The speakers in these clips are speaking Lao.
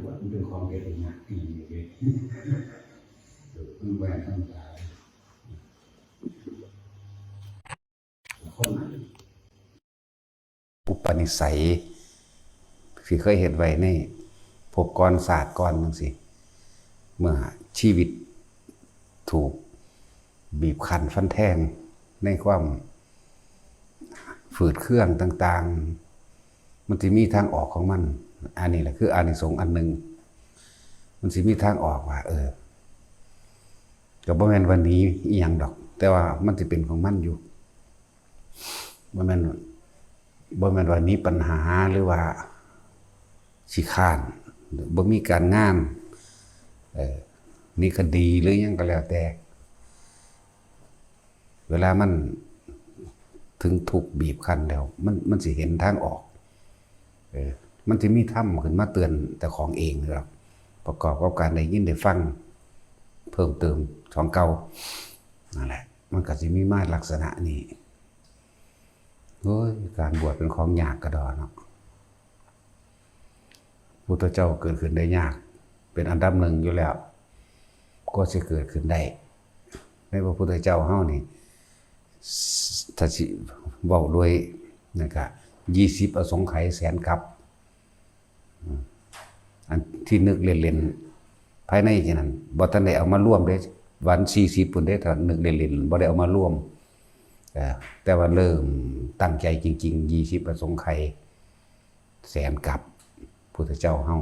ວ່າມັນເປັນຂອງເຮັດຍາກອີ່ຫຼີເດ້ ມັນບໍ່ແມ່ນທຳມະດາເດ້ ຄົນ ອຸປະນິໄສທີ່ເຄີຍເຮັດໄວ້ໃນພົບກ່ອນຊາດກ່ອນຈັ່ງຊີ້ ເມື່ອຊີວິດຖືກບີບຄັ້ນຟັນແທງໃນຄວາມຝືດເຄືອງຕ່າງໆ ມັນຊິມີທາງອອກຂອງມັນ. ອັນນີ້ແຫຼະຄືອານິສົງອັນໜຶ່ງ ມັນຊິມີທາງອອກວ່າ ເອີ ກໍບໍ່ແມ່ນວ່າໜີອີ່ຫຍັງດອກ ແຕ່ວ່າມັນຊິເປັນຂອງມັນຢູ່. ບໍ່ແມ່ນ ບໍ່ແມ່ນວ່າໜີບັນຫາ ຫຼືວ່າຂີ້ຄ້ານ ບໍ່ມີການງານ ເອີ ໜີຄະດີ ຫຼືຫຍັງກໍແລ້ວແຕ່ ເວລາມັນເຖິງທຸກບີບຄັ້ນແລ້ວ ມັນ ມັນຊິເຫັນທາງອອກ ເອີ ມັນຊິມີທຳຂຶ້ນມາເຕືອນເຈົ້າຂອງເອງດອກ ປະກອບກັບການໄດ້ຍິນໄດ້ຟັງເພີ່ມເຕີມຂອງເກົ່າ ນັ້ນແຫຼະ ມັນກໍຊິມີມາລັກສະນະນີ້. ໂອ້ຍ ການບວດເປັນຂອງຍາກກະດໍເນາະ. ພຸດທະເຈົ້າເກີດຂຶ້ນໄດ້ຍາກ ເປັນອັນດັບໜຶ່ງຢູ່ແລ້ວ ກວ່າຊິເກີດຂຶ້ນໄດ້ ໃນພະພຸດທະເຈົ້າເຮົານີ້ ຖ້າຊິເວົ້າໂດຍນັ້ນກະ ຍີ່ສິບອະສົງໄຂແສນກັບ ອັນທີ່ນຶກເລ່ນໆ ພາຍໃນຈັ່ງນັ້ນ ບໍ່ທັນໄດ້ເອົາມາລວມເດ້ ວັນສີ່ສິບພຸ້ນເດ້ ຖ້ານຶກເລ່ນໆ ບໍ່ໄດ້ເອົາມາລວມ ເອີ ແຕ່ວ່າເລີ່ມຕັ້ງໃຈຈິງໆ ຍີ່ສິບອະສົງໄຂແສນກັບ ພຸດທະເຈົ້າເຮົາ.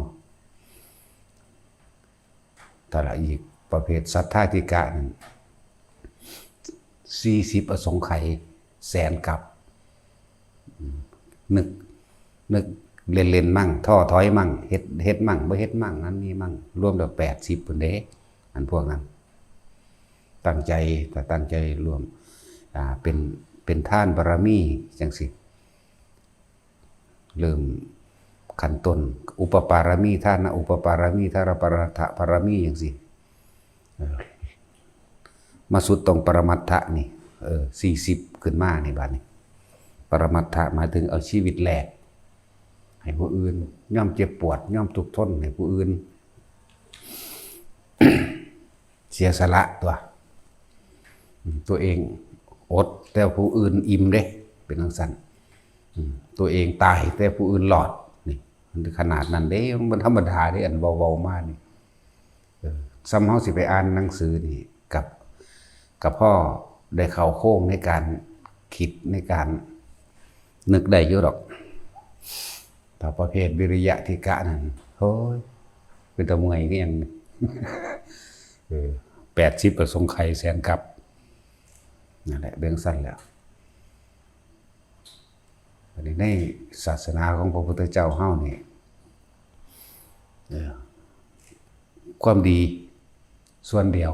ແຕ່ລະອີກປະເພດສັດທາທິກະນັ້ນ ສີ່ສິບອະສົງໄຂແສນກັບ ອືມ ນຶກ ນຶກເລ່ນໆ ມັ້ງ ທໍ້ຖອຍມັ້ງ ເຮັດ ເຮັດມັ້ງ ບໍ່ເຮັດມັ້ງ ນັ້ນນີ້ມັ້ງ ລວມແລ້ວແປດສິບພຸ້ນເດ້ ອັນພວກນັ້ນ ຕັ້ງໃຈ ຖ້າຕັ້ງໃຈລວມ ອ່າ ເປັນ ເປັນທານບາລະມີຈັ່ງຊີ້ ເລີ່ມຂັ້ນຕົ້ນ ອຸປະປາລະມີ ທານະອຸປະປາລະມີ ທານະປະມາດຖະບາລະມີຈັ່ງຊີ້ ເອີ ມາສຸດຕ້ອງປະມາດຖະນີ້ ເອີ ສີ່ສິບຂຶ້ນມານີ້ ບາດນີ້ ປະມາດຖະໝາຍເຖິງເອົາຊີວິດແລກໃຫ້ຜູ້ອື່ນ ຍອມເຈັບປວດ ຍອມທຸກທົນໃຫ້ຜູ້ອື່ນ ເສຍສະຫຼະຕົວະ ອືມ ຕົວເອງອົດ ແຕ່ຜູ້ອື່ນອີ່ມເດ້ ເປັນຈັ່ງຊັ້ນ ອືມ ຕົວເອງຕາຍ ແຕ່ຜູ້ອື່ນລອດ ນີ້ ມັນຂະໜາດນັ້ນເດ້ ມັນບໍ່ທຳມະດາເດ້ ອັນເວົ້າໆ ມານີ້ ເອີ ສ່ຳເຮົາຊິໄປອ່ານໜັງສືນີ້ ກັບ ກໍພໍໄດ້ເຂົ້າໂຄງໃນການຄິດ ໃນການນຶກໄດ້ຢູ່ດອກ. ຖ້າປະເພດວິລິຍະທິກະນັ້ນ ໂອ້ຍ ເປັນຕາເມື່ອຍຄືຫຍັງ ເອີ ແປດສິບອະສົງໄຂແສນກັບ ນັ້ນແຫຼະ ເບິ່ງຊັ້ນແຫຼະ. ບາດນີ້ໃນສາສະໜາຂອງພະພຸດທະເຈົ້າເຮົານີ້ ເອີ ຄວາມດີສ່ວນດຽວ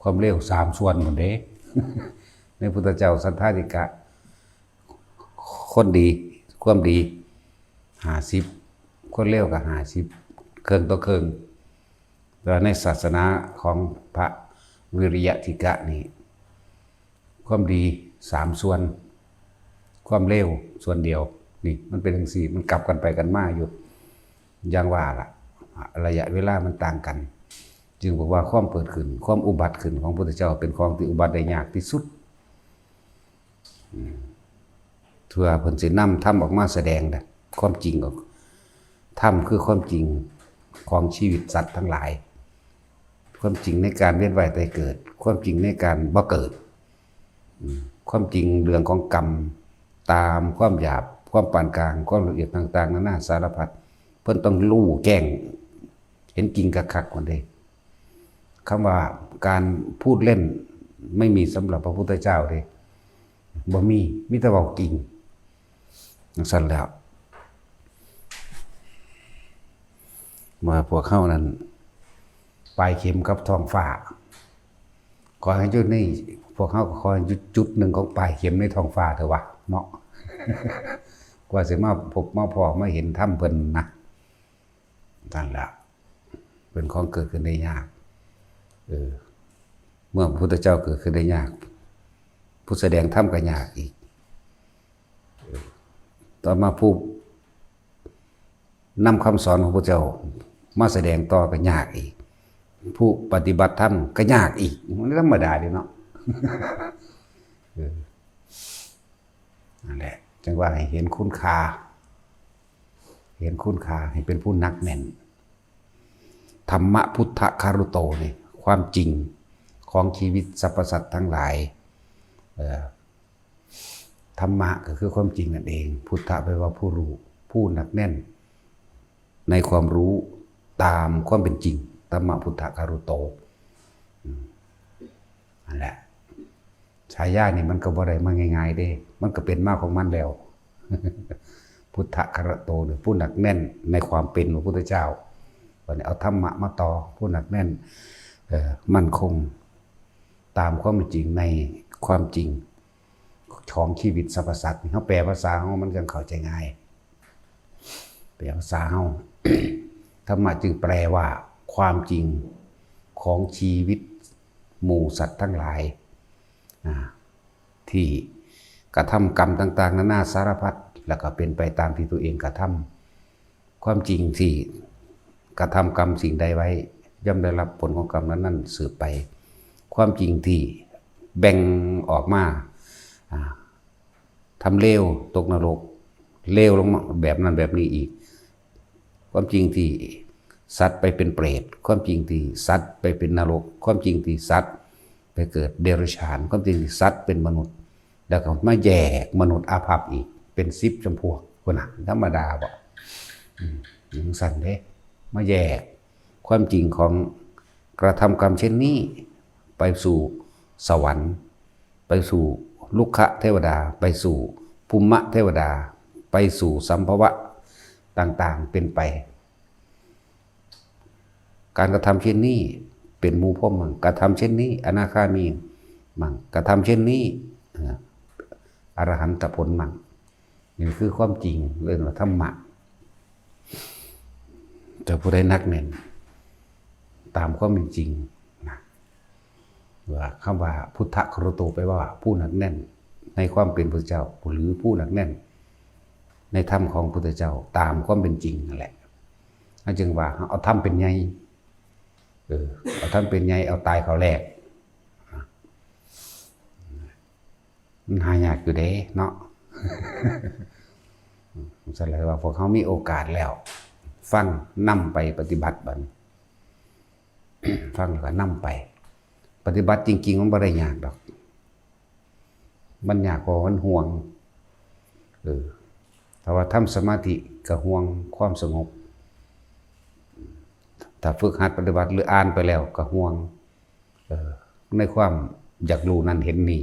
ຄວາມເລວສາມສ່ວນພຸ້ນເດ້ ໃນພຸດທະເຈົ້າສັດທາທິກະ ຄົນດີ ຄວາມດີຫ້າສິບ ຄົນເລວກໍຫ້າສິບ ເຄິ່ງຕໍ່ເຄິ່ງ. ແຕ່ວ່າໃນສາສະໜາຂອງພະວິລິຍະທິກະນີ້ ຄວາມດີສາມສ່ວນ ຄວາມເລວສ່ວນດຽວ ນີ້ມັນເປັນຈັ່ງຊີ້ ມັນກັບກັນໄປກັນມາຢູ່ ຢ່າງວ່າລະ ໄລຍະເວລາມັນຕ່າງກັນ ຈຶ່ງບອກວ່າຄວາມເກີດຂຶ້ນ ຄວາມອຸບັດຂຶ້ນຂອງພຸດທະເຈົ້າເປັນຂອງທີ່ອຸບັດໄດ້ຍາກທີ່ສຸດ. ອືມ ເພື່ອເພິ່ນຊິນຳທຳອອກມາສະແດງນະ ຄວາມຈິງອອກ ທຳຄືຄວາມຈິງຂອງຊີວິດສັດທັງຫຼາຍ ຄວາມຈິງໃນການວຽນວ່າຍຕາຍເກີດ ຄວາມຈິງໃນການບໍ່ເກີດ ອືມ ຄວາມຈິງເລື່ອງຂອງກຳ ຕາມຄວາມຫຍາບ ຄວາມປານກາງ ຄວາມລະອຽດຕ່າງໆ ນານາສາລະພັດ ເພິ່ນຕ້ອງຮູ້ແຈ້ງເຫັນຈິງຄັກໆ ພຸ້ນເດ້. ຄຳວ່າການພູດເລ່ນໄມ່ມີສຳລັບພະພຸດທະເຈົ້າເດ້ ບໍ່ມີ ມີແຕ່ເວົ້າຈິງ ຈັ່ງຊັ້ນແລ້ວ ວ່າພວກເຮົານັ້ນປາຍເຂັມກັບທ້ອງຟ້າ ຂໍໃຫ້ຢູ່ໃນ ພວກເຮົາກໍຂໍໃຫ້ຢູ່ຈຸດໜຶ່ງຂອງປາຍເຂັມໃນທ້ອງຟ້າເຖາະວະເນາະ ກວ່າຊິມາພົບມາພໍ້ມາເຫັນທຳເພິ່ນນະ. ນັ້ນລະ ເປັນຂອງເກີດຂຶ້ນໄດ້ຍາກ ເອີ ເມື່ອພະພຸດທະເຈົ້າເກີດຂຶ້ນໄດ້ຍາກ ຜູ້ສະແດງທຳກໍຍາກອີກ ເອີ ຕໍ່ມາຜູ້ນຳຄຳສອນຂອງພະເຈົ້າ ມາສະແດງຕໍ່ກໍຍາກອີກ ຜູ້ປະຕິບັດທຳກໍຍາກອີກ ມັນທຳມະດາເດ້ເນາະ ເອີ ນັ້ນແຫຼະ ຈັ່ງວ່າໃຫ້ເຫັນຄຸນຄ່າ ເຫັນຄຸນຄ່າ ໃຫ້ເປັນຜູ້ໜັກແໜ້ນ ທຳມະພຸດທະຄາລຸໂຕນີ້ ຄວາມຈິງຂອງຊີວິດສັບພະສັດທັງຫຼາຍ ເອີ ທຳມະກໍຄືຄວາມຈິງນັ້ນເອງ ພຸດທະແປວ່າຜູ້ຮູ້ ຜູ້ໜັກແໜ້ນໃນຄວາມຮູ້ຕາມຄວາມເປັນຈິງ ທຳມະພຸດທະຄາລຸໂຕ ອືມ ນັ້ນແຫຼະ ສາຍານີ້ມັນກໍບໍ່ໄດ້ມາງ່າຍໆເດ້ ມັນກໍເປັນມາຂອງມັນແລ້ວ ພຸດທະຄາລຸໂຕນີ້ ຜູ້ໜັກແໜ້ນໃນຄວາມເປັນຂອງພະພຸດທະເຈົ້າ ບັດນີ້ເອົາທຳມະມາຕໍ່ ຜູ້ໜັກແໜ້ນ ເອີ ໝັ້ນຄົງຕາມຄວາມເປັນຈິງ ໃນຄວາມຈິງຂອງຊີວິດສັບພະສັດນີ້ ເຮົາແປພາສາເຮົາມັນຈັ່ງເຂົ້າໃຈງ່າຍ ແປພາສາເຮົາ ທຳມະຈຶ່ງແປວ່າ ຄວາມຈິງຂອງຊີວິດໝູ່ສັດທັງຫຼາຍ ອາ ທີ່ກະທຳກຳຕ່າງໆນານາສາລະພັດ ແລ້ວກໍເປັນໄປຕາມທີ່ຕົວເອງກະທຳ ຄວາມຈິງທີ່ກະທຳກຳສິ່ງໃດໄວ້ ຍ່ອມໄດ້ຮັບຜົນຂອງກຳນັ້ນໆສືບໄປ ຄວາມຈິງທີ່ແບ່ງອອກມາ ອາ ທຳເລວຕົກນະລົກ ເລວລົງມາແບບນັ້ນແບບນີ້ອີກ ຄວາມຈິງທີ່ສັດໄປເປັນເປດ ຄວາມຈິງທີ່ສັດໄປເປັນນະລົກ ຄວາມຈິງທີ່ສັດໄປເກີດເດຍລະສະຖານ ຄວາມຈິງທີ່ສັດເປັນມະນຸດ ແລ້ວກໍມາແຍກມະນຸດອາພັບອີກເປັນສິບຈຳພວກ ພຸ້ນນະ ທຳມະດາບໍ່? ອືມ ຈັ່ງຊັ້ນເດ້ ມາແຍກຄວາມຈິງຂອງກະທຳກຳເຊັ່ນນີ້ ໄປສູ່ສະຫວັນ ໄປສູ່ລຸກຂະເທວະດາ ໄປສູ່ພູມະເທວະດາ ໄປສູ່ສຳພະວະຕ່າງໆເປັນໄປ ການກະທຳເຊັ່ນນີ້ເປັນໝູ່ພົມມັງ ກະທຳເຊັ່ນນີ້ອະນາຄາມີມັງ ກະທຳເຊັ່ນນີ້ ເອີ ອະລະຫັນຕະຜົນມັງ ນີ້ຄືຄວາມຈິງ ເອີ້ນວ່າທຳມະ ແຕ່ຜູ້ໃດໜັກແໜ້ນຕາມຄວາມເປັນຈິງນະ ວ່າຄຳວ່າພຸດທະຄາລຸໂຕ ແປວ່າຜູ້ໜັກແໜ້ນໃນຄວາມເປັນພະເຈົ້າ ຫຼື ຜູ້ໜັກແໜ້ນໃນທຳຂອງພະພຸດທະເຈົ້າຕາມຄວາມເປັນຈິງນັ້ນແຫຼະ ເຮົາຈຶ່ງວ່າເຮົາເອົາທຳເປັນໃຫຍ່ ເອີ ເອົາທຳເປັນໃຫຍ່ ເອົາຕາຍເຂົ້າແລກ ມັນຫາຍາກຢູ່ເດ້ເນາະ ສະນັ້ນແຫຼະວ່າພວກເຮົາມີໂອກາດແລ້ວ ຟັງນຳໄປປະຕິບັດບັດນີ້ ຟັງແລ້ວກໍນຳໄປປະຕິບັດ ຈິງໆມັນບໍ່ໄດ້ຍາກດອກ ມັນຍາກເພາະວ່າມັນຫ່ວງ ເອີ ຖ້າວ່າທຳສະມາທິກໍຫ່ວງຄວາມສະຫງົບ ຖ້າຝຶກຫັດປະຕິບັດ ຫຼື ອ່ານໄປແລ້ວກໍຫ່ວງ ເອີ ໃນຄວາມຢາກຮູ້ນັ້ນເຫັນນີ້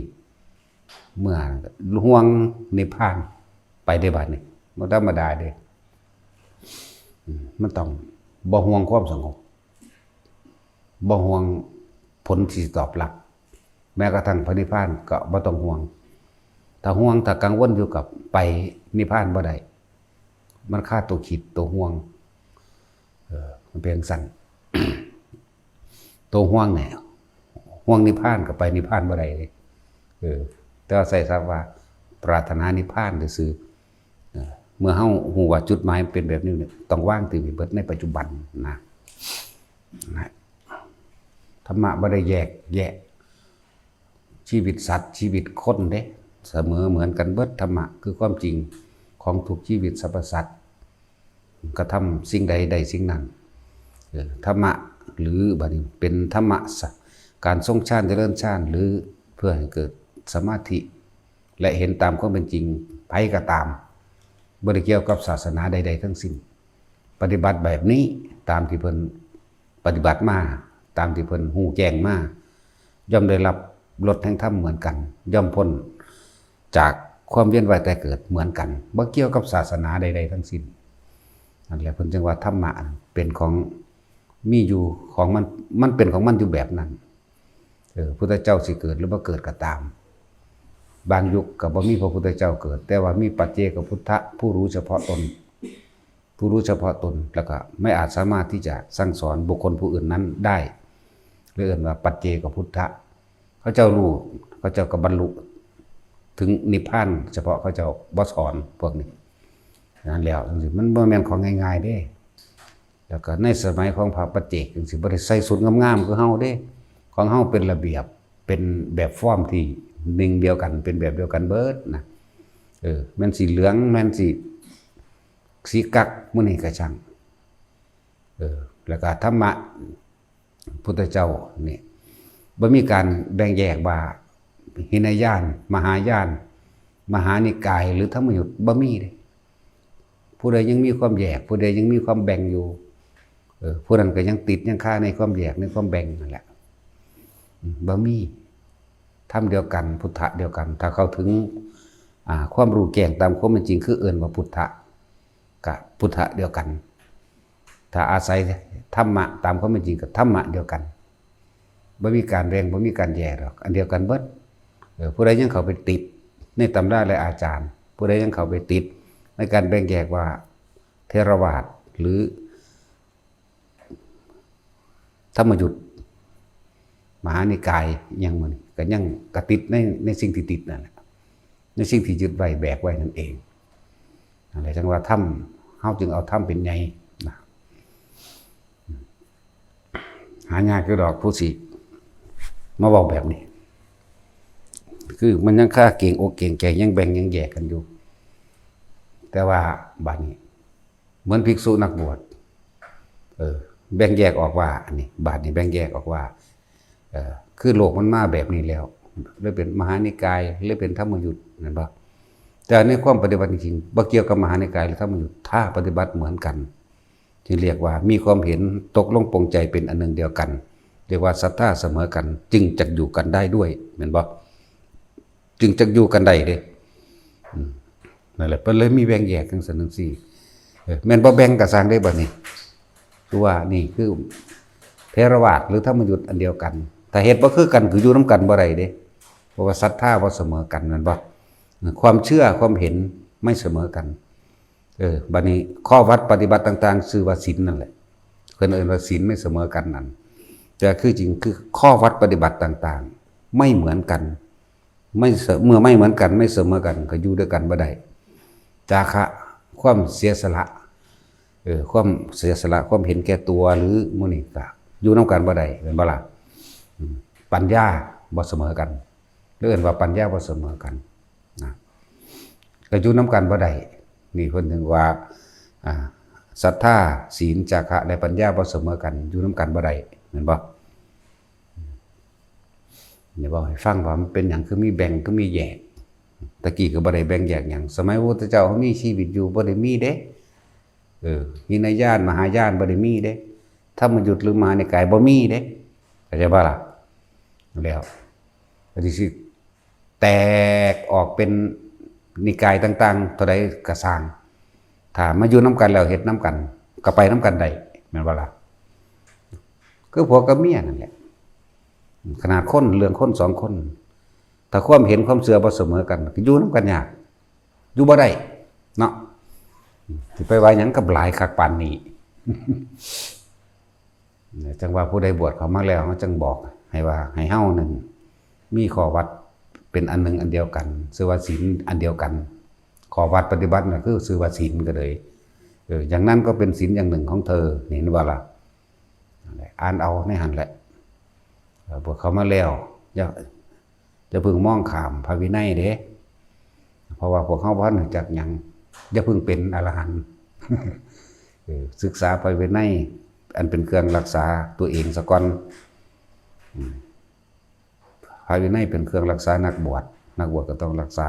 ເມື່ອຫ່ວງນິບພານໄປເດ້ ບາດນີ້ບໍ່ທຳມະດາເດ້ ອືມ ມັນຕ້ອງບໍ່ຫ່ວງຄວາມສະຫງົບ ບໍ່ຫ່ວງຜົນທີ່ຊິຕອບຮັບ ແມ້ກະທັ່ງພະນິບພານກໍບໍ່ຕ້ອງຫ່ວງ ຖ້າຫ່ວງ ຖ້າກັງວົນຢູ່ກໍໄປນິບພານບໍ່ໄດ້ ມັນຄາຕົວຄິດ ຕົວຫ່ວງ ເອີ ມັນເປັນຈັ່ງຊັ້ນ ຕົວຫ່ວງນີ້ ຫ່ວງນິບພານກໍໄປນິບພານບໍ່ໄດ້ເດ້ ເອີ ແຕ່ວ່າໃຊ້ສັບວ່າປາດຖະໜານິບພານຊື່ໆ ເອີ ເມື່ອເຮົາຮູ້ວ່າຈຸດໝາຍມັນເປັນແບບນີ້ ຕ້ອງວາງຖິ້ມໃຫ້ເບິດໃນປັດຈຸບັນນະ ນະ ທຳມະບໍ່ໄດ້ແຍກແຍະ ຊີວິດສັດ ຊີວິດຄົນເດ້ ສະເໝີເໝືອນກັນເບິດ ທຳມະຄືຄວາມຈິງຂອງທຸກຊີວິດສັບພະສັດ ກະທຳສິ່ງໃດໄດ້ສິ່ງນັ້ນ ເອີ ທຳມະ ຫຼື ບາດນີ້ເປັນທຳມະ ການຊົງຊານ ຈະເລີນຊານ ຫຼື ເພື່ອໃຫ້ເກີດສະມາທິ ແລະ ເຫັນຕາມຄວາມເປັນຈິງ ໃຜກໍຕາມ ບໍ່ໄດ້ກ່ຽວກັບສາສະໜາໃດໆທັງສິ້ນ ປະຕິບັດແບບນີ້ ຕາມທີ່ເພິ່ນ ປະຕິບັດມາຕາມທີ່ເພິ່ນຮູ້ແຈ້ງມາ ຍ່ອມໄດ້ຮັບລົດແຫ່ງທຳເໝືອນກັນ, ຍ່ອມພົ້ນຈາກຄວາມວຽນວ່າຍຕາຍເກີດເໝືອນກັນ, ບໍ່ກ່ຽວກັບສາສະໜາໃດໆທັງສິ້ນ. ນັ້ນແຫຼະເພິ່ນຈຶ່ງວ່າທຳມະເປັນຂອງມີຢູ່ຂອງມັນ, ມັນເປັນຂອງມັນຢູ່ແບບນັ້ນ. ເອີ, ພຸດທະເຈົ້າຊິເກີດຫຼືບໍ່ເກີດກໍຕາມ, ບາງຍຸກກໍບໍ່ມີພະພຸດທະເຈົ້າເກີດ, ແຕ່ວ່າມີປັດເຈກະພຸດທະ ຜູ້ຮູ້ສະເພາະຕົນ. ຜູ້ຮູ້ສະເພາະຕົນ ແລ້ວກໍໄມ່ອາດສາມາດທີ່ຈະສັ່ງສອນບຸກຄົນຜູ້ອື່ນນັ້ນໄດ້ ເລີຍເອີ້ນວ່າປັດເຈກະພຸດທະ. ເຂົາເຈົ້າຮູ້, ເຂົາເຈົ້າກໍບັນລຸເຖິງນິບພານສະເພາະເຂົາເຈົ້າ, ບໍ່ສອນພວກນີ້. ນັ້ນແລ້ວ ມັນບໍ່ແມ່ນຂອງງ່າຍໆເດ້. ແລ້ວກໍໃນສະໄໝຂອງພະປັດເຈກຈັ່ງຊີ້ ບໍ່ໄດ້ໃສ່ຊຸດງາມໆຄືເຮົາເດ້. ຂອງເຮົາເປັນລະບຽບ ເປັນແບບຟອມທີ່ໜຶ່ງດຽວກັນ ເປັນແບບດຽວກັນເບິດນະ. ເອີ ແມ່ນສີເຫຼືອງ ແມ່ນສີ ສີກັກ ມື້ນີ້ກໍຊ່າງ. ເອີ ແລ້ວກໍທຳມະ ພຸດທະເຈົ້ານີ້ ບໍ່ມີການແບ່ງແຍກວ່າ ຫິນະຍານ ມະຫາຍານ ມະຫານິກາຍ ຫຼື ທຳມະຍຸດ ບໍ່ມີເດ້. ຜູ້ໃດຍັງມີຄວາມແຍກ ຜູ້ໃດຍັງມີຄວາມແບ່ງຢູ່ ເອີ ຜູ້ນັ້ນກໍຍັງຕິດຍັງຄາໃນຄວາມແຍກ ໃນຄວາມແບ່ງນັ້ນແຫຼະ. ອືມ ບໍ່ມີ ທຳດຽວກັນ ພຸດທະດຽວກັນ. ຖ້າເຂົ້າເຖິງ ອ່າ ຄວາມຮູ້ແຈ້ງຕາມຄວາມເປັນຈິງ ຄືເອີ້ນວ່າພຸດທະ ກະພຸດທະດຽວກັນ. ຖ້າອາໄສທຳມະຕາມຄວາມເປັນຈິງ ກະທຳມະດຽວກັນ. ບໍ່ມີການແບ່ງ ບໍ່ມີການແຍກດອກ ອັນດຽວກັນເບິດ. ເອີ ຜູ້ໃດຍັງເຂົ້າໄປຕິດໃນຕຳລາ ແລະ ອາຈານ ຜູ້ໃດຍັງເຂົ້າໄປຕິດໃນການແບ່ງແຍກວ່າເຖລະວາດ ຫຼື ທຳມະຍຸດ ມະຫານິກາຍ ອີ່ຫຍັງໝູ່ນີ້ ກໍຍັງກະຕິດໃນ ໃນສິ່ງທີ່ຕິດນັ້ນແຫຼະ ໃນສິ່ງທີ່ຍຶດໄວ້ແບກໄວ້ນັ້ນເອງ. ນັ້ນແຫຼະ ຈັ່ງວ່າທຳ ເຮົາຈຶ່ງເອົາທຳເປັນໃຫຍ່ນະ. ຫາຍາກຢູ່ດອກຜູ້ຊິມາເວົ້າແບບນີ້ ຄືມັນຍັງຄາເກງອົກເກງໃຈ ຍັງແບ່ງຍັງແຍກກັນຢູ່. ແຕ່ວ່າບາດນີ້ ເໝືອນພິກສຸນັກບວດ ເອີ ແບ່ງແຍກອອກວ່າ ອັນນີ້ ບາດນີ້ແບ່ງແຍກອອກວ່າ ເອີ ຄືໂລກມັນມາແບບນີ້ແລ້ວ ເລີຍເປັນມະຫານິກາຍ ເລີຍເປັນທຳມະຍຸດ ແມ່ນບໍ່? ແຕ່ໃນຄວາມປະຕິບັດຈິງໆ ບໍ່ກ່ຽວກັບມະຫານິກາຍ ຫຼື ທຳມະຍຸດ. ຖ້າປະຕິບັດເໝືອນກັນ ຈຶ່ງຮຽກວ່າມີຄວາມເຫັນຕົກລົງປົງໃຈເປັນອັນໜຶ່ງດຽວກັນ ຮຽກວ່າສັດທາສະເໝີກັນ ຈຶ່ງຈັກຢູ່ກັນໄດ້ດ້ວຍ ແມ່ນບໍ່? ຈຶ່ງຈັກຢູ່ກັນໄດ້ເດ້. ອືມ ນັ້ນແຫຼະ ເພິ່ນເລີຍມີແບ່ງແຍກຈັ່ງຊັ້ນຈັ່ງຊີ້. ເອີ ແມ່ນບໍ່ແບ່ງກໍຊ່າງເດ້ບັດນີ້ ຄືວ່ານີ້ຄືເຖລະວາດ ຫຼື ທຳມະຍຸດອັນດຽວກັນ. ຖ້າເຮັດບໍ່ຄືກັນ ຄືຢູ່ນຳກັນບໍ່ໄດ້ເດ້ ເພາະວ່າສັດທາບໍ່ສະເໝີກັນ ແມ່ນບໍ່? ຄວາມເຊື່ອ ຄວາມເຫັນໄມ່ສະເໝີກັນ. ເອີ ບັດນີ້ຂໍ້ວັດປະຕິບັດຕ່າງໆ ຊື່ວ່າສິນນັ້ນແຫຼະ ເພິ່ນເອີ້ນວ່າສິນໄມ່ສະເໝີກັນນັ້ນ. ແຕ່ຄືຈິງຄືຂໍ້ວັດປະຕິບັດຕ່າງໆ ໄມ່ເໝືອນກັນ ໄມ່ສະ ເມື່ອໄມ່ເໝືອນກັນ ໄມ່ສະເໝີກັນ ກໍຢູ່ດ້ວຍກັນບໍ່ໄດ້. ຈາຄະ ຄວາມເສຍສະຫຼະ ເອີ ຄວາມເສຍສະຫຼະ ຄວາມເຫັນແກ່ຕົວ ຫຼື ໝູ່ນີ້ກໍຢູ່ນຳກັນບໍ່ໄດ້ ແມ່ນບໍ່ລະ? ອືມ ປັນຍາບໍ່ສະເໝີກັນ ເອີ້ນວ່າປັນຍາບໍ່ສະເໝີກັນນະ ກໍຢູ່ນຳກັນບໍ່ໄດ້. ນີ້ເພິ່ນເຖິງວ່າ ອ່າ ສັດທາ ສິນ ຈາຄະ ແລະ ປັນຍາບໍ່ສະເໝີກັນ ຢູ່ນຳກັນບໍ່ໄດ້ ແມ່ນບໍ່? ນີ້ເວົ້າໃຫ້ຟັງວ່າມັນເປັນຫຍັງຄືມີແບ່ງ ຄືມີແຍກ. ແຕ່ກີ້ກໍບໍ່ໄດ້ແບ່ງແຍກຫຍັງ ສະໄໝພະພຸດທະເຈົ້າເຮົາມີຊີວິດຢູ່ ບໍ່ໄດ້ມີເດ້. ເອີ ຫິນະຍານ ມະຫາຍານ ບໍ່ໄດ້ມີເດ້. ທຳມະຍຸດ ຫຼື ມະຫານິກາຍ ບໍ່ມີເດ້ ເຂົ້າໃຈບໍ່ລະ? ແລ້ວ ກໍຊິ ແຕກອອກເປັນນິກາຍຕ່າງໆ ເທົ່າໃດກໍຊ່າງ ຖ້າມາຢູ່ນຳກັນແລ້ວເຮັດນຳກັນ ກໍໄປນຳກັນໄດ້ ແມ່ນບໍ່ລະ? ຄືຜົວກັບເມຍນັ້ນແຫຼະ ຂະໜາດຄົນ ເລື່ອງຄົນສອງຄົນ ຖ້າຄວາມເຫັນຄວາມເຊື່ອບໍ່ສະເໝີກັນ ກໍຢູ່ນຳກັນຍາກ ຢູ່ບໍ່ໄດ້ເນາະ. ຊິໄປວ່າຫຍັງກັບຫຼາຍຄັກປານນີ້. ຈັ່ງວ່າຜູ້ໃດບວດເຂົ້າມາແລ້ວ ເຮົາຈັ່ງບອກໃຫ້ວ່າ ໃຫ້ເຮົານັ້ນມີຂໍ້ວັດເປັນອັນໜຶ່ງອັນດຽວກັນ ຊື່ວ່າສິນອັນດຽວກັນ. ຂໍ້ວັດປະຕິບັດນັ້ນຄືຊື່ວ່າສິນກໍເລີຍ ເອີ ຢ່າງນັ້ນກໍເປັນສິນຢ່າງໜຶ່ງຂອງເທີ ເຫັນບໍ່ລະ? ອ່ານເອົາໃນຫັ້ນແຫຼະ. ເອີ ບວດເຂົ້າມາແລ້ວ ຢ່າ ຢ່າເພິ່ງມອງຂ້າມພະວິໄນເດ້ ເພາະວ່າພວກເຮົາບໍ່ທັນຮູ້ຈັກຫຍັງ. ຢ່າເພິ່ງເປັນອະລະຫັນ ເອີ ສຶກສາພະວິໄນອັນເປັນເຄື່ອງລັກສາຕົວເອງສາກ່ອນ. ອືມ ພະວິໄນເປັນເຄື່ອງລັກສານັກບວດ ນັກບວດກໍຕ້ອງລັກສາ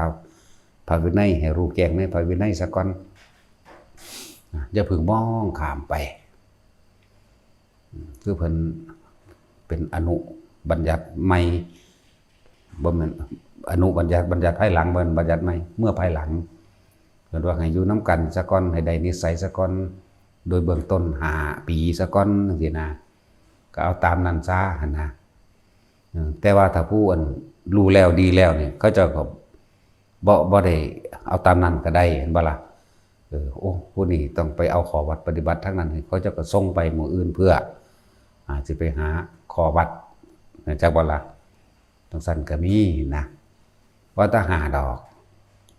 ພະວິໄນໃຫ້ຮູ້ແຈ້ງໃນພະວິໄນສາກ່ອນ. ຢ່າເພິ່ງມອງຂ້າມໄປ. ຄືເພິ່ນເປັນອະນຸບັນຍັດໃໝ່ ບໍ່ແມ່ນອະນຸບັນຍັດ ບັນຍັດພາຍຫຼັງ ບໍ່ແມ່ນບັນຍັດໃໝ່ ເມື່ອພາຍຫຼັງ. ເພິ່ນວ່າໃຫ້ຢູ່ນຳກັນສາກ່ອນ ໃຫ້ໄດ້ນິໄສສາກ່ອນ ໂດຍເບື້ອງຕົ້ນຫ້າປີສາກ່ອນ ຈັ່ງຊີ້ນະ ກໍເອົາຕາມນັ້ນຊະຫັ້ນນະ. ເອີ ແຕ່ວ່າຖ້າຜູ້ອັນຮູ້ແລ້ວດີແລ້ວນີ້ ເຂົາເຈົ້າກໍບໍ່ ບໍ່ໄດ້ເອົາຕາມນັ້ນກໍໄດ້ ເຫັນບໍ່ລະ? ເອີ ໂອ້ ຜູ້ນີ້ຕ້ອງໄປເອົາຂໍ້ວັດປະຕິບັດທາງນັ້ນ ເຂົາເຈົ້າກໍສົ່ງໄປໝູ່ອື່ນເພື່ອ ອາ ຊິໄປຫາຂໍ້ວັດ ເຫັນຈັກບໍ່ລະ? ຈັ່ງຊັ້ນກໍມີນະ ວ່າແຕ່ຫ້າດອກ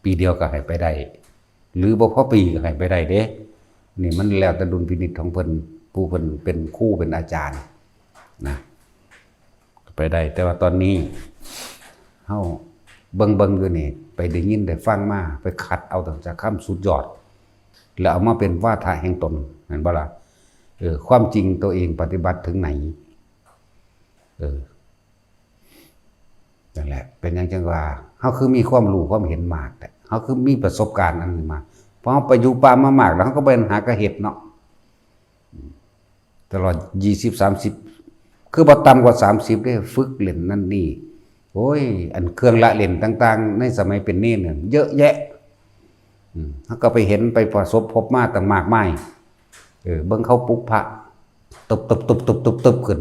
ປີດຽວກໍໃຫ້ໄປໄດ້ ຫຼືບໍ່ພໍປີກໍໃຫ້ໄປໄດ້ເດ້. ນີ້ມັນແລ້ວແຕ່ດຸນພິນິດຂອງເພິ່ນ ຜູ້ເພິ່ນເປັນຄູເປັນອາຈານນະ ໄປໄດ້. ແຕ່ວ່າຕອນນີ້ເຮົາເບິ່ງໆຢູ່ນີ້ ໄປໄດ້ຍິນໄດ້ຟັງມາ ໄປຄັດເອົາຕັ້ງແຕ່ຄຳສຸດຍອດ ແລ້ວເອົາມາເປັນວາທະແຫ່ງຕົນ ແມ່ນບໍ່ລະ? ເອີ ຄວາມຈິງໂຕເອງປະຕິບັດເຖິງໃນ ເອີ ນັ້ນແຫຼະ ເປັນຫຍັງຈັ່ງວ່າ ເຮົາຄືມີຄວາມຮູ້ຄວາມເຫັນມາກແທ້? ເຮົາຄືມີປະສົບການອັນນີ້ມາ? ເພາະເຮົາໄປຢູ່ປ່າມາມາກແລ້ວ ເຮົາກໍບໍ່ເຫັນຫາກະເຮັດເນາະ ຕະຫຼອດ ຊາວ ສາມສິບ ຄືບໍ່ຕ່ຳກວ່າ ສາມສິບ ເດ້ ຝຶກຫຼິ້ນນັ້ນນີ້. ໂອ້ຍ ອັນເຄື່ອງລະຫຼິ້ນຕ່າງໆ ໃນສະໄໝເປັນເນນນັ້ນ ເຍອະແຍະ. ອືມ ເຮົາກໍໄປເຫັນໄປປະສົບພົບມາຕັ້ງມາກມາຍ. ເອີ ເບິ່ງເຂົາປຸກພະ ຕຶບໆໆໆຂຶ້ນ.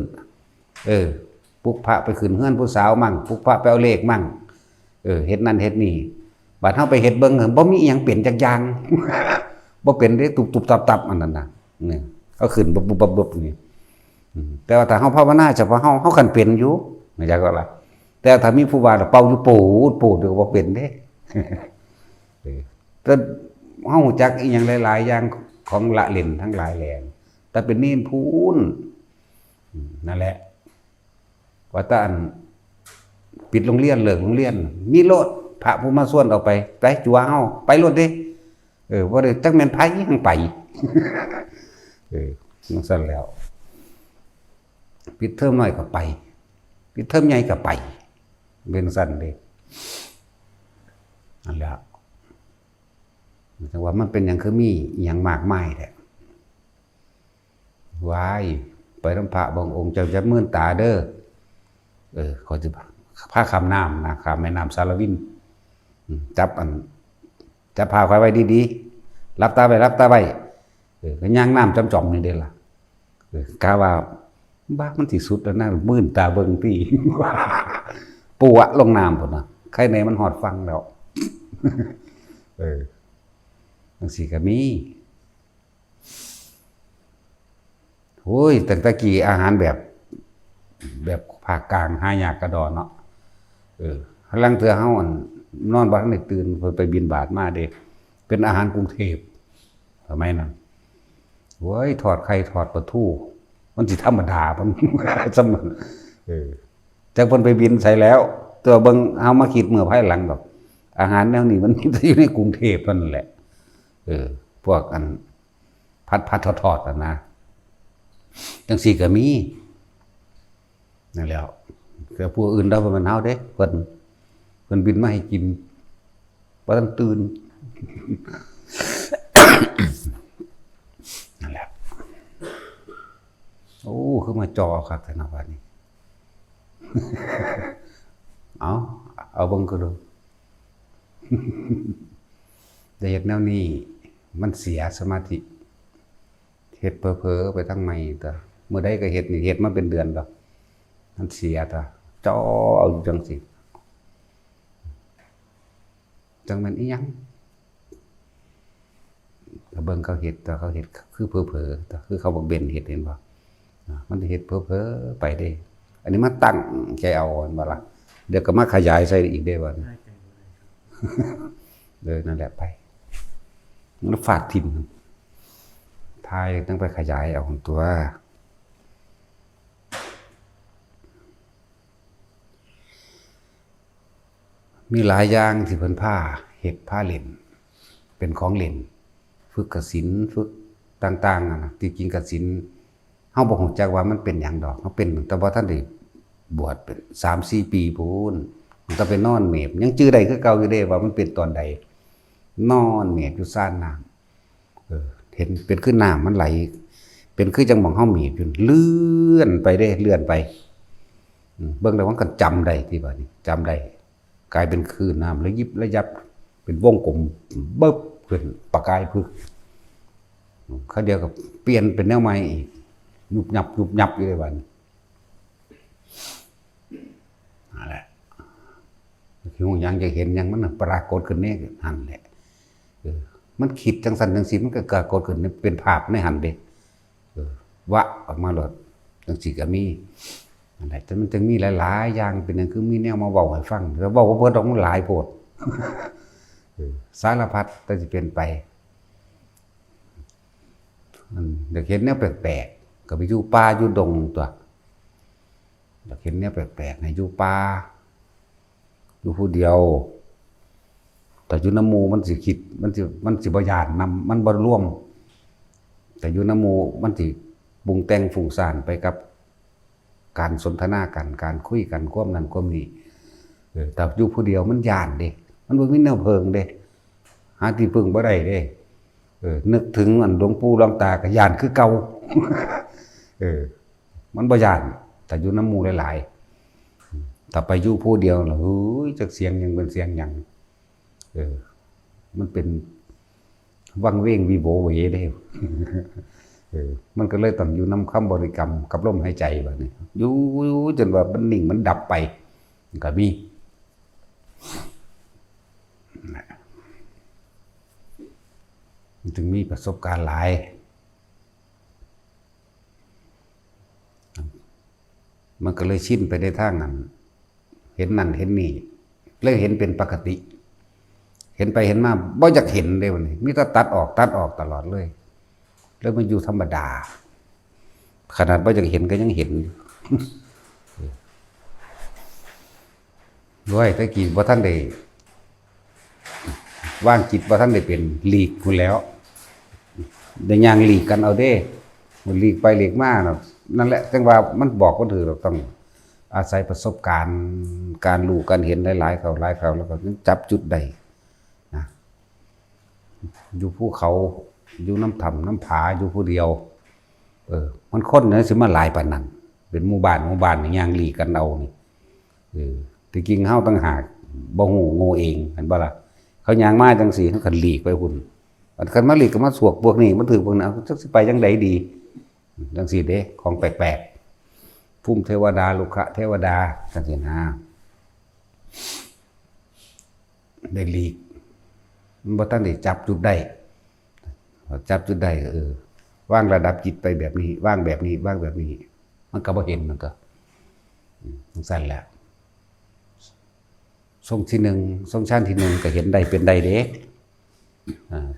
ເອີ ປຸກພະໄປຂຶ້ນເຮືອນຜູ້ສາວມັ້ງ ປຸກພະໄປເອົາເລກມັ້ງ. ເອີ ເຮັດນັ້ນເຮັດນີ້. ບາດເຮົາໄປເຮັດເບິ່ງ ບໍ່ມີອີ່ຫຍັງເປັນຈັກຢ່າງ. ບໍ່ເປັນເດ້ ຕຸບໆຕັບໆ ອັນນັ້ນນະ. ນີ້ ເອົາຂຶ້ນບຶບໆໆນີ້. ອືມ ແຕ່ວ່າຖ້າເຮົາພາວະນາສະເພາະເຮົາ ເຮົາຄັນເປັນຢູ່ ເຈົ້າກໍລະ. ແຕ່ຖ້າມີຜູ້ວ່າລະເປົ່າຢູ່ປູດໆ ຢູ່ ບໍ່ເປັນເດ້. ເອີ ແຕ່ເຮົາຮູ້ຈັກອີ່ຫຍັງຫຼາຍໆຢ່າງຂອງລະຫຼິ້ນທັງຫຼາຍແຫຼງ ແຕ່ເປັນເນນພຸ້ນ. ອືມ ນັ້ນແຫຼະ ວ່າແຕ່ອັນປິດໂຮງຮຽນ ເລີກໂຮງຮຽນ ມີໂລດ ພະຜູ້ມາຊວນອອກໄປ ໄປ ຈົວເຮົາ ໄປໂລດເດ້. ເອີ ບໍ່ໄດ້ ຈັກແມ່ນໃຜຫຍັງໄປ. ເອີ ຈັ່ງຊັ້ນແລ້ວ ປິດເທີມນ້ອຍກໍໄປ ປິດເທີມໃຫຍ່ກໍໄປ ເປັນຊັ້ນເດ້. ນັ້ນແຫຼະ ຈັ່ງວ່າມັນເປັນຫຍັງຄືມີອີ່ຫຍັງມາກມາຍແທ້? ວ້າຍ ໄປນຳພະບາງອົງ ເຈົ້າຢ່າມື່ນຕາເດີ. ເອີ ຂ້ອຍຊິພາຂ້າມນ້ຳນະ ຂ້າມແມ່ນ້ຳສາລະວິນ. ອືມ ຈັບອັນ ຈັບຜ້າຂ້ອຍໄວ້ດີໆ ຫຼັບຕາໄວ້ ຫຼັບຕາໄວ້. ເອີ ກໍຍ່າງນ້ຳຈອມໆນີ້ເດ້ລະ. ເອີ ກະວ່າ ບ້າ ມັນຊິສຸດແລ້ວນະ ມື່ນຕາເບິ່ງຕິ ປວະລົງນ້ຳພຸ້ນນະ. ໄຄແນ່ມັນຮອດຝັ່ງແລ້ວ. ເອີ ຈັ່ງຊີ້ກໍມີ. ໂອ້ຍ ຕັ້ງແຕ່ກີ້ອາຫານແບບ ແບບພາກກາງຫາຍາກກະດໍເນາະ. ເອີ ລາງເທື່ອເຮົາ ອັນ ນອນບໍ່ທັນໄດ້ຕື່ນ ເພິ່ນໄປບິນບາດມາເດ້ ເປັນອາຫານກຸງເທບ ສະໄໝນັ້ນ. ໂອ້ຍ ທອດໄຂ່ທອດປາທູ ມັນຊິທຳມະດາ ມັນ ສ່ຳນັ້ນ. ເອີ ຈັກເພິ່ນໄປບິນໃສແລ້ວ. ແຕ່ວ່າເບິ່ງ ເຮົາມາຄິດເມື່ອພາຍຫຼັງດອກ ອາຫານແນວນີ້ມັນມີແຕ່ຢູ່ໃນກຸງເທບເທົ່ານັ້ນແຫຼະ. ເອີ ພວກອັນ ຜັດໆທອດໆຫັ້ນນະ ຈັ່ງຊີ້ກໍມີ. ນັ້ນແຫຼະ ແຕ່ຜູ້ອື່ນເຮົາບໍ່ແມ່ນເຮົາເດ້ ເພິ່ນ ເພິ່ນບິນມາໃຫ້ກິນ ບໍ່ທັນຕື່ນ. ນັ້ນແຫຼະ. ໂອ້ ຄືມາຈໍ່ເອົາຄັກແທ້ເນາະບາດນີ້. ເອົາ ເອົາເບິ່ງກໍດູ. ແຕ່ເຮັດແນວນີ້ມັນເສຍສະມາທິ ເຮັດເຜີໆໄປທາງໃໝ່ຕົວະ. ມື້ໃດກໍເຮັດນີ້ ເຮັດມາເປັນເດືອນແລ້ວ ມັນເສຍຕົວະ. ຈໍ່ເອົາຢູ່ຈັ່ງຊີ້ ຈັກແມ່ນອີ່ຫຍັງ. ກໍເບິ່ງເຂົາເຮັດຕົວະ ເຂົາເຮັດຄືເຜີໆຕົວະ ຄືເຂົາບັກເບັນເຮັດ ເຫັນບໍ່? ອາ ມັນເຮັດເຜີໆໄປເດ້. ອັນນີ້ມາຕັ້ງໃຈເອົາ ແມ່ນບໍ່ລະ? ດຽວກໍມາຂະຫຍາຍໃສ່ອີກເດ້ບັດນີ້. ເອີ ນັ້ນແຫຼະ ໄປ ມັນຟາດຖິ້ມ ຖ່າຍຈັ່ງໄປຂະຫຍາຍເອົາຕົວະ. ມີຫຼາຍຢ່າງທີ່ເພິ່ນພາເຮັດພາຫຼິ້ນ ເປັນຂອງຫຼິ້ນ ຝຶກກະສິນ ຝຶກຕ່າງໆ ຫັ້ນນະ. ທີ່ຈິງກະສິນ ເຮົາບໍ່ຮູ້ຈັກວ່າມັນເປັນຫຍັງດອກ ເຮົາເປັນຕັ້ງແຕ່ບໍ່ທັນໄດ້ບວດ ເປັນສາມສີ່ປີພຸ້ນ ຕັ້ງແຕ່ໄປນອນເໝບ ຍັງຈື່ໄດ້ຄືເກົ່າຢູ່ເດ້ວ່າມັນເປັນຕອນໃດ ນອນເໝບຢູ່ຊານນ້ຳ. ເອີ ເຫັນເປັນຄືນ້ຳມັນໄຫຼ ເປັນຄືຈັ່ງໝ່ອງເຮົາເໝບຢູ່ ເລື່ອນໄປເດ້ ເລື່ອນໄປ. ອືມ ເບິ່ງແລ້ວມັນກໍຈຳໄດ້ຕິ ບາດນີ້ ຈຳໄດ້ ກາຍເປັນຄື້ນນ້ຳລະຢິບລະຍັບ ເປັນວົງກົມ ບຶບ ຂຶ້ນ ປະກາຍພຶກ. ອືມ ຄາວດຽວກໍປ່ຽນເປັນແນວໃໝ່ອີກ ຍຸບຍັບ ຍຸບຍັບຢູ່ເດ້ບາດນີ້. ນັ້ນແຫຼະ ຊິຮູ້ຫຍັງ ຢາກເຫັນຫຍັງ ມັນປາກົດຂຶ້ນໃນຫັ້ນແຫຼະ. ເອີ ມັນຄິດຈັ່ງຊັ້ນຈັ່ງຊີ້ ມັນກໍປາກົດຂຶ້ນເປັນພາບໃນຫັ້ນເດ້. ເອີ ວະອອກມາໂລດ ຈັ່ງຊີ້ກໍມີ. ນັ້ນແຫຼະ ແຕ່ມັນຈຶ່ງມີຫຼາຍໆຢ່າງ ເປັນຫຍັງຄືມີແນວມາເວົ້າໃຫ້ຟັງ ແຕ່ເວົ້າບໍ່ເບິດດອກ ມັນຫຼາຍໂພດ. ເອີ ສາລະພັດ ແຕ່ຊິເປັນໄປ. ອັນ ຢາກເຫັນແນວແປກ ກໍໄປຢູ່ປ່າຢູ່ດົງຕົວະ. ຢາກເຫັນແນວແປກໆ ໃຫ້ຢູ່ປ່າ ຢູ່ຜູ້ດຽວ. ຖ້າຢູ່ນຳໝູ່ມັນຊິຄິດ ມັນຊິ ມັນຊິບໍ່ຢ້ານນຳ ມັນບໍ່ລວມ. ແຕ່ຢູ່ນຳໝູ່ມັນຊິປຸງແຕ່ງຟຸ້ງສ້ານໄປກັບການສົນທະນາກັນ ການຄຸຍກັນ ຄວາມນັ້ນຄວາມນີ້. ເອີ ຖ້າຢູ່ຜູ້ດຽວມັນຢ້ານເດ້ ມັນບໍ່ມີແນວເພິ່ງເດ້ ຫາທີ່ເພິ່ງບໍ່ໄດ້ເດ້. ເອີ ນຶກເຖິງອັນຫຼວງປູ່ຫຼວງຕາກໍຢ້ານຄືເກົ່າ. ເອີ ມັນບໍ່ຢ້ານ ຖ້າຢູ່ນຳໝູ່ຫຼາຍໆ. ຖ້າໄປຢູ່ຜູ້ດຽວລະ ໂອ້ຍ ຈັກສຽງຫຍັງເປັນສຽງຫຍັງ. ເອີ ມັນເປັນວັງເວງວິໂຫວເຫວເດ້. ເອີ ມັນກໍເລີຍຕ້ອງຢູ່ນຳຄຳບໍລິກຳກັບລົມຫາຍໃຈບາດນີ້ ຢູ່ ຢູ່ຈົນວ່າມັນນິ່ງ ມັນດັບໄປ ມັນກໍມີ. ມັນຈຶ່ງມີປະສົບການຫຼາຍ ມັນກໍເລີຍຊິນໄປໃນທາງນັ້ນ ເຫັນນັ້ນເຫັນນີ້ ເລີຍເຫັນເປັນປະກະຕິ. ເຫັນໄປເຫັນມາບໍ່ຢາກເຫັນເດ້ບັດນີ້ ມີແຕ່ຕັດອອກ ຕັດອອກຕະຫຼອດເລີຍ. ເລີຍມາຢູ່ທຳມະດາ ຂະໜາດບໍ່ຢາກເຫັນກໍຍັງເຫັນຢູ່. ໂອ້ຍ ແຕ່ກີ້ບໍ່ທັນໄດ້ ວາງຈິດບໍ່ທັນໄດ້ເປັນ ຫຼີກພຸ້ນແຫຼ້ວ ໄດ້ຍ່າງຫຼີກກັນເອົາເດ້ ຫຼີກໄປຫຼີກມານະ. ນັ້ນແຫຼະ ຈັ່ງວ່າມັນບອກບໍ່ຖືກດອກ ຕ້ອງອາໄສປະສົບການ ການຮູ້ການເຫັນຫຼາຍໆເຂົ້າ ຫຼາຍເຂົ້າ ແລ້ວກໍຍັງຈັບຈຸດໄດ້ນະ. ຢູ່ພູເຂົາ ຢູ່ນຳຖ້ຳນຳຜາ ຢູ່ຜູ້ດຽວ ເອີ ມັນຄົນຫຍັງຊິມາຫຼາຍປານນັ້ນ ເປັນໝູ່ບ້ານ ໝູ່ບ້ານນີ້ຍ່າງຫຼີກກັນເອົານີ້. ເອີ ທີ່ຈິງເຮົາຕ່າງຫາກບໍ່ຮູ້ໂງ່ເອງ ແມ່ນບໍ່ລະ? ເຂົາຍ່າງມາຈັ່ງຊີ້ ເຮົາກໍຫຼີກໄປພຸ້ນ ອັນຄັນມາຫຼີກກໍມາສວກພວກນີ້ ມາຖືກພວກນັ້ນ ເອົາ ຈັກຊິໄປຈັ່ງໃດດີ ຈັ່ງຊີ້ເດ້. ຂອງແປກໆ ພູມເທວະດາ ລຸກຂະເທວະດາ ຈັ່ງຊີ້ນະ ໄດ້ຫຼີກ ມັນບໍ່ທັນໄດ້ຈັບຈຸດໄດ້ ຈັບຈຸດໄດ້ ເອີ ວາງລະດັບຈິດໄປແບບນີ້ ວາງແບບນີ້ ວາງແບບນີ້ ມັນກໍບໍ່ເຫັນ ມັນກໍ ອືມ ຈັ່ງຊັ້ນແຫຼະ. ຊົງທີໜຶ່ງ ຊົງຊານທີໜຶ່ງກໍເຫັນໄດ້ເປັນໄດ້ເດ້ ອາ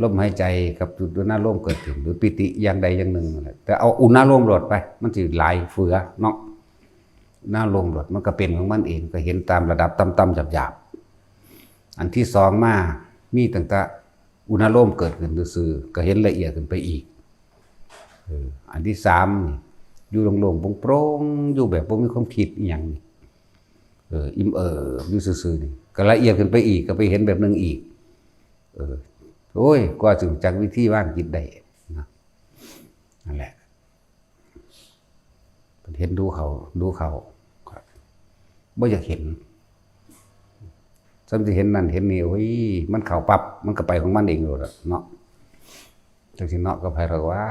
ລົມຫາຍໃຈກັບຈຸດອຸນາໂລມເກີດຂຶ້ນ ຫຼື ປີຕິຢ່າງໃດຢ່າງໜຶ່ງນັ້ນແຫຼະ ແຕ່ເອົາອຸນາໂລມໂລດໄປ ມັນຊິຫຼາຍເຟືອເນາະ ອຸນາໂລມໂລດ ມັນກໍເປັນຂອງມັນເອງ ກໍເຫັນຕາມລະດັບຕ່ຳໆ ຫຍາບໆ. ອັນທີສອງມາ ມີຕັ້ງແຕ່ອຸນາໂລມເກີດຂຶ້ນຊື່ໆ ກໍເຫັນລະອຽດຂຶ້ນໄປອີກ. ເອີ ອັນທີສາມນີ້ ຢູ່ໂລ່ງໆໂປ່ງໆ ຢູ່ແບບບໍ່ມີຄວາມຄິດອີ່ຫຍັງນີ້ ເອີ ອີ່ມເອີບຢູ່ຊື່ໆນີ້ ກໍລະອຽດຂຶ້ນໄປອີກ ກໍໄປເຫັນແບບໜຶ່ງອີກ. ເອີ ໂອ້ຍ ກວ່າຊິຮູ້ຈັກວິທີວາງຈິດໄດ້ນະ ນັ້ນແຫຼະ. ເຫັນດູເຂົ້າ ດູເຂົ້າ ບໍ່ຢາກເຫັນ ສ່ຳຊິເຫັນນັ້ນເຫັນນີ້ ໂອ້ຍ ມັນເຂົ້າປັບ ມັນກໍໄປຂອງມັນເອງໂລດເນາະ. ຈັກຊິເນາະກັບໃຜດອກວ່າ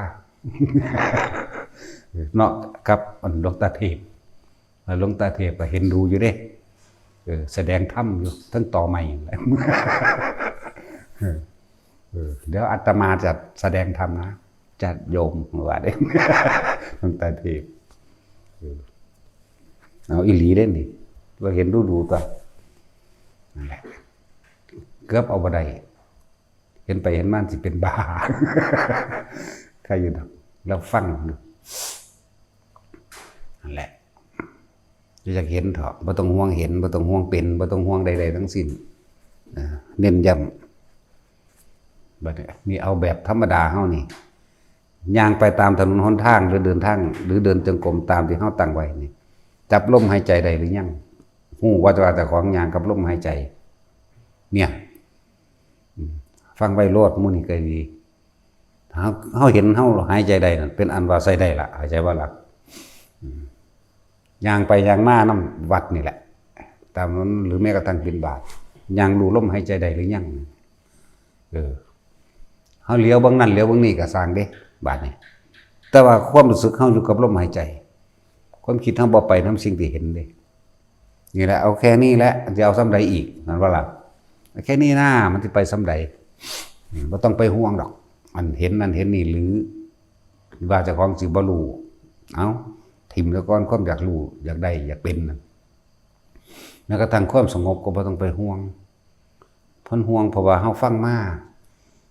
ເນາະກັບອັນຫຼວງຕາເທບ ແລ້ວຫຼວງຕາເທບກໍເຫັນດູຢູ່ເດ້ ເອີ ສະແດງທຳຢູ່ເທິງຕໍໄມ້ນັ້ນແຫຼະ ເອີ ດຽວອາດຕະມາຈະສະແດງທຳນະ ຈາດໂຍມວ່າເດ້ ຫຼວງຕາເທບ ເອີ ເອົາອີ່ຫຼີເດ້ນີ້ ວ່າເຫັນດູໆຕົວະ ນັ້ນແຫຼະ ເກືອບເອົາບໍ່ໄດ້ ເຫັນໄປເຫັນມາຊິເປັນບ້າ ໃຄຢູ່ດອກ ລາວຟັງຢູ່ ນັ້ນແຫຼະ. ຢ່າຢາກເຫັນເຖາະ ບໍ່ຕ້ອງຫ່ວງເຫັນ ບໍ່ຕ້ອງຫ່ວງເປັນ ບໍ່ຕ້ອງຫ່ວງໃດໆທັງສິ້ນ ເອີ ເນັ້ນຢ້ຳ. ບັດນີ້ເອົາແບບທຳມະດາເຮົານີ້ ຍ່າງໄປຕາມຖະໜົນຫົນທາງ ຫຼືເດີນທາງ ຫຼືເດີນຈົງກົມຕາມທີ່ເຮົາຕັ້ງໄວ້ນີ້ ຈັບລົມຫາຍໃຈໄດ້ຫຼືຍັງ? ຮູ້ວ່າ ວ່າເຈົ້າຂອງຍ່າງກັບລົມຫາຍໃຈ ເນຍ ອືມ ຟັງໄວ້ໂລດ ໝູ່ນີ້ກໍດີ ເຮົາ ເຮົາເຫັນເຮົາຫາຍໃຈໄດ້ນັ້ນ ເປັນອັນວ່າໃຊ້ໄດ້ລະ ເຂົ້າໃຈບໍ່ລະ? ອືມ ຍ່າງໄປຍ່າງມານຳວັດນີ້ແຫຼະ ຕາມນັ້ນ ຫຼືແມ້ກະທັ່ງບິນບາດ ຍ່າງຮູ້ລົມຫາຍໃຈໄດ້ຫຼືຍັງ? ເອີ ເຮົາຫຼຽວເບິ່ງນັ້ນຫຼຽວເບິ່ງນີ້ກໍຊ່າງເດ້ ບາດນີ້ ແຕ່ວ່າຄວາມຮູ້ສຶກເຮົາຢູ່ກັບລົມຫາຍໃຈ ຄວາມຄິດເຮົາບໍ່ໄປນຳສິ່ງທີ່ເຫັນເດ້. ນີ້ແຫຼະ ເອົາແຄ່ນີ້ແຫຼະ ຊິເອົາສ່ຳໃດອີກ ແມ່ນບໍ່ລະ? ເອົາແຄ່ນີ້ນາ ມັນຊິໄປສ່ຳໃດ? ອືມ ບໍ່ຕ້ອງໄປຫ່ວງດອກ ອັນເຫັນນັ້ນເຫັນນີ້ ຫຼືວ່າເຈົ້າຂອງຊິບໍ່ຮູ້ ເອົາ ຖິ້ມລະກ່ອນ ຄວາມຢາກຮູ້ ຢາກໄດ້ ຢາກເປັນນັ້ນ. ແມ້ກະທັ່ງຄວາມສະຫງົບກໍບໍ່ຕ້ອງໄປຫ່ວງ ເພິ່ນຫ່ວງ ເພາະວ່າເຮົາຟັງມາ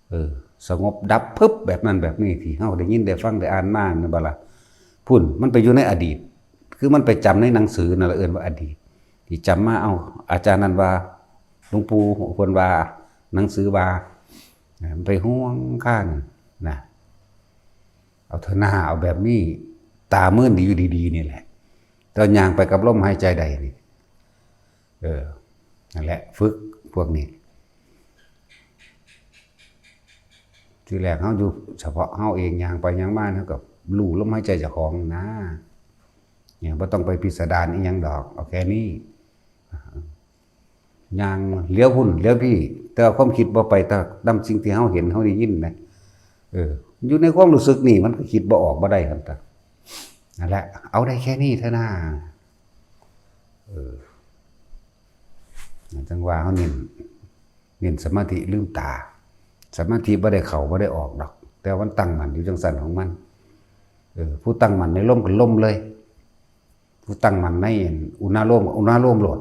ເອີ ສະຫງົບດັບປຶບ ແບບນັ້ນແບບນີ້ ທີ່ເຮົາໄດ້ຍິນໄດ້ຟັງໄດ້ອ່ານມານັ້ນບໍ່ລະ? ພຸ້ນ ມັນໄປຢູ່ໃນອະດີດ ຄືມັນໄປຈຳໃນໜັງສືນັ້ນລະ ເອີ້ນວ່າອະດີດ ທີ່ຈຳມາ. ເອົາ ອາຈານນັ້ນວ່າ ຫຼວງປູ່ເພິ່ນວ່າ ໜັງສືວ່າ ໄປຫ່ວງຄານນະ ເອົາເທື່ອໜ້າ ເອົາແບບນີ້ ຕາມື່ນດີຢູ່ດີໆນີ້ແຫຼະ ແຕ່ວ່າຍ່າງໄປກັບລົມຫາຍໃຈໃດນີ້ ເອີ ນັ້ນແຫຼະ ຝຶກພວກນີ້. ທີແລກເຮົາຢູ່ສະເພາະເຮົາເອງ ຍ່າງໄປຍ່າງມາ ເຮົາກໍຮູ້ລົມຫາຍໃຈເຈົ້າຂອງນະ ບໍ່ຕ້ອງໄປພິສະດານອີ່ຫຍັງດອກ ເອົາແຄ່ນີ້. ຍ່າງຫຼຽວພຸ້ນຫຼຽວພີ້ ແຕ່ວ່າຄວາມຄິດບໍ່ໄປຕາມສິ່ງທີ່ເຮົາເຫັນເຮົາໄດ້ຍິນນະ. ເອີ ຢູ່ໃນຄວາມຮູ້ສຶກນີ້ ມັນກໍຄິດບໍ່ອອກບໍ່ໄດ້ຫັ້ນຕາ. ນັ້ນແຫຼະ ເອົາໄດ້ແຄ່ນີ້ເທື່ອນາ. ເອີ ຈັ່ງວ່າເຮົາເນັ້ນ ເນັ້ນສະມາທິລືມຕາ. ສະມາທິບໍ່ໄດ້ເຂົ້າບໍ່ໄດ້ອອກດອກ ແຕ່ວ່າມັນຕັ້ງໝັ້ນຢູ່ຈັ່ງຊັ້ນຂອງມັນ. ເອີ ຜູ້ຕັ້ງໝັ້ນໃນລົມກໍລົມເລີຍ. ຜູ້ຕັ້ງໝັ້ນໃນອຸນາໂລມ ອຸນາໂລມໂລດ.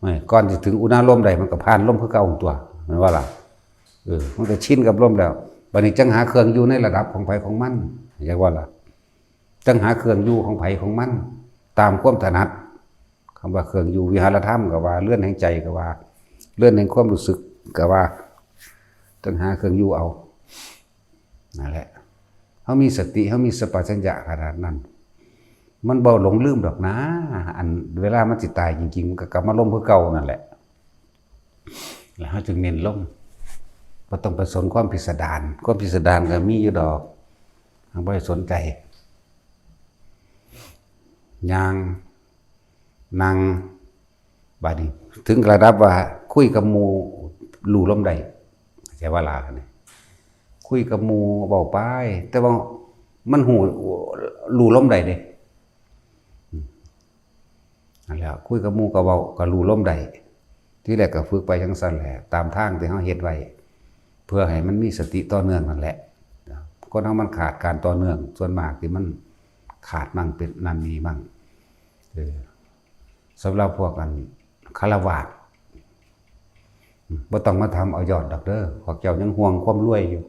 ແມ່ນ ກ່ອນຊິເຖິງອຸນາໂລມໄດ້ ມັນກໍຜ່ານລົມຄືເກົ່າຫັ້ນຕົວະ ແມ່ນບໍ່ລະ? ເອີ ມັນກໍຊິນກັບລົມແລ້ວ ບັດນີ້ຈັ່ງຫາເຄື່ອງຢູ່ໃນລະດັບຂອງໃຜຂອງມັນ ເຫັນບໍ່ລະ? ຈັ່ງຫາເຄື່ອງຢູ່ຂອງໃຜຂອງມັນ ຕາມຄວາມຖະໜັດ. ຄຳວ່າເຄື່ອງຢູ່ ວິຫາລະທຳກໍວ່າ ເຮືອນແຫ່ງໃຈກໍວ່າ ເຮືອນແຫ່ງຄວາມຮູ້ສຶກກໍວ່າ ຈັ່ງຫາເຄື່ອງຢູ່ເອົາ. ນັ້ນແຫຼະ ເຮົາມີສະຕິ ເຮົາມີສະປະຊັນຍະຂະໜາດນັ້ນ ມັນບໍ່ຫຼົງລືມດອກນາ. ອັນເວລາມັນຊິຕາຍຈິງໆ ມັນກໍກັບມາລົມຄືເກົ່ານັ້ນແຫຼະ. ແລ້ວເຮົາຈຶ່ງເນັ້ນລົມ ບໍ່ຕ້ອງໄປສົນຄວາມພິສະດານ. ຄວາມພິສະດານກໍມີຢູ່ດອກ ເຮົາບໍ່ໄດ້ສົນໃຈ. ຍ່າງ ນັ່ງ ບາດນີ້ເຖິງລະດັບວ່າຄຸຍກັບໝູ່ຮູ້ລົມໄດ້ ເຈົ້າວ່າລາວນີ້ ຄຸຍກັບໝູ່ເວົ້າໄປ ແຕ່ວ່າມັນຮູ້ ຮູ້ລົມໄດ້ເດ້. ອືມ ນັ້ນແຫຼະ ຄຸຍກັບໝູ່ກໍເວົ້າ ກໍຮູ້ລົມໄດ້. ທີແລກກໍຝຶກໄປຈັ່ງຊັ້ນແຫຼະ ຕາມທາງທີ່ເຮົາເຮັດໄວ້ ເພື່ອໃຫ້ມັນມີສະຕິຕໍ່ເນື່ອງນັ້ນແຫຼະ. ຄົນເຮົາມັນຂາດການຕໍ່ເນື່ອງ ສ່ວນມາກທີ່ມັນຂາດໝັ້ງເປັນນັ້ນນີ້ໝັ້ງ ເອີ ສຳລັບພວກອັນຄາລະວາດ ບໍ່ຕ້ອງມາຖາມເອົາຍອດດອກເດີ ພວກເຈົ້າຍັງຫ່ວງຄວາມລວຍຢູ່.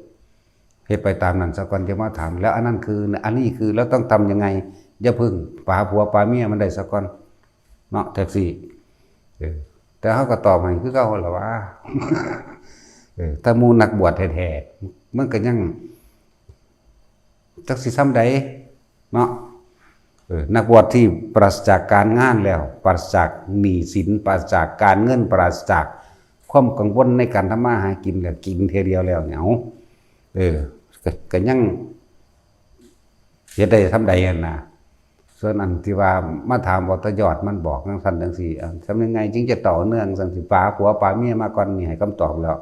ເຮັດໄປຕາມນັ້ນຊະກ່ອນ ຢ່າມາຖາມ ແລ້ວອັນນັ້ນຄື ອັນນີ້ຄື ແລ້ວຕ້ອງທຳຍັງໄງ? ຢ່າເພິ່ງ ປາຜົວປາເມຍມັນໄດ້ຊະກ່ອນເນາະ ແທັກຊີ. ເອີ ແຕ່ເຮົາກໍຕອບໃຫ້ຄືເກົ່າຫັ້ນລະວ່າ ເອີ ຖ້າໝູ່ນັກບວດແທ້ໆ ມັນກໍຍັງ ຈັກຊິຊ່ຳໃດເນາະ. ເອີ ນັກບວດທີ່ປາສະຈາກການງານແລ້ວ ປາສະຈາກໜີ້ສິນ ປາສະຈາກການເງິນ ປາສະຈາກຄວາມກັງວົນໃນການທຳມາຫາກິນແລ້ວ ກິນເທື່ອດຽວແລ້ວນີ້ ເອົາ ເອີ ກໍ ກໍຍັງເຮັດໄດ້ຊ່ຳໃດຫັ້ນນະ. ສ່ວນອັນທີ່ວ່າມາຖາມເອົາແຕ່ຍອດມັນ ບອກຈັ່ງຊັ້ນຈັ່ງຊີ້ ເອົາ ທຳຍັງໄງຈຶ່ງຈະຕໍ່ເນື່ອງ ຈັ່ງຊີ້ ປາຜົວປາເມຍມາກ່ອນນີ້ ໃຫ້ຄຳຕອບແລ້ວ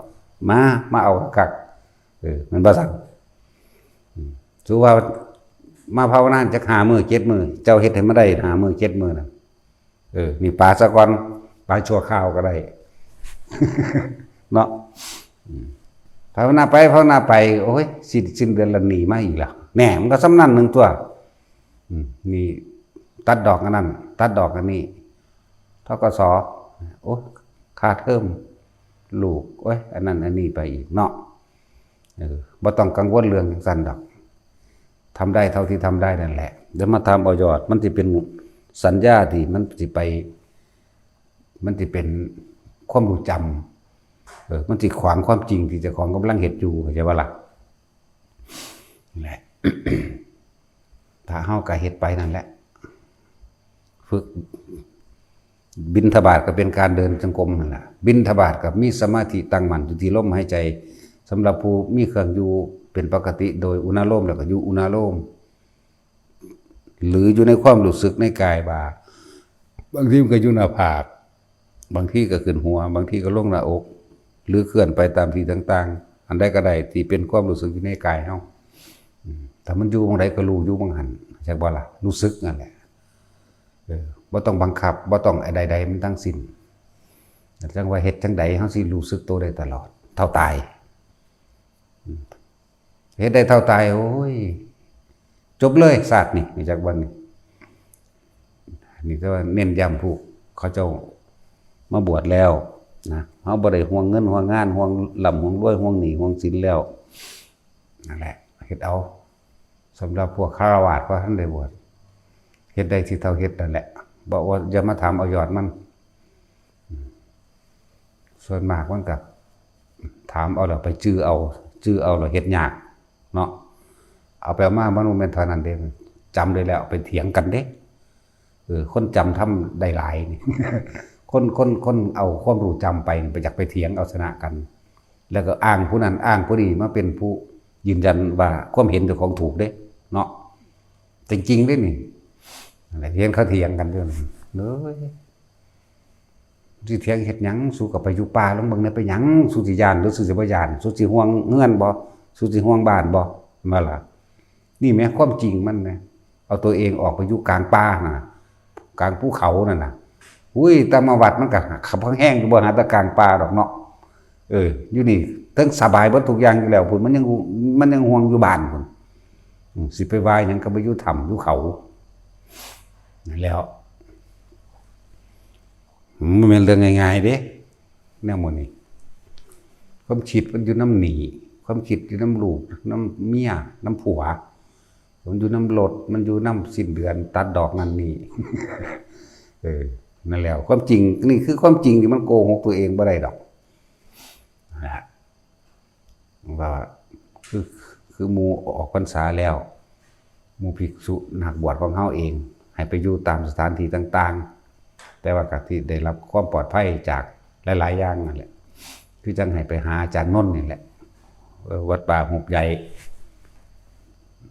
ມາ ມາເອົາຄັກໆ ເອີ ແມ່ນບໍ່ຊັ້ນ? ອືມ ສົມມຸດວ່າມາພາວະນາຈັກຫ້າມື້ເຈັດມື້ ເຈົ້າເຮັດໃຫ້ມັນໄດ້ຫ້າມື້ເຈັດມື້ນະ. ເອີ ນີ້ປາຊະກ່ອນ ປາຊົ່ວຄາວກໍໄດ້ເນາະ. ອືມ ພາວະນາໄປ ພາວະນາໄປ ໂອ້ຍ ສິ້ນ ສິ້ນເດືອນລະໜີ້ມາອີກແລ້ວ ແນ່ ມັນກໍສ່ຳນັ້ນໜຶ່ງຕົວະ. ອືມ ນີ້ຕັດດອກອັນນັ້ນ ຕັດດອກອັນນີ້ ທກສ ໂອ້ຍ ຄ່າເທີມລູກ ໂອ້ຍ ອັນນັ້ນອັນນີ້ໄປອີກເນາະ. ເອີ ບໍ່ຕ້ອງກັງວົນເລື່ອງຈັ່ງຊັ້ນດອກ ທຳໄດ້ເທົ່າທີ່ທຳໄດ້ນັ້ນແຫຼະ. ຢ່າມາຖາມເອົາຍອດ ມັນຊິເປັນສັນຍາທີ່ມັນຊິໄປ ມັນຊິເປັນຄວາມຮູ້ຈຳ ເອີ ມັນຊິຂວາງຄວາມຈິງທີ່ເຈົ້າຂອງກຳລັງເຮັດຢູ່ ເຂົ້າໃຈບໍ່ລະ? ແຫຼະ ຖ້າເຮົາກໍເຮັດໄປນັ້ນແຫຼະ ຝຶກ ບິນທະບາດກໍເປັນການເດີນຈົງກົມຫັ້ນລະ ບິນທະບາດກໍມີສະມາທິຕັ້ງໝັ້ນຢູ່ທີ່ລົມຫາຍໃຈ. ສຳລັບຜູ້ມີເຄື່ອງຢູ່ເປັນປົກກະຕິໂດຍອຸນາໂລມ ແລ້ວກໍຢູ່ອຸນາໂລມ ຫຼື ຢູ່ໃນຄວາມຮູ້ສຶກໃນກາຍວ່າ ບາງທີມັນກໍຢູ່ໜ້າຜາກ ບາງທີກໍຂຶ້ນຫົວ ບາງທີກໍລົງໜ້າອົກ ຫຼື ເຄື່ອນໄປຕາມທີ່ຕ່າງໆ ອັນໃດກໍໄດ້ທີ່ເປັນຄວາມຮູ້ສຶກຢູ່ໃນກາຍເຮົາ. ອືມ ຖ້າມັນຢູ່ໝ່ອງໃດກໍຮູ້ຢູ່ໝ່ອງຫັ້ນ ເຂົ້າໃຈບໍ່ລະ? ຮູ້ສຶກນັ້ນແຫຼະ. ເອີ ບໍ່ຕ້ອງບັງຄັບ ບໍ່ຕ້ອງອັນໃດໆມັນທັງສິ້ນ. ຈັ່ງວ່າເຮັດຈັ່ງໃດເຮົາຊິຮູ້ສຶກໂຕໄດ້ຕະຫຼອດ ເທົ່າຕາຍ. ອືມ ເຮັດໄດ້ເທົ່າຕາຍ ໂອ້ຍ ຈົບເລີຍຊາດນີ້ ຮູ້ຈັກບໍ່ນີ້? ນີ້ແຕ່ວ່າເນັ້ນຢ້ຳພວກເຂົາເຈົ້າມາບວດແລ້ວນະ ເຮົາບໍ່ໄດ້ຫ່ວງເງິນຫ່ວງງານ ຫ່ວງລ່ຳຫ່ວງລວຍ ຫ່ວງໜີ້ຫ່ວງສິນແລ້ວ ນັ້ນແຫຼະ ເຮັດເອົາ. ສຳລັບພວກຄາລະວາດບໍ່ທັນໄດ້ບວດ ເຮັດໄດ້ທີ່ເທົ່າເຮັດນັ້ນແຫຼະ ບໍ່ວ່າຢ່າມາຖາມເອົາຍອດມັນ. ສ່ວນມາກມັນກໍຖາມເອົາແລ້ວໄປຈື່ເອົາ ຈື່ເອົາແລ້ວເຮັດຍາກເນາະ. ເອົາໄປເອົາມາມັນບໍ່ແມ່ນເທົ່ານັ້ນເດ້ ຈຳໄດ້ແລ້ວໄປຖຽງກັນເດ້. ເອີ ຄົນຈຳທຳໄດ້ຫຼາຍນີ້ ຄົນ ຄົນ ຄົນເອົາຄວາມຮູ້ຈຳໄປນີ້ ໄປ ຢາກໄປຖຽງເອົາຊະນະກັນ ແລ້ວກໍອ້າງຜູ້ນັ້ນອ້າງຜູ້ນີ້ມາເປັນຜູ້ຢືນຢັນວ່າຄວາມເຫັນເຈົ້າຂອງຖືກເດ້ເນາະ. ຈິງໆເດ້ນີ້ ນັ້ນແຫຼະ ເຫັນເຂົາຖຽງກັນຢູ່ນັ້ນເລີຍ. ຊິຖຽງເຮັດຫຍັງ? ສູກໍໄປຢູ່ປ່າລອງເບິ່ງແດ່ ເປັນຫຍັງ? ສູຊິຢ້ານ ຫຼື ສູຊິບໍ່ຢ້ານ? ສູຊິຫ່ວງເຮືອນບໍ່? ສູຊິຫ່ວງບ້ານບໍ່? ແມ່ນບໍ່ລະ? ນີ້ແໝ່ຄວາມຈິງມັນນະ ເອົາຕົວເອງອອກໄປຢູ່ກາງປ່າຫັ້ນນະ ກາງພູເຂົານັ້ນນະ. ອຸ້ຍ ແຕ່ມາວັດມັນກໍຄັບແຮງຢູ່ ບໍ່ຫາແຕ່ກາງປ່າດອກເນາະ. ເອີ ຢູ່ນີ້ເຖິງສະບາຍເບິດທຸກຢ່າງຢູ່ແລ້ວ ພຸ້ນມັນຍັງ ມັນຍັງຫ່ວງຢູ່ບ້ານພຸ້ນ. ອືມ ຊິໄປວ່າຫຍັງກໍໄປຢູ່ຖ້ຳຢູ່ເຂົາ. ນັ້ນແຫຼະ ມັນບໍ່ແມ່ນເລື່ອງງ່າຍໆເດ້ ແນວໝູ່ນີ້. ຄວາມຄິດມັນຢູ່ນຳໜີ້ ຄວາມຄິດຢູ່ນຳລູກ ນຳເມຍ ນຳຜົວ ມັນຢູ່ນຳລົດ ມັນຢູ່ນຳສິ້ນເດືອນ ຕັດດອກນັ້ນນີ້. ເອີ ນັ້ນແຫຼະ ຄວາມຈິງ ນີ້ຄືຄວາມຈິງທີ່ມັນໂກຫກຕົວເອງບໍ່ໄດ້ດອກນະ. ວ່າ ຄື ຄືໝູ່ອອກພັນສາແລ້ວ ໝູ່ພິກສຸນັກບວດຂອງເຮົາເອງ ໃຫ້ໄປຢູ່ຕາມສະຖານທີ່ຕ່າງໆ ແຕ່ວ່າກໍທີ່ໄດ້ຮັບຄວາມປອດໄພຈາກຫຼາຍໆຢ່າງນັ້ນແຫຼະ ຄືຈັ່ງໃຫ້ໄປຫາອາຈານນົນນີ້ແຫຼະ ເອີ ວັດປ່າຮູບໃຫຍ່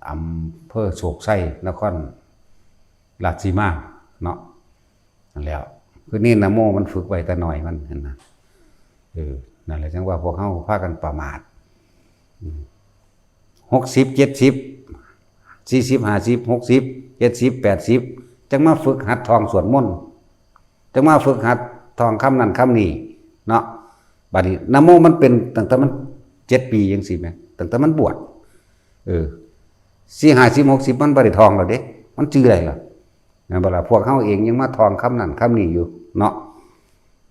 ອຳເພີໂຊກໄຊ ນະຄອນລາດສີມາເນາະ. ນັ້ນແຫຼະ ຄືເນນນະໂມມັນຝຶກໄວ້ແຕ່ນ້ອຍມັນຫັ້ນນະ. ເອີ ນັ້ນແຫຼະ ຈັ່ງວ່າພວກເຮົາພາກັນປະໝາດ. ອືມ ຫົກສິບ ເຈັດສິບ ສີ່ສິບ ຫ້າສິບ ຫົກສິບ ເຈັດສິບ ແປດສິບ ຈັ່ງມາຝຶກຫັດທ່ອງສວດມົນ ຈັ່ງມາຝຶກຫັດທ່ອງຄຳນັ້ນຄຳນີ້ເນາະ. ບາດນີ້ນະໂມມັນເປັນຕັ້ງແຕ່ມັນເຈັດປີຈັ່ງຊີ້ແມະ ຕັ້ງແຕ່ມັນບວດ. ເອີ ສີ່ ຫ້າສິບ ຫົກສິບ ມັນບໍ່ໄດ້ທ່ອງແລ້ວເດ້ ມັນຈື່ໄດ້ແລ້ວ. ແມ່ນບໍ່ລະ? ພວກເຮົາເອງຍັງມາທ່ອງຄຳນັ້ນຄຳນີ້ຢູ່ເນາະ.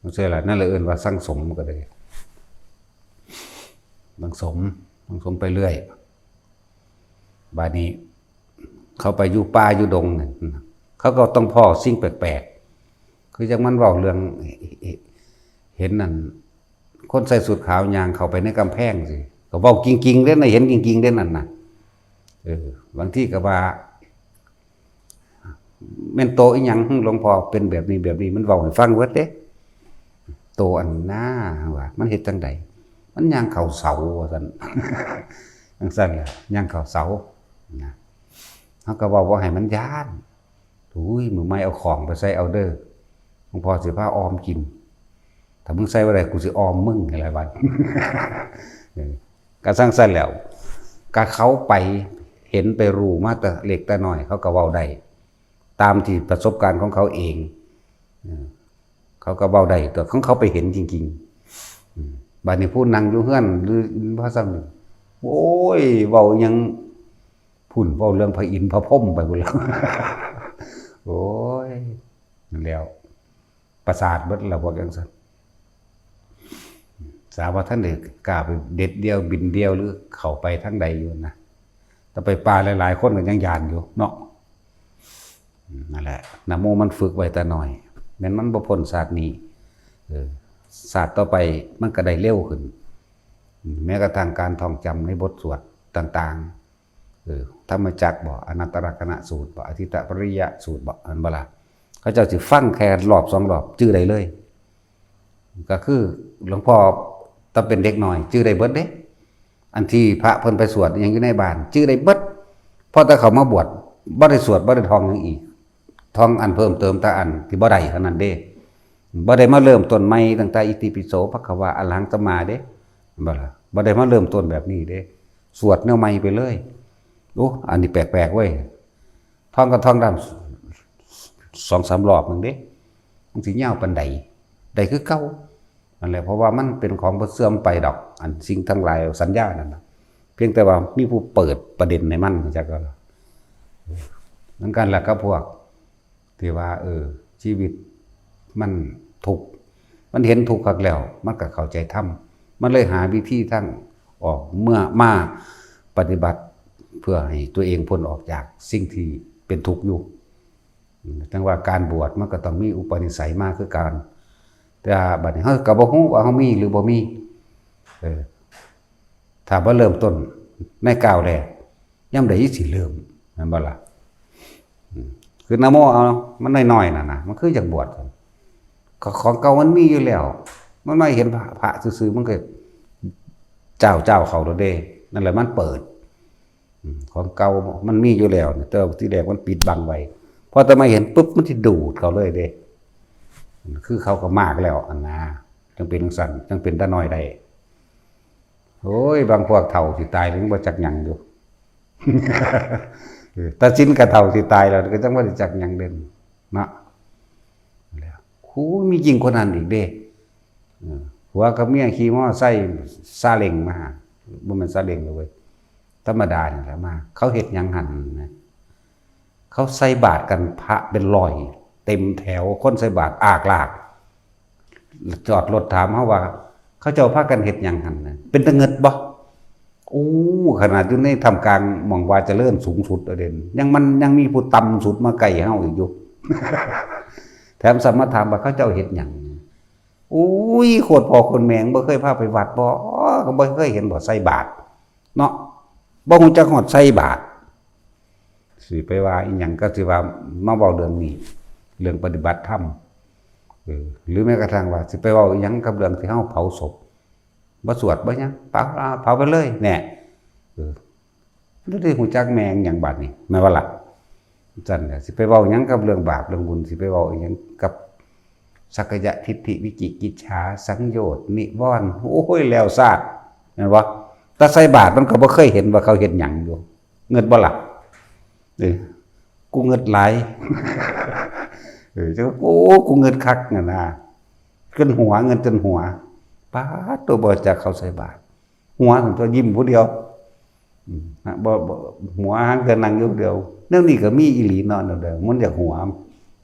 ຈັ່ງຊີ້ລະ ນັ້ນລະເອີ້ນວ່າສັງສົມກໍໄດ້ ສັງສົມ ສັງສົມໄປເລື້ອຍ. ບາດນີ້ເຂົາໄປຢູ່ປ່າຢູ່ດົງນັ້ນ ເຂົາກໍຕ້ອງພໍ້ສິ່ງແປກໆ ຄືຈັ່ງມັນເວົ້າເລື່ອງ ເຫັນນັ້ນ ຄົນໃສ່ຊຸດຂາວຍ່າງເຂົ້າໄປໃນກຳແພງຊີ້ ກໍເວົ້າກິງໆເດ້ນະ ເຫັນກິງໆເດ້ນັ້ນນະ. ເອີ ບາງທີກໍວ່າ ແມ່ນໂຕອີ່ຫຍັງ ຫຼວງພໍ່ເປັນແບບນີ້ແບບນີ້ ມັນເວົ້າໃຫ້ຟັງເບິດເດ້. ໂຕອັນນາ ວ່າ ມັນເຮັດຈັ່ງໃດ? ມັນຍ່າງເຂົ້າເສົາ ວ່າຊັ້ນ ຈັ່ງຊັ້ນແຫຼະ ຍ່າງເຂົ້າເສົານະ. ເຮົາກໍເວົ້າບໍ່ໃຫ້ມັນຢ້ານ. ໂອ້ຍ ມື້ໃໝ່ເອົາຂອງໄປໃສ່ເອົາເດີ ຫຼວງພໍ່ຊິພາອອມກິນ ຖ້າມຶງໃສ່ບໍ່ໄດ້ ກູຊິອອມມຶງ ໃຫ້ຫຼາຍວັນ. ເອີ ກະຈັ່ງຊັ້ນແຫຼະ ກະເຂົາໄປເຫັນໄປຮູ້ມາແຕ່ເລັກແຕ່ນ້ອຍ ເຂົາກະເວົ້າໄດ້ຕາມທີ່ປະສົບການຂອງເຂົາເອງ. ເອີ ເຂົາກະເວົ້າໄດ້ຕົວະ ຂອງເຂົາໄປເຫັນຈິງໆ. ອືມ ບາດນີ້ຜູ້ນັ່ງຢູ່ເຮືອນ ຫຼື ພາສັງ ໂອ້ຍ ເວົ້າອີ່ຫຍັງ ພຸ້ນ ເວົ້າເລື່ອງພະອິນພະພົມໄປພຸ້ນແລ້ວ. ໂອ້ຍ ນັ້ນແຫຼະ ປະສາດເບິດແລ້ວພວກຈັ່ງຊັ້ນ. ສາວ່າທ່ານໄດ້ກ້າໄປເດັດດ່ຽວບິນດ່ຽວ ຫຼື ເຂົ້າໄປທາງໃດຢູ່ນະ ແຕ່ໄປປ່າຫຼາຍໆຄົນກໍຍັງຢ້ານຢູ່ເນາະ. ອືມ ນັ້ນແຫຼະ ນະໂມມັນຝຶກໄວ້ແຕ່ນ້ອຍ ແມ່ນມັນບໍ່ພົ້ນຊາດນີ້ ເອີ ຊາດຕໍ່ໄປມັນກໍໄດ້ເລັວຂຶ້ນ. ແມ້ກະທັ່ງການທ່ອງຈຳໃນບົດສວດຕ່າງໆ ເອີ ທຳມະຈັກບໍ ອະນັດຕະລັກຂະນະສູດບໍ ອະທິດຕະປະລິຍະສູດບໍ ແມ່ນບໍ່ລະ? ເຂົາເຈົ້າຊິຟັງແຄ່ລອບສອງລອບຈື່ໄດ້ເລີຍ. ກໍຄືຫຼວງພໍ່ຕອນເປັນເດັກນ້ອຍຈື່ໄດ້ເບິດເດ້ ອັນທີ່ພະເພິ່ນໄປສວດອີ່ຫຍັງຢູ່ໃນບ້ານຈື່ໄດ້ເບິດ. ພໍແຕ່ເຂົ້າມາບວດບໍ່ໄດ້ສວດ ບໍ່ໄດ້ທ່ອງຫຍັງອີກ ທ່ອງອັນເພີ່ມເຕີມແຕ່ອັນທີ່ບໍ່ໄດ້ເທົ່ານັ້ນເດ້. ບໍ່ໄດ້ມາເລີ່ມຕົ້ນໃໝ່ຕັ້ງແຕ່ອິຕິປິໂສ ພະຄະວາ ອະລະຫັງ ສຳມາເດ້ ແມ່ນບໍ່ລະ? ບໍ່ໄດ້ມາເລີ່ມຕົ້ນແບບນີ້ເດ້ ສວດແນວໃໝ່ໄປເລີຍ. ໂອ້ ອັນນີ້ແປກໆເວີຍ ທ່ອງກໍທ່ອງດຳສອງສາມລອບໜຶ່ງເດ້ ມັນຊິຍາວປານໃດ ໄດ້ຄືເກົ່າ. ນັ້ນແຫຼະ ເພາະວ່າມັນເປັນຂອງບໍ່ເສື່ອມໄປດອກ ອັນສິ່ງທັງຫຼາຍສັນຍານັ້ນນະ ພຽງແຕ່ວ່າມີຜູ້ເປີດປະເດັນໃຫ້ມັນ ຮູ້ຈັກບໍ່ລະ? ເອີ ນຳກັນລະກັບພວກທີ່ວ່າ ເອີ ຊີວິດມັນທຸກ ມັນເຫັນທຸກຄັກແລ້ວ ມັນກໍເຂົ້າໃຈທຳ ມັນເລີຍຫາວິທີທາງອອກ ເມື່ອມາ ປະຕິບັດເພື່ອໃຫ້ຕົວເອງພົ້ນອອກຈາກສິ່ງທີ່ເປັນທຸກຢູ່. ຈັ່ງວ່າການບວດມັນກໍຕ້ອງມີອຸປະນິໄສມາຄືກັນ. ແຕ່ວ່າບັດນີ້ເຮົາກໍບໍ່ຮູ້ວ່າເຮົາມີຫຼືບໍ່ມີ. ເອີ ຖ້າບໍ່ເລີ່ມຕົ້ນໃນກ້າວແລກ ຍາມໃດຊິເລີ່ມ ແມ່ນບໍ່ລະ? ອືມ ຄືນະໂມເອົາ ມັນນ້ອຍໆນັ້ນນະ ມັນຄືຢາກບວດ. ຂອງເກົ່າມັນມີຢູ່ແລ້ວ ມັນມາເຫັນພະ ພະຊື່ໆ ມັນກໍຈ້າວໆເຂົ້າໂລດເດ້. ນັ້ນແຫຼະມັນເປີດ. ອືມ ຂອງເກົ່າມັນມີຢູ່ແລ້ວ ແຕ່ວ່າທີແລກມັນປິດບັງໄວ້ ພໍແຕ່ມາເຫັນປຶບ ມັນຊິດູດເຂົ້າເລີຍເດ້. ຄືເຂົາກໍມາກແລ້ວຫັ້ນນາ ຈັ່ງເປັນຈັ່ງຊັ້ນ ຈັ່ງເປັນຕານ້ອຍໄດ້. ໂອ້ຍ ບາງພວກເຖົ້າຊິຕາຍແລ້ວຍັງບໍ່ຈັກຫຍັງຢູ່. ເອີ ຕາຊິນກໍເຖົ້າຊິຕາຍແລ້ວ ກໍຈັ່ງບໍ່ໄດ້ຈັກຫຍັງເດ້ເນາະ. ໂອ້ ມີຍິ່ງກວ່ານັ້ນອີກເດ້. ເອີ ຜົວກັບເມຍຂີ່ມໍໄຊຊາເລັງມາ ບໍ່ແມ່ນຊາເລັງເລີຍເວີຍ ທຳມະດານີ້ແຫຼະມາ. ເຂົາເຮັດຫຍັງຫັ້ນນະ? ເຂົາໃສ່ບາດກັນພະເປັນຮ້ອຍ ເຕັມແຖວ ຄົນໃສ່ບາດອາກລາກ. ຈອດລົດຖາມເຮົາວ່າ ເຂົາເຈົ້າພາກັນເຮັດຫຍັງຫັ້ນນະ? ເປັນຕາເງິດບໍ່? ໂອ້ ຂະໜາດຢູ່ໃນທ່າມກາງໝ່ອງວ່າຈະເລີນສູງສຸດເດ້ ຍັງ ມັນຍັງມີຜູ້ຕ່ຳສຸດມາໃກ້ເຮົາອີກຢູ່. ແຖມຊ້ຳມາຖາມວ່າເຂົາເຈົ້າເຮັດຫຍັງ? ໂອ້ຍ ໂຄດພໍ່ໂຄດແມ່ ບໍ່ເຄີຍພາໄປວັດບໍ່? ກໍບໍ່ເຄີຍເຫັນບໍ່ໃສ່ບາດເນາະ? ບໍ່ຮູ້ຈັກຮອດໃສ່ບາດ. ຊິໄປວ່າອີ່ຫຍັງ ກໍຊິວ່າມາເວົ້າເລື່ອງນີ້ ເລື່ອງປະຕິບັດທຳ. ເອີ ຫຼືແມ້ກະທັ່ງວ່າຊິໄປເວົ້າອີ່ຫຍັງກັບເລື່ອງທີ່ເຮົາເຜົາສົບ ບໍ່ສວດບໍ່ຫຍັງ ເຜົາ ເຜົາໄປເລີຍແນ່. ເອີ ບໍ່ໄດ້ຮູ້ຈັກແມ່ນຫຍັງບາດນີ້ ແມ່ນບໍ່ລະ? ຊັ້ນແຫຼະ ຊິໄປເວົ້າຫຍັງກັບເລື່ອງບາບເລື່ອງບຸນ ຊິໄປເວົ້າອີ່ຫຍັງກັບສັກກາຍະທິດຖິ ວິຈິກິດສາ ສັງໂຍດ ນິວອນ ໂອ້ຍ ແລ້ວຊາດ ແມ່ນບໍ່? ແຕ່ໃສ່ບາດມັນກໍບໍ່ເຄີຍເຫັນວ່າເຂົາເຮັດຫຍັງຢູ່. ເງິດບໍ່ລະ? ເອີ ກູເງິດຫຼາຍ. ເອີ ໂອ້ ກູເງິດຄັກຫັ້ນນະ ຈົນຫົວ ເງິດຈົນຫົວ. ປາດໂຕ ບໍ່ຈັກເຂົາໃສ່ບາດ ຫົວ ຕົວະ ຍິ້ມຜູ້ດຽວ. ອືມ ນະ ບໍ່ ບໍ່ ຫົວ ຫາງແຕ່ນັ່ງຢູ່ຜູ້ດຽວ. ແນວນີ້ກໍມີອີ່ຫຼີເນາະ ແນວໃດມັນຢາກຫົວ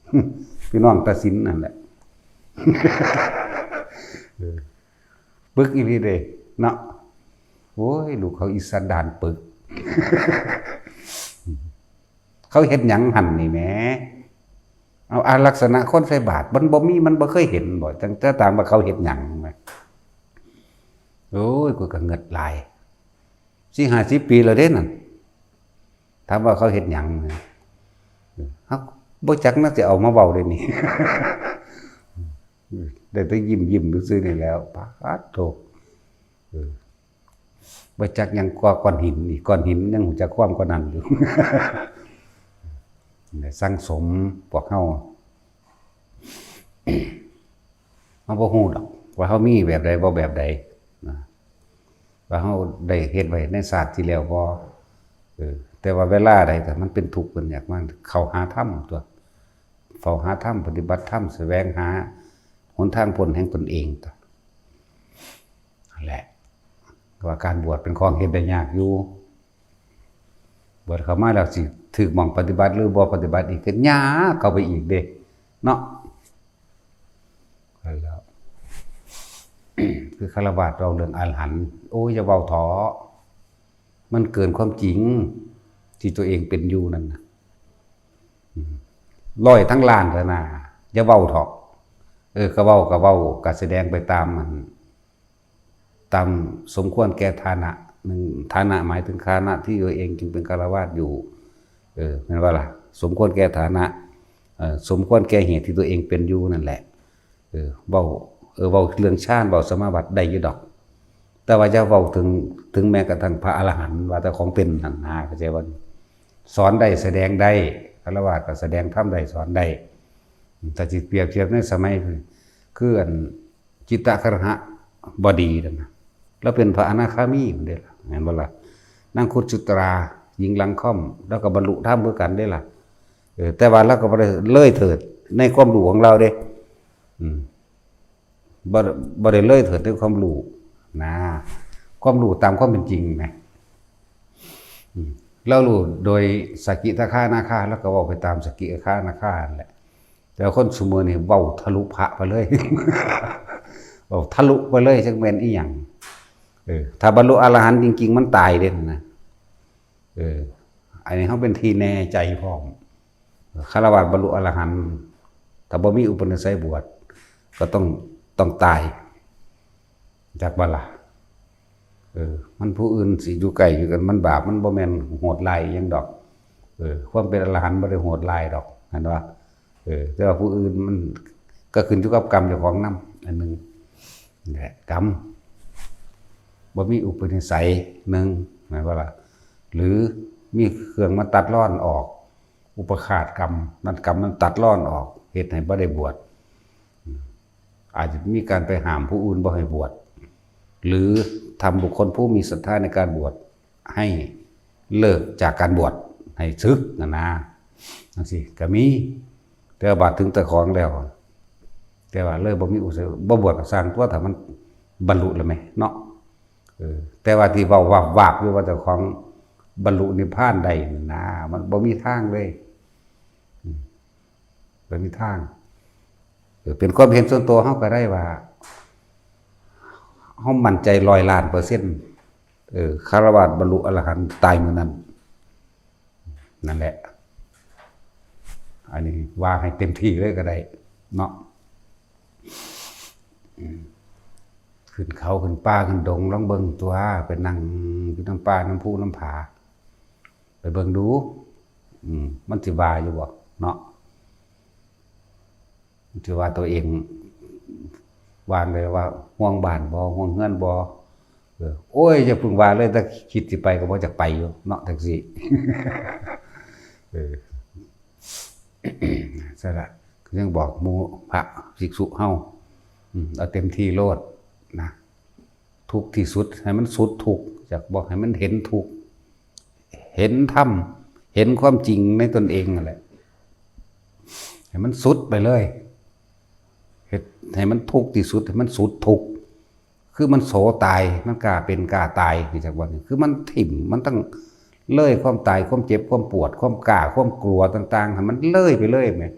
ພີ່ນ້ອງຕາສິນນັ້ນແຫຼະ. ເອີ ປຶກອີ່ຫຼີເດ້ເນາະ. ໂອ້ຍ ລູກເຂົາອີສັນດານປຶກ ເຂົາເຮັດຫຍັງຫັ້ນນີ້ແໝ? ເອົາ ອາ ລັກສະນະຄົນໃສ່ບາດ ມັນບໍ່ມີ ມັນບໍ່ເຄີຍເຫັນບໍ່? ຈັ່ງ ຈະຖາມວ່າເຂົາເຮັດຫຍັງແໝ? ໂອ້ຍ ກູກໍເງິດຫຼາຍ ສີ່ຫ້າສິບປີແລ້ວເດ້ນັ້ນ. ຖາມວ່າເຂົາເຮັດຫຍັງ? ເຮົາບໍ່ຈັກນະ ຊິເອົາມາເວົ້າເດນີ້. ໄດ້ແຕ່ຍິ້ມໆຊື່ໆນີ້ແລ້ວ. ປາດໂທ້ ເອີ ບໍ່ຈັກຫຍັງກວ່າກ້ອນຫີນອີກ ກ້ອນຫີນຍັງຮູ້ຈັກຄວາມກວ່ານັ້ນຢູ່. ໄດ້ສັ່ງສົມພວກເຮົາ ເຮົາບໍ່ຮູ້ດອກວ່າເຮົາມີແບບໃດບໍ່ແບບໃດນະ ວ່າເຮົາໄດ້ເຮັດໄວ້ໃນຊາດທີ່ແລ້ວບໍ່. ເອີ ແຕ່ວ່າເວລາໃດກໍມັນເປັນທຸກເປັນຍາກ ມາເຂົ້າຫາທຳຕົວະ ເຝົ້າຫາທຳ ປະຕິບັດທຳ ສະແຫວງຫາຫົນທາງພົ້ນແຫ່ງຕົນເອງຕົວະ. ນັ້ນແຫຼະ ວ່າການບວດເປັນຂອງເຮັດໄດ້ຍາກຢູ່. ບວດເຂົ້າມາແລ້ວຊິຖືກໝ່ອງປະຕິບັດ ຫຼື ບໍ່ປະຕິບັດອີກ ກໍຍາກເຂົ້າໄປອີກເດ້ເນາະ. ນັ້ນແຫຼະ ຄືຄາລະວາດເວົ້າເລື່ອງອະລະຫັນ ໂອ້ຍ ຢ່າເວົ້າເຖາະ ມັນເກີນຄວາມຈິງທີ່ຕົວເອງເປັນຢູ່ນັ້ນນະ. ອືມ ຮ້ອຍທັງລ້ານເທື່ອນາ ຢ່າເວົ້າເຖາະ. ເອີ ກໍເວົ້າ ກໍເວົ້າ ກໍສະແດງໄປຕາມອັນ ຕາມສົມຄວນແກ່ຖານະ. ໜຶ່ງ ຖານະໝາຍເຖິງຖານະທີ່ຕົວເອງຈຶ່ງເປັນຄາລະວາດຢູ່ ເອີ ແມ່ນບໍ່ລະ? ສົມຄວນແກ່ຖານະ ເອີ ສົມຄວນແກ່ເຫດທີ່ຕົວເອງເປັນຢູ່ນັ້ນແຫຼະ. ເອີ ເວົ້າ ເອີ ເວົ້າເລື່ອງฌານ ເວົ້າສະມາບັດໄດ້ຢູ່ດອກ ແຕ່ວ່າຢ່າເວົ້າເຖິງ ເຖິງແມ້ກະທັ່ງພະອະລະຫັນ ວ່າແຕ່ຂອງເປັນຫັ້ນນາ ເຂົ້າໃຈບໍ່? ສອນໄດ້ ສະແດງໄດ້ ຄາລະວາດກໍສະແດງທຳໄດ້ ສອນໄດ້. ຖ້າຊິປຽບທຽບໃນສະໄໝ ຄືອັນ ຈິດຕະຄະລະຫະບໍດີນັ້ນນະ ລາວເປັນພະອະນາຄາມີພຸ້ນເດ້ລະ ແມ່ນບໍ່ລະ? ນາງຄຸດສຸຕຣາ ຍິງຫຼັງຄອມ ລາວກໍບັນລຸທຳຄືກັນເດ້ລະ. ເອີ ແຕ່ວ່າລາວກໍບໍ່ໄດ້ເລີຍເຖີດໃນຄວາມຮູ້ຂອງລາວເດ້. ອືມ ບໍ່ ບໍ່ໄດ້ເລີຍເຖີດໃນຄວາມຮູ້ນະ ຄວາມຮູ້ຕາມຄວາມເປັນຈິງນະ. ອືມ ລາວຮູ້ໂດຍສະກິທາຄາອະນາຄາ ລາວກໍເວົ້າໄປຕາມສະກິທາຄາອະນາຄາຫັ້ນແຫຼະ. ແຕ່ວ່າຄົນຊຸມື້ນີ້ເວົ້າທະລຸພະໄປເລີຍ ເວົ້າທະລຸໄປເລີຍ ຈັກແມ່ນອີ່ຫຍັງ. ເອີ ຖ້າບັນລຸອະລະຫັນຈິງໆ ມັນຕາຍເດ້ນະ. ເອີ ອັນນີ້ເຮົາເປັນທີ່ແນ່ໃຈພ້ອມ. ຄາລະວາດບັນລຸອະລະຫັນ ຖ້າບໍ່ມີອຸປະນິໄສບວດ ກໍຕ້ອງ ຕ້ອງຕາຍ. ຈັກບໍ່ລະ? ເອີ ມັນຜູ້ອື່ນຊິຢູ່ໃກ້ຢູ່ກັນ ມັນບາບ ມັນບໍ່ແມ່ນໂຫດຮ້າຍອີ່ຫຍັງດອກ. ເອີ ຄວາມເປັນອະລະຫັນບໍ່ໄດ້ໂຫດຮ້າຍດອກ ເຫັນບໍ່? ເອີ ແຕ່ວ່າຜູ້ອື່ນມັນກໍຂຶ້ນຢູ່ກັບກຳເຈົ້າຂອງນຳ ອັນໜຶ່ງແຫຼະ ກຳ ບໍ່ມີອຸປະນິໄສ ໜຶ່ງ ແມ່ນບໍ່ລະ? ຫຼື ມີເຄື່ອງມາຕັດລອນອອກ ອຸປະຄາດກຳ ນັ້ນກຳມັນຕັດລອນອອກ ເຮັດໃຫ້ບໍ່ໄດ້ບວດ. ອາດຈະມີການໄປຫ້າມຜູ້ອື່ນບໍ່ໃຫ້ບວດ ຫຼື ທຳບຸກຄົນຜູ້ມີສັດທາໃນການບວດໃຫ້ເລີກຈາກການບວດ ໃຫ້ສຶກຫັ້ນນາ ຈັ່ງຊີ້ກໍມີ. ແຕ່ວ່າບາດເຖິງເຈົ້າຂອງແລ້ວ ແຕ່ວ່າເລີຍບໍ່ມີອຸດສາຫະ ບໍ່ບວດກໍຊ່າງຕົວະ ຖ້າມັນບັນລຸແລ້ວແໝ່ເນາະ. ເອີ ແຕ່ວ່າທີ່ເວົ້າວາບໆຢູ່ວ່າເຈົ້າຂອງບັນລຸນິບພານໄດ້ນັ້ນນາ ມັນບໍ່ມີທາງເລີຍ ອືມ ບໍ່ມີທາງ. ເອີ ເປັນຄວາມເຫັນສ່ວນຕົວເຮົາກໍໄດ້ວ່າ ເຮົາໝັ້ນໃຈຮ້ອຍລ້ານເປີເຊັນ ເອີ ຄາລະວາດບັນລຸອະລະຫັນຕາຍມື້ນັ້ນ. ນັ້ນແຫຼະ ອັນນີ້ວ່າໃຫ້ເຕັມທີ່ເລີຍກໍໄດ້ເນາະ. ອືມ ຂຶ້ນເຂົາຂຶ້ນປ່າຂຶ້ນດົງ ລອງເບິ່ງຕົວະ ໄປນັ່ງຢູ່ນຳປ່ານຳພູນຳຜາ ໄປເບິ່ງດູ ອືມ ມັນຊິວ່າຢູ່ບໍ່ເນາະ? ຖືວ່າຕົວເອງວ່າໄດ້ວ່າຫ່ວງບ້ານບໍ່ ຫ່ວງເຮືອນບໍ່. ເອີ ໂອ້ຍ ຢ່າເພິ່ງວ່າເລີຍ ແຕ່ຄິດຊິໄປກໍບໍ່ຢາກໄປຢູ່ເນາະ ແທັກຊີ. ເອີ ຊັ້ນລະ ຍັງບອກໝູ່ພະພິກສຸເຮົາ ອືມ ເອົາເຕັມທີ່ໂລດນະ. ທຸກທີ່ສຸດ ໃຫ້ມັນສຸດທຸກ ຢາກບອກໃຫ້ມັນເຫັນທຸກ ເຫັນທຳ ເຫັນຄວາມຈິງໃນຕົນເອງນັ້ນແຫຼະ ໃຫ້ມັນສຸດໄປເລີຍ ເຮັດໃຫ້ມັນທຸກທີ່ສຸດ ໃຫ້ມັນສຸດທຸກ. ຄືມັນໂສຕາຍ ມັນກ້າເປັນກ້າຕາຍ ຮູ້ຈັກບໍ່? ຄືມັນຖິ້ມ ມັນຕ້ອງເລີຍຄວາມຕາຍ ຄວາມເຈັບ ຄວາມປວດ ຄວາມກ້າ ຄວາມກົວຕ່າງໆ ໃຫ້ມັນເລີຍໄປເລີຍແໝ່.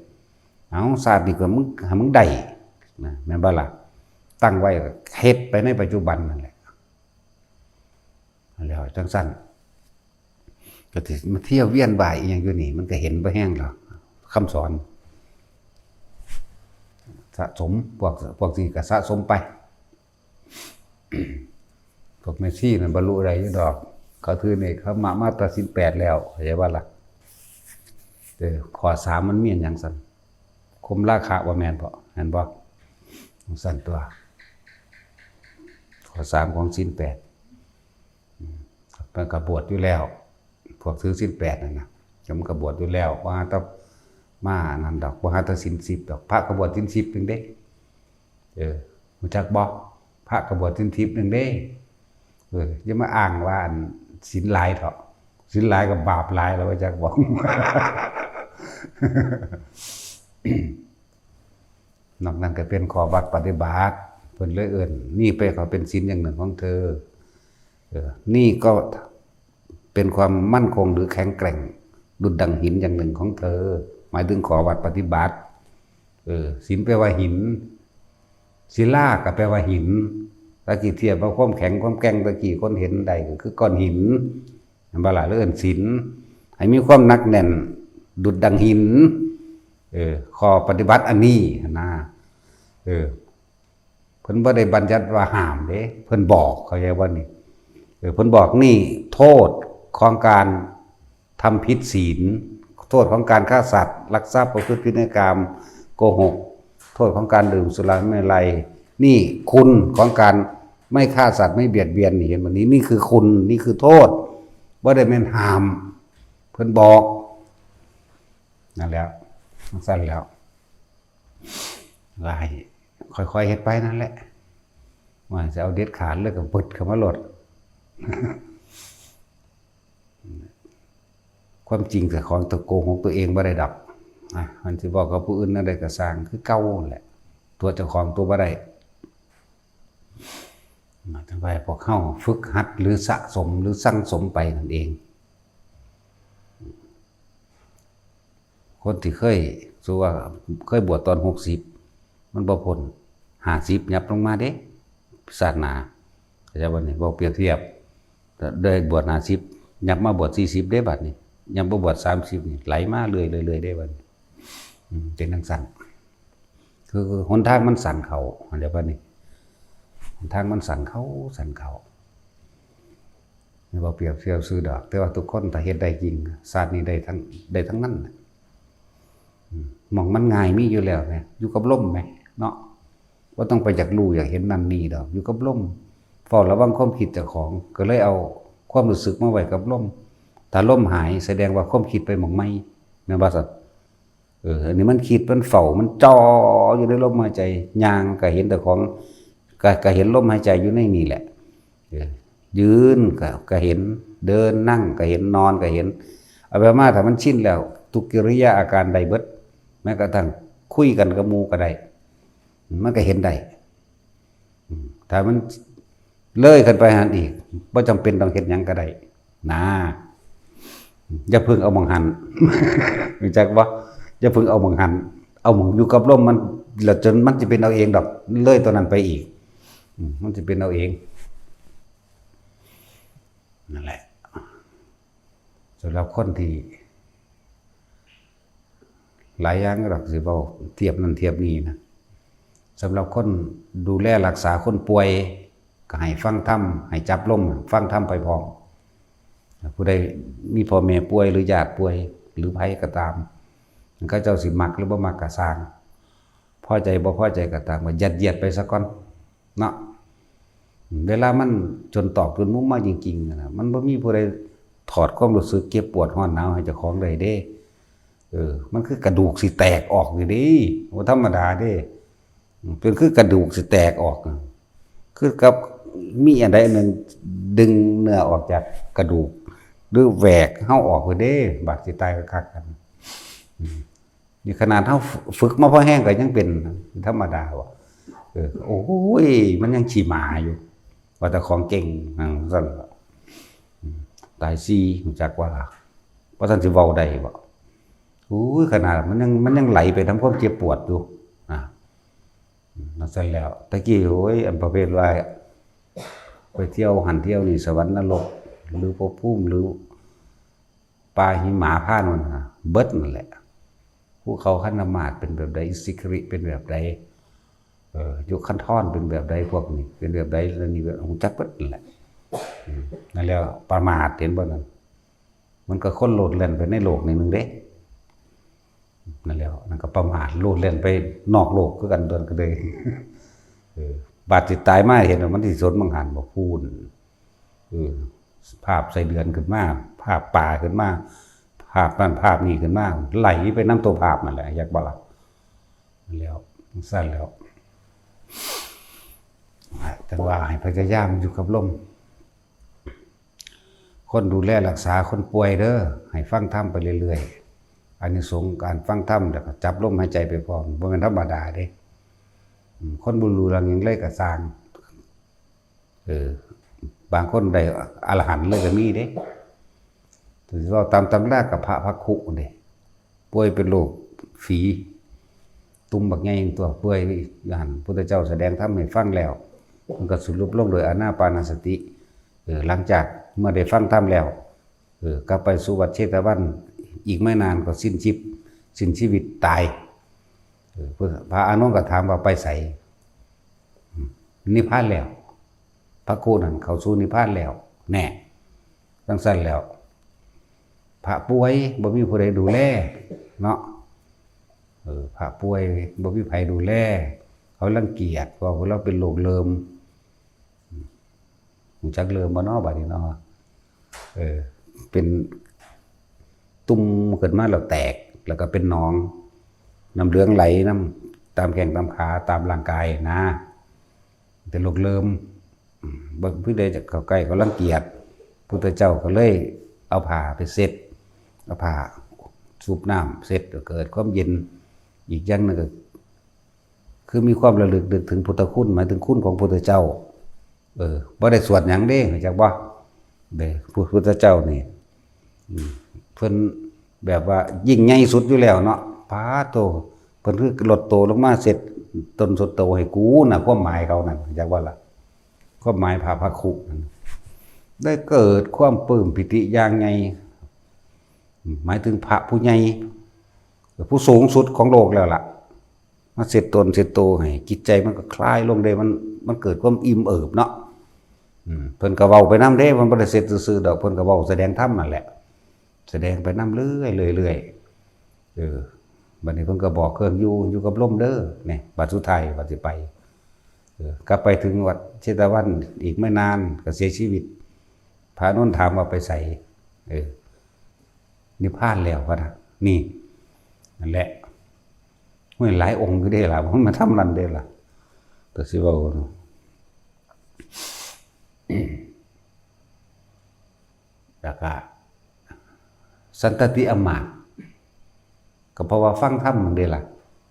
ເອົາ ຊາດນີ້ກໍມຶງ ໃຫ້ມຶງໄດ້ນະ ແມ່ນບໍ່ລະ? ຕັ້ງໄວ້ກໍເຮັດໄປໃນປັດຈຸບັນນັ້ນແຫຼະ ແລ້ວຈັ່ງຊັ້ນ ກໍຊິມາທຽວວຽນວ່າຍອີ່ຫຍັງຢູ່ນີ້ ມັນກໍເຫັນບໍ່ແຮງແລ້ວ ຄຳສອນ. ສະສົມ ພວກ ພວກນີ້ກໍສະສົມໄປ. ພວກແມ່ຊີນັ້ນບັນລຸໄດ້ຢູ່ດອກ ເຂົາຖືເນກຂະມະມາແຕ່ສິນແປດແລ້ວ ເຂົ້າໃຈບໍ່ລະ? ເອີ ຂໍ້ສາມມັນມີຫຍັງຊັ້ນ? ຄົມລາຄະບໍ່ແມ່ນເບາະ ແມ່ນບໍ່? ຈັ່ງຊັ້ນຕົວະ ຂໍ້ສາມຂອງສິນແປດ ອືມ ເພິ່ນກໍບວດຢູ່ແລ້ວ ພວກຖືສິນແປດນັ້ນນະ ມັນກໍບວດຢູ່ແລ້ວ ບໍ່ຫາແຕ່ມາອັນນັ້ນດອກ ບໍ່ຫາແຕ່ສິນສິບດອກ ພະກໍບວດສິນສິບໜຶ່ງເດ້. ເອີ ຮູ້ຈັກບໍ່? ພະກໍບວດສິນສິບໜຶ່ງເດ້. ເອີ ຢ່າມາອ້າງວ່າອັນສິນຫຼາຍເຖາະ ສິນຫຼາຍກໍບາບຫຼາຍແລ້ວ ຮູ້ຈັກບໍ່? ນອກນັ້ນກໍເປັນຂໍ້ວັດປະຕິບັດ ເພິ່ນເລີຍເອີ້ນ ນີ້ເປັນ ກໍເປັນສິນຢ່າງໜຶ່ງຂອງເທີ. ເອີ ນີ້ກໍເປັນຄວາມໝັ້ນຄົງ ຫຼື ແຂງແກຮ່ງ ດຸດດັ່ງຫີນຢ່າງໜຶ່ງຂອງເທີ ໝາຍເຖິງຂໍ້ວັດປະຕິບັດ. ເອີ ສິນແປວ່າຫີນ ສິລາກໍແປວ່າຫີນ ຕະກີ້ທຽບວ່າຄວາມແຂງຄວາມແກ່ງ ຕະກີ້ຄົນເຫັນໄດ້ກໍຄືກ້ອນຫີນ ແມ່ນບໍ່ລະ? ເອີ້ນສິນ ໃຫ້ມີຄວາມໜັກແໜ້ນດຸດດັ່ງຫີນ. ເອີ ຂໍ້ປະຕິບັດອັນນີ້ຫັ້ນນະ ເອີ ເພິ່ນບໍ່ໄດ້ບັນຍັດວ່າຫ້າມເດ້ ເພິ່ນບອກ ເຂົ້າໃຈບໍ່ນີ້? ເອີ ເພິ່ນບອກນີ້ໂທດຂອງການທຳຜິດສິນ ໂທດຂອງການຂ້າສັດ ລັກຊັບ ປະພຶດຜິດໃນກາມ ໂກຫົກ ໂທດຂອງການດື່ມສຸລາເມໄລ ນີ້ຄຸນຂອງການໄມ່ຂ້າສັດ ໄມ່ບຽດບຽນ ນີ້ ເຫັນບໍ່? ນີ້ ນີ້ຄືຄຸນ ນີ້ຄືໂທດ ບໍ່ໄດ້ແມ່ນຫ້າມ ເພິ່ນບອກ. ນັ້ນແຫຼະ ຈັ່ງຊັ້ນແລ້ວ ກໍໃຫ້ຄ່ອຍໆເຮັດໄປນັ້ນແຫຼະ ວ່າຊິເອົາເດັດຂາດເລີຍກໍບຶດເຂົ້າມາໂລດ. ຄວາມຈິງເຈົ້າຂອງຕົວໂກຫົກຕົວເອງບໍ່ໄດ້ດອກ ນະ ມັນຊິເວົ້າກັບຜູ້ອື່ນແນວໃດກໍຊ່າງ ຄືເກົ່າຫັ້ນແຫຼະ ຕົວະເຈົ້າຂອງຕົວະບໍ່ໄດ້. ນະ ຈັ່ງວ່າໃຫ້ພວກເຮົາຝຶກຫັດ ຫຼື ສະສົມ ຫຼື ສັ່ງສົມໄປນັ້ນເອງ. ຄົນທີ່ເຄີຍ ສົມມຸດວ່າເຄີຍບວດຕອນຫົກສິບ ມັນບໍ່ພົ້ນຫ້າສິບ ຫຍັບລົງມາເດ້ ຊາດໜ້າ ເຂົ້າໃຈບໍ່ນີ້? ເວົ້າປຽບທຽບ ໄດ້ບວດຫ້າສິບ ຍັບມາບວດສີ່ສິບເດ້ບັດນີ້ ຍັບມາບວດສາມສິບນີ້ ໄຫຼມາເລື້ອຍໆເດ້ບັດນີ້. ອືມ ເປັນຈັ່ງຊັ້ນ ຄື ຄືຫົນທາງມັນສັ້ນເຂົ້າ ເຂົ້າໃຈບໍ່ນີ້? ຫົນທາງມັນສັ້ນເຂົ້າ ສັ້ນເຂົ້າ ບໍ່ປຽບທຽບຊື່ດອກ ແຕ່ວ່າທຸກຄົນຖ້າເຮັດໄດ້ຈິງ ຊາດນີ້ໄດ້ທັງ ໄດ້ທັງນັ້ນ. ອືມ ໝ່ອງມັນງ່າຍມີຢູ່ແລ້ວແໝ ຢູ່ກັບລົມແໝເນາະ ບໍ່ຕ້ອງໄປຢາກຮູ້ຢາກເຫັນນັ້ນນີ້ດອກ ຢູ່ກັບລົມ ເຝົ້າລະວັງຄວາມຄິດເຈົ້າຂອງ ກໍເລີຍເອົາຄວາມຮູ້ສຶກມາໄວ້ກັບລົມ ຖ້າລົມຫາຍ ສະແດງວ່າຄວາມຄິດໄປໝ່ອງໃໝ່ ແມ່ນບໍ່ຊັ້ນ? ເອີ ອັນນີ້ມັນຄິດ ມັນເຝົ້າ ມັນຈ່ອຢູ່ໃນລົມຫາຍໃຈ ຍ່າງກໍເຫັນເຈົ້າຂອງ ກໍ ກໍເຫັນລົມຫາຍໃຈຢູ່ໃນນີ້ແຫຼະ. ເອີ ຢືນກໍ ກໍເຫັນ ເດີນ ນັ່ງກໍເຫັນ ນອນກໍເຫັນ ເອົາໄປມາ ຖ້າມັນຊິນແລ້ວ ທຸກກິລິຍາອາການໄດ້ເບິດ ແມ້ກະທັ້ງຄຸຍກັນກັບໝູ່ກໍໄດ້ ມັນກໍເຫັນໄດ້. ອືມ ຖ້າມັນເລີຍຂຶ້ນໄປຫັ້ນອີກ ບໍ່ຈຳເປັນຕ້ອງເຮັດຫຍັງກໍໄດ້ນາ. ຢ່າເພິ່ງເອົາໝ່ອງຫັ້ນ ຮູ້ຈັກບໍ່? ຢ່າເພິ່ງເອົາໝ່ອງຫັ້ນ ເອົາໝ່ອງຢູ່ກັບລົມມັນ ແລ້ວຈົນມັນຊິເປັນເອົາເອງດອກ ເລີຍຕົວນັ້ນໄປອີກ ອືມ ມັນຊິເປັນເອົາເອງ. ນັ້ນແຫຼະ ສຳລັບຄົນທີ່ ຫຼາຍຢ່າງດອກ ຊິເວົ້າທຽບນັ້ນທຽບນີ້ນະ. ສຳລັບຄົນດູແລຮັກສາຄົນປ່ວຍ ກໍໃຫ້ຟັງທຳ ໃຫ້ຈັບລົມ ຟັງທຳໄປພ້ອມ. ຜູ້ໃດມີພໍ່ແມ່ປ່ວຍ ຫຼື ຍາດປ່ວຍ ຫຼື ໃຜກໍຕາມ ເຂົາເຈົ້າຊິມັກ ຫຼື ບໍ່ມັກກໍຊ່າງ ພໍໃຈບໍ່ພໍໃຈກໍຕາມ ກໍຢັດຢຽດໄປຊະກ່ອນ ເນາະ. ເວລາມັນຈົນຕອກຈົນມຸມມາຈິງໆ ນັ້ນນະ ມັນບໍ່ມີຜູ້ໃດຖອດຄວາມຮູ້ສຶກເຈັບປວດຮ້ອນໜາວໃຫ້ເຈົ້າຂອງໄດ້ເດ້. ເອີ ມັນຄືກະດູກຊິແຕກອອກຢູ່ເດ້ ບໍ່ທຳມະດາເດ້. ເປັນຄືກະດູກຊິແຕກອອກ ຄືກັບມີອັນໃດອັນໜຶ່ງດຶງເນື້ອອອກຈາກກະດູກ ຫຼື ແຫວກເຮົາອອກເດ້ ບາດຊິຕາຍຄັກໆ ນີ້ຂະໜາດເຮົາຝຶກມາພໍແຮງກໍຍັງເປັນທຳມະດາບໍ? ເອີ ໂອ້ຍ ມັນຍັງຂີ້ໝາຢູ່ ວ່າແຕ່ຂອງເກັ່ງ ຈັ່ງຊັ້ນ. ຕາຍສີ່ ຮູ້ຈັກບໍ່ລະ? ບໍ່ທັນຊິເວົ້າໄດ້ບໍ? ໂອ້ຍ ຂະໜາດມັນຍັງ ມັນຍັງໄຫຼໄປນຳຄວາມເຈັບປວດຢູ່ ອາ ນັ້ນຊັ້ນແລ້ວ. ແຕ່ກີ້ ໂອ້ຍ ອັນປະເພດວ່າໄປທ່ຽວຫັ້ນທ່ຽວນີ້ ສະຫວັນນະລົກ ຫຼື ພົບພູມ ຫຼື ປ່າຫິມາພານນັ້ນນະ ເບິດນັ້ນແຫຼະ. ພູເຂົາຄັນທະມາດເປັນແບບໃດ? ອິດສິຂະລິເປັນແບບໃດ? ເອີ ຍຸຄັນທອນເປັນແບບໃດ? ພວກນີ້ເປັນແບບໃດ? ແລ້ວນີ້ກໍຮູ້ຈັກເບິດນັ້ນແຫຼະ. ອືມ ນັ້ນແຫຼະ ປະໝາດ ເຫັນບໍ່ນັ້ນ? ມັນກໍຄົນໂລດແລ່ນໄປໃນໂລກໜ້ອຍໜຶ່ງເດ້. ນັ້ນແຫຼະ ນັ້ນກໍປະໝາດ ໂລດແລ່ນໄປນອກໂລກຄືກັນ ຕົວນັ້ນກໍເລີຍ ເອີ ບາດຊິຕາຍມາເຫັນວ່າມັນຊິສົນບັງຫັນບໍ່? ພູ້ນ ເອີ ພາບໄສ້ເດືອນຂຶ້ນມາ ພາບປາຂຶ້ນມາ ພາບນັ້ນພາບນີ້ຂຶ້ນມາ ໄຫຼໄປນຳຕົວພາບນັ້ນແຫຼະ ຈັກບໍ່ລະ? ແລ້ວ ຊັ້ນແລ້ວ ຈັ່ງວ່າໃຫ້ພະຍາຍາມຢູ່ກັບລົມ. ຄົນດູແລຮັກສາຄົນປ່ວຍເດີ ໃຫ້ຟັງທຳໄປເລື້ອຍໆ. ອານິສົງການຟັງທຳ ແລ້ວກໍຈັບລົມຫາຍໃຈໄປພ້ອມ ບໍ່ແມ່ນທຳມະດາເດ້. ອືມ ຄົນບໍ່ຮູ້ເລື່ອງຫຍັງເລີຍກໍຊ່າງ ເອີ ບາງຄົນໄດ້ອະລະຫັນເລີຍກໍມີເດ້. ເວົ້າຕາມຕຳລາກັບພະພັກຄຸເດ້ ປ່ວຍເປັນໂລກຝີ ຕຸ່ມບັກໃຫຍ່ຕົວະ ປ່ວຍຢູ່ຫັ້ນ ພຸດທະເຈົ້າສະແດງທຳໃຫ້ຟັງແລ້ວ ເພິ່ນກໍສະຫຼຸບລົງໂດຍອານາປານະສະຕິ. ເອີ ຫຼັງຈາກເມື່ອໄດ້ຟັງທຳແລ້ວ ເອີ ກັບໄປສູ່ວັດເຊຕະວັນ ອີກໄມ່ນານກໍສິ້ນຊີບ ສິ້ນຊີວິດຕາຍ. ເອີ ພະອານົນກໍຖາມວ່າໄປໃສ? ອືມ ນິບພານແລ້ວ ພະຄູນັ້ນເຂົ້າສູ່ນິບພານແລ້ວ ແນ່ ຈັ່ງຊັ້ນແລ້ວ ພະປ່ວຍບໍ່ມີຜູ້ໃດດູແລເນາະ. ເອີ ພະປ່ວຍບໍ່ມີໃຜດູແລ ເຂົາລັງກຽດ ເພາະວ່າພວກລາວເປັນໂລກເລີມ. ຮູ້ຈັກເລີມບໍ່ເນາະ ບາດນີ້ເນາະ? ເອີ ເປັນຕຸ່ມຂຶ້ນມາແລ້ວແຕກ ແລ້ວກໍເປັນໜອງ ນ້ຳເຫຼືອງໄຫຼນຳຕາມແຂ້ງຕາມຂາ ຕາມຮ່າງກາຍນະ ເປັນໂລກເລີມ. ອືມ ບໍ່ມີຜູ້ໃດຈະເຂົ້າໃກ້ ເຂົາລັງກຽດ ພຸດທະເຈົ້າກໍເລີຍເອົາຜ້າໄປເຊັດ ເອົາຜ້າຊຸບນ້ຳເຊັດ ກໍເກີດຄວາມເຢັນ. ອີກຢ່າງໜຶ່ງກໍ ຄືມີຄວາມລະລຶກນຶກເຖິງພຸດທະຄຸນ ໝາຍເຖິງຄຸນຂອງພຸດທະເຈົ້າ. ເອີ ບໍ່ໄດ້ສວດຫຍັງເດ້ ຮູ້ຈັກບໍ່? ເດ້ ພຸດທະເຈົ້ານີ້ ອືມ ເພິ່ນແບບວ່າຍິ່ງໃຫຍ່ສຸດຢູ່ແລ້ວເນາະ. ປາໂທ້ ເພິ່ນຄືລົດໂຕລົງມາເຊັດຕົນສົດໂຕໃຫ້ກູນະ ຄວາມໝາຍເຂົານັ້ນ ຮູ້ຈັກບໍ່ລະ? ຄວາມໝາຍພະ ພະຄຸນັ້ນ ໄດ້ເກີດຄວາມປຶ້ມປີຕິຢ່າງໃຫຍ່ ໝາຍເຖິງພະຜູ້ໃຫຍ່ ຜູ້ສູງສຸດຂອງໂລກແລ້ວລະ ມາເຊັດຕົນເຊັດໂຕໃຫ້ ຈິດໃຈມັນກໍຄລາຍລົງເດ້ ມັນ ມັນເກີດຄວາມອີ່ມເອີບເນາະ. ອືມ ເພິ່ນກໍເວົ້າໄປນຳເດ້ ເພິ່ນບໍ່ໄດ້ເຊັດຊື່ໆດອກ ເພິ່ນກໍເວົ້າສະແດງທຳນັ້ນແຫຼະ ສະແດງໄປນຳເລື້ອຍໆ ເລື້ອຍໆ. ເອີ ບັດນີ້ເພິ່ນກໍບອກເຄື່ອງຢູ່ ຢູ່ກັບລົມເດີ ນີ້ ບັດສຸດທ້າຍວ່າຊິໄປ ເອີ ກັບໄປເຖິງວັດເຊຕະວັນ ອີກໄມ່ນານກໍເສຍຊີວິດ ພະອານົນຖາມວ່າໄປໃສ ເອີ ນິບພານແລ້ວ ວ່ານະ ນີ້ ນັ້ນແຫຼະ. ໂອ້ຍ ຫຼາຍອົງຢູ່ເດ້ລະ ມັນມາທຳນັ້ນເດ້ລະ ກໍຊິເວົ້າເນາະ. ແລ້ວກະສັນຕະຕິອຳມາດ ກໍເພາະວ່າຟັງທຳນັ້ນເດ້ລະ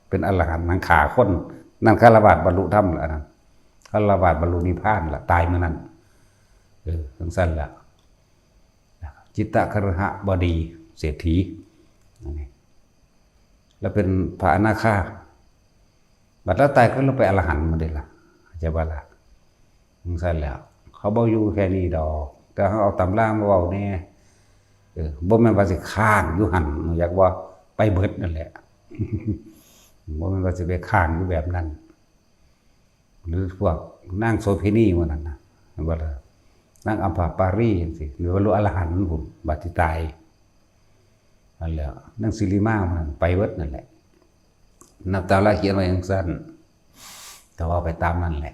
ເປັນອະລະຫັນ ນັ່ງຂ້າຄົນ ນັ້ນຄາລະວາດບັນລຸທຳລະ ອັນນັ້ນຄາລະວາດບັນລຸນິບພານລະ ຕາຍມື້ນັ້ນ. ເອີ ຈັ່ງຊັ້ນລະ ຈິດຕະຄະລຶຫະບໍດີເສດຖີ ອັນນີ້ ລະເປັນພະອະນາຄາ ບັດລາວຕາຍຄືລາວໄປອະລະຫັນໝົດເດ້ລະ ເຂົ້າໃຈບໍ່ລະ? ຈັ່ງຊັ້ນແຫຼະ ເຂົາບໍ່ຢູ່ແຄ່ນີ້ດອກ ແຕ່ເຮົາເອົາຕຳລາມາເວົ້າແດ່ ເອີ ບໍ່ແມ່ນວ່າຊິຄ້າງຢູ່ຫັ້ນ ຢາກວ່າໄປເບິດນັ້ນແຫຼະ ບໍ່ແມ່ນວ່າຊິໄປຄ້າງຢູ່ແບບນັ້ນ. ຫຼືພວກນາງໂສເພນີມື້ນັ້ນນະ ເຫັນບໍ່ລະ? ນາງອຳພະປາຣີຈັ່ງຊີ້ ຫຼືວ່າລຸອະລະຫັນພຸ້ນ ບາດຊິຕາຍ ນັ້ນແຫຼະ. ນາງສິລິມາມື້ນັ້ນໄປເບິດນັ້ນແຫຼະ ນັບຕາລາຂຽນໄວ້ຈັ່ງຊັ້ນ ກໍເວົ້າໄປຕາມນັ້ນແຫຼະ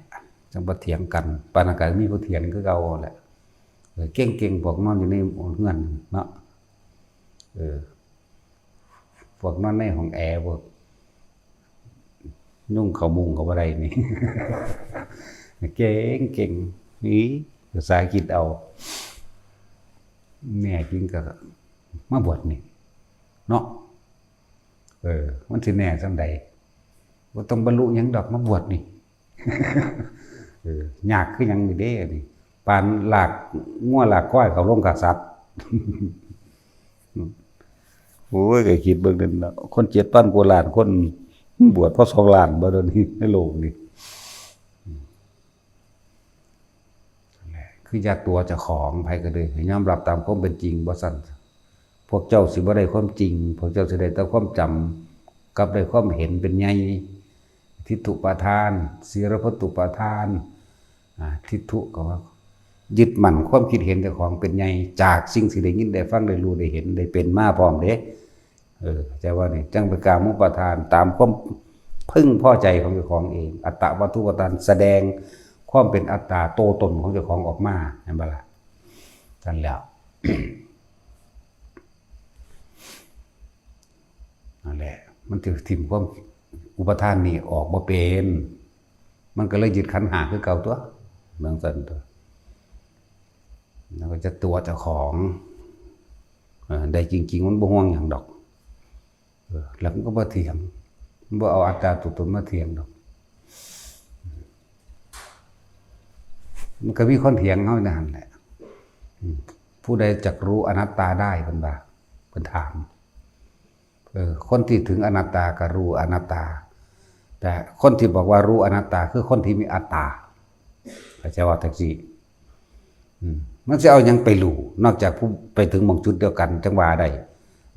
ຈັ່ງບໍ່ຖຽງກັນ. ປານນັ້ນກໍມີຜູ້ຖຽງຄືເກົ່າແຫຼະ ເອີ ເກັ່ງໆ ພວກນອນຢູ່ໃນເຮືອນເນາະ ເອີ ພວກນອນໃນຫ້ອງແອ ພວກ ນຸ່ງເຂົ້າມຸ້ງກໍບໍ່ໄດ້ນີ້ ເກັ່ງໆ ນີ້ ພາສາອັງກິດເອົາ ແນ່ຈິງກໍມາບວດນີ້ເນາະ ເອີ ມັນຊິແນ່ສ່ຳໃດ ບໍ່ຕ້ອງບັນລຸຫຍັງດອກ ມາບວດນີ້ ເອີ ຍາກຄືຫຍັງນີ້ເດ້ ອັນນີ້ ປານລາກງົວລາກຄວາຍເຂົ້າໂຮງຂ້າສັດ. ໂອ້ຍ ກໍຄິດເບິ່ງນັ້ນເນາະ ຄົນເຈັດພັນກວ່າລ້ານຄົນ ບວດພໍສອງລ້ານບໍ່ ດຽວນີ້ໃນໂລກນີ້ ນັ້ນແຫຼະ ຄືຢ່າຕົວະເຈົ້າຂອງ ໃຜກໍເລີຍໃຫ້ຍອມຮັບຕາມຄວາມເປັນຈິງ ບໍ່ຊັ້ນພວກເຈົ້າຊິບໍ່ໄດ້ຄວາມຈິງ ພວກເຈົ້າຊິໄດ້ແຕ່ຄວາມຈຳ ກັບໄດ້ຄວາມເຫັນເປັນໃຫຍ່ ທິฏຖຸປາທານ ສີລະພັດຖຸປາທານ ອາ ທິດຖຸກໍວ່າຍຶດໝັ້ນຄວາມຄິດເຫັນເຈົ້າຂອງເປັນໃຫຍ່ ຈາກສິ່ງທີ່ໄດ້ຍິນໄດ້ຟັງໄດ້ຮູ້ໄດ້ເຫັນໄດ້ເປັນມາພ້ອມເດ້ ເອີ ເຂົ້າໃຈບໍ່ນີ້? ຈັ່ງເປັນກາມຸປາທານ ຕາມຄວາມເພິ່ງພໍໃຈຂອງເຈົ້າຂອງເອງ ອັດຕະວັດຖຸປາທານ ສະແດງຄວາມເປັນອັດຕາໂຕຕົນຂອງເຈົ້າຂອງອອກມາ ແມ່ນບໍ່ລະ? ນັ້ນແຫຼະ ນັ້ນແຫຼະ ມັນຊິຖິ້ມຄວາມອຸປາທານນີ້ອອກບໍ່ເປັນ ມັນກໍເລີຍຍຶດຂັນຫ້າຄືເກົ່າຕົວະ ເບິ່ງຊັ້ນຕົວະ ແລ້ວກໍຈະຕົວະເຈົ້າຂອງ ເອີ ໄດ້ຈິງໆ ມັນບໍ່ຫ່ວງຫຍັງດອກ ເອີ ແລ້ວມັນກໍບໍ່ຖຽງ ມັນບໍ່ເອົາອັດຕາຕົວຕົນມາຖຽງດອກ ມັນກໍມີຄົນຖຽງເຮົາໃນຫັ້ນແຫຼະ ອືມ ຜູ້ໃດຈັກຮູ້ອະນັດຕາໄດ້ ເພິ່ນວ່າ ເພິ່ນຖາມ ເອີ ຄົນທີ່ເຖິງອະນັດຕາກໍຮູ້ອະນັດຕາ ແຕ່ຄົນທີ່ບອກວ່າຮູ້ອະນັດຕາ ຄືຄົນທີ່ມີອັດຕາ ເຂົ້າໃຈວ່າຈັ່ງຊີ້ ອືມ ມັນຊິເອົາຫຍັງໄປຮູ້ ນອກຈາກຜູ້ໄປເຖິງໝ່ອງຈຸດດຽວກັນຈັ່ງວ່າໄດ້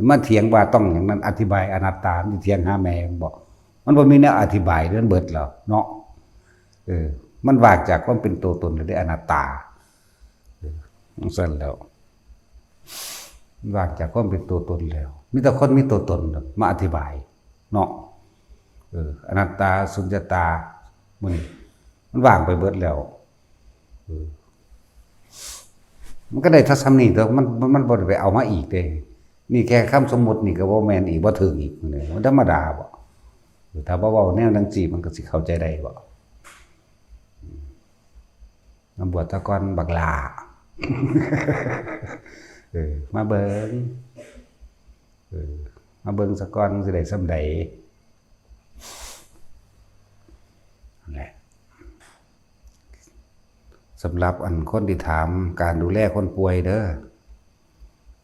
ມາຖຽງວ່າຕ້ອງຫຍັງນັ້ນ ອະທິບາຍອະນັດຕາ ມັນຊິຖຽງຫາແມ່ມັນບໍ? ມັນບໍ່ມີແນວອະທິບາຍ ມັນເບິດແລ້ວເນາະ ເອີ ມັນວ່າງຈາກຄວາມເປັນຕົວຕົນແລ້ວເດ້ ອະນັດຕາ ເອີ ຈັ່ງຊັ້ນແລ້ວ ວ່າງຈາກຄວາມເປັນຕົວຕົນແລ້ວ ມີແຕ່ຄົນມີຕົວຕົນມາອະທິບາຍເນາະ ເອີ ອະນັດຕາ ສຸນຍະຕາ ມັນ ມັນວ່າງໄປເບິດແລ້ວ ເອີ ມັນກໍໄດ້ເທົ່າສ່ຳນີ້ຕົວະ ມັນ ມັນ ມັນບໍ່ໄດ້ໄປເອົາມາອີກເດ້ ນີ້ແຄ່ຄຳສົມມຸດນີ້ກໍບໍ່ແມ່ນອີກ ບໍ່ຖືກອີກ ມັນທຳມະດາບໍ? ເອີ ຖ້າບໍ່ເວົ້າແນວນັ້ນຊີ້ ມັນກໍຊິເຂົ້າໃຈໄດ້ບໍ? ມາບວດຊະກ່ອນບັກຫຼ້າ ເອີ ມາເບິ່ງ ເອີ ມາເບິ່ງຊະກ່ອນ ຊິໄດ້ສ່ຳໃດ ນັ້ນແຫຼະ ສຳລັບອັນຄົນທີ່ຖາມການດູແລຄົນປ່ວຍເດີ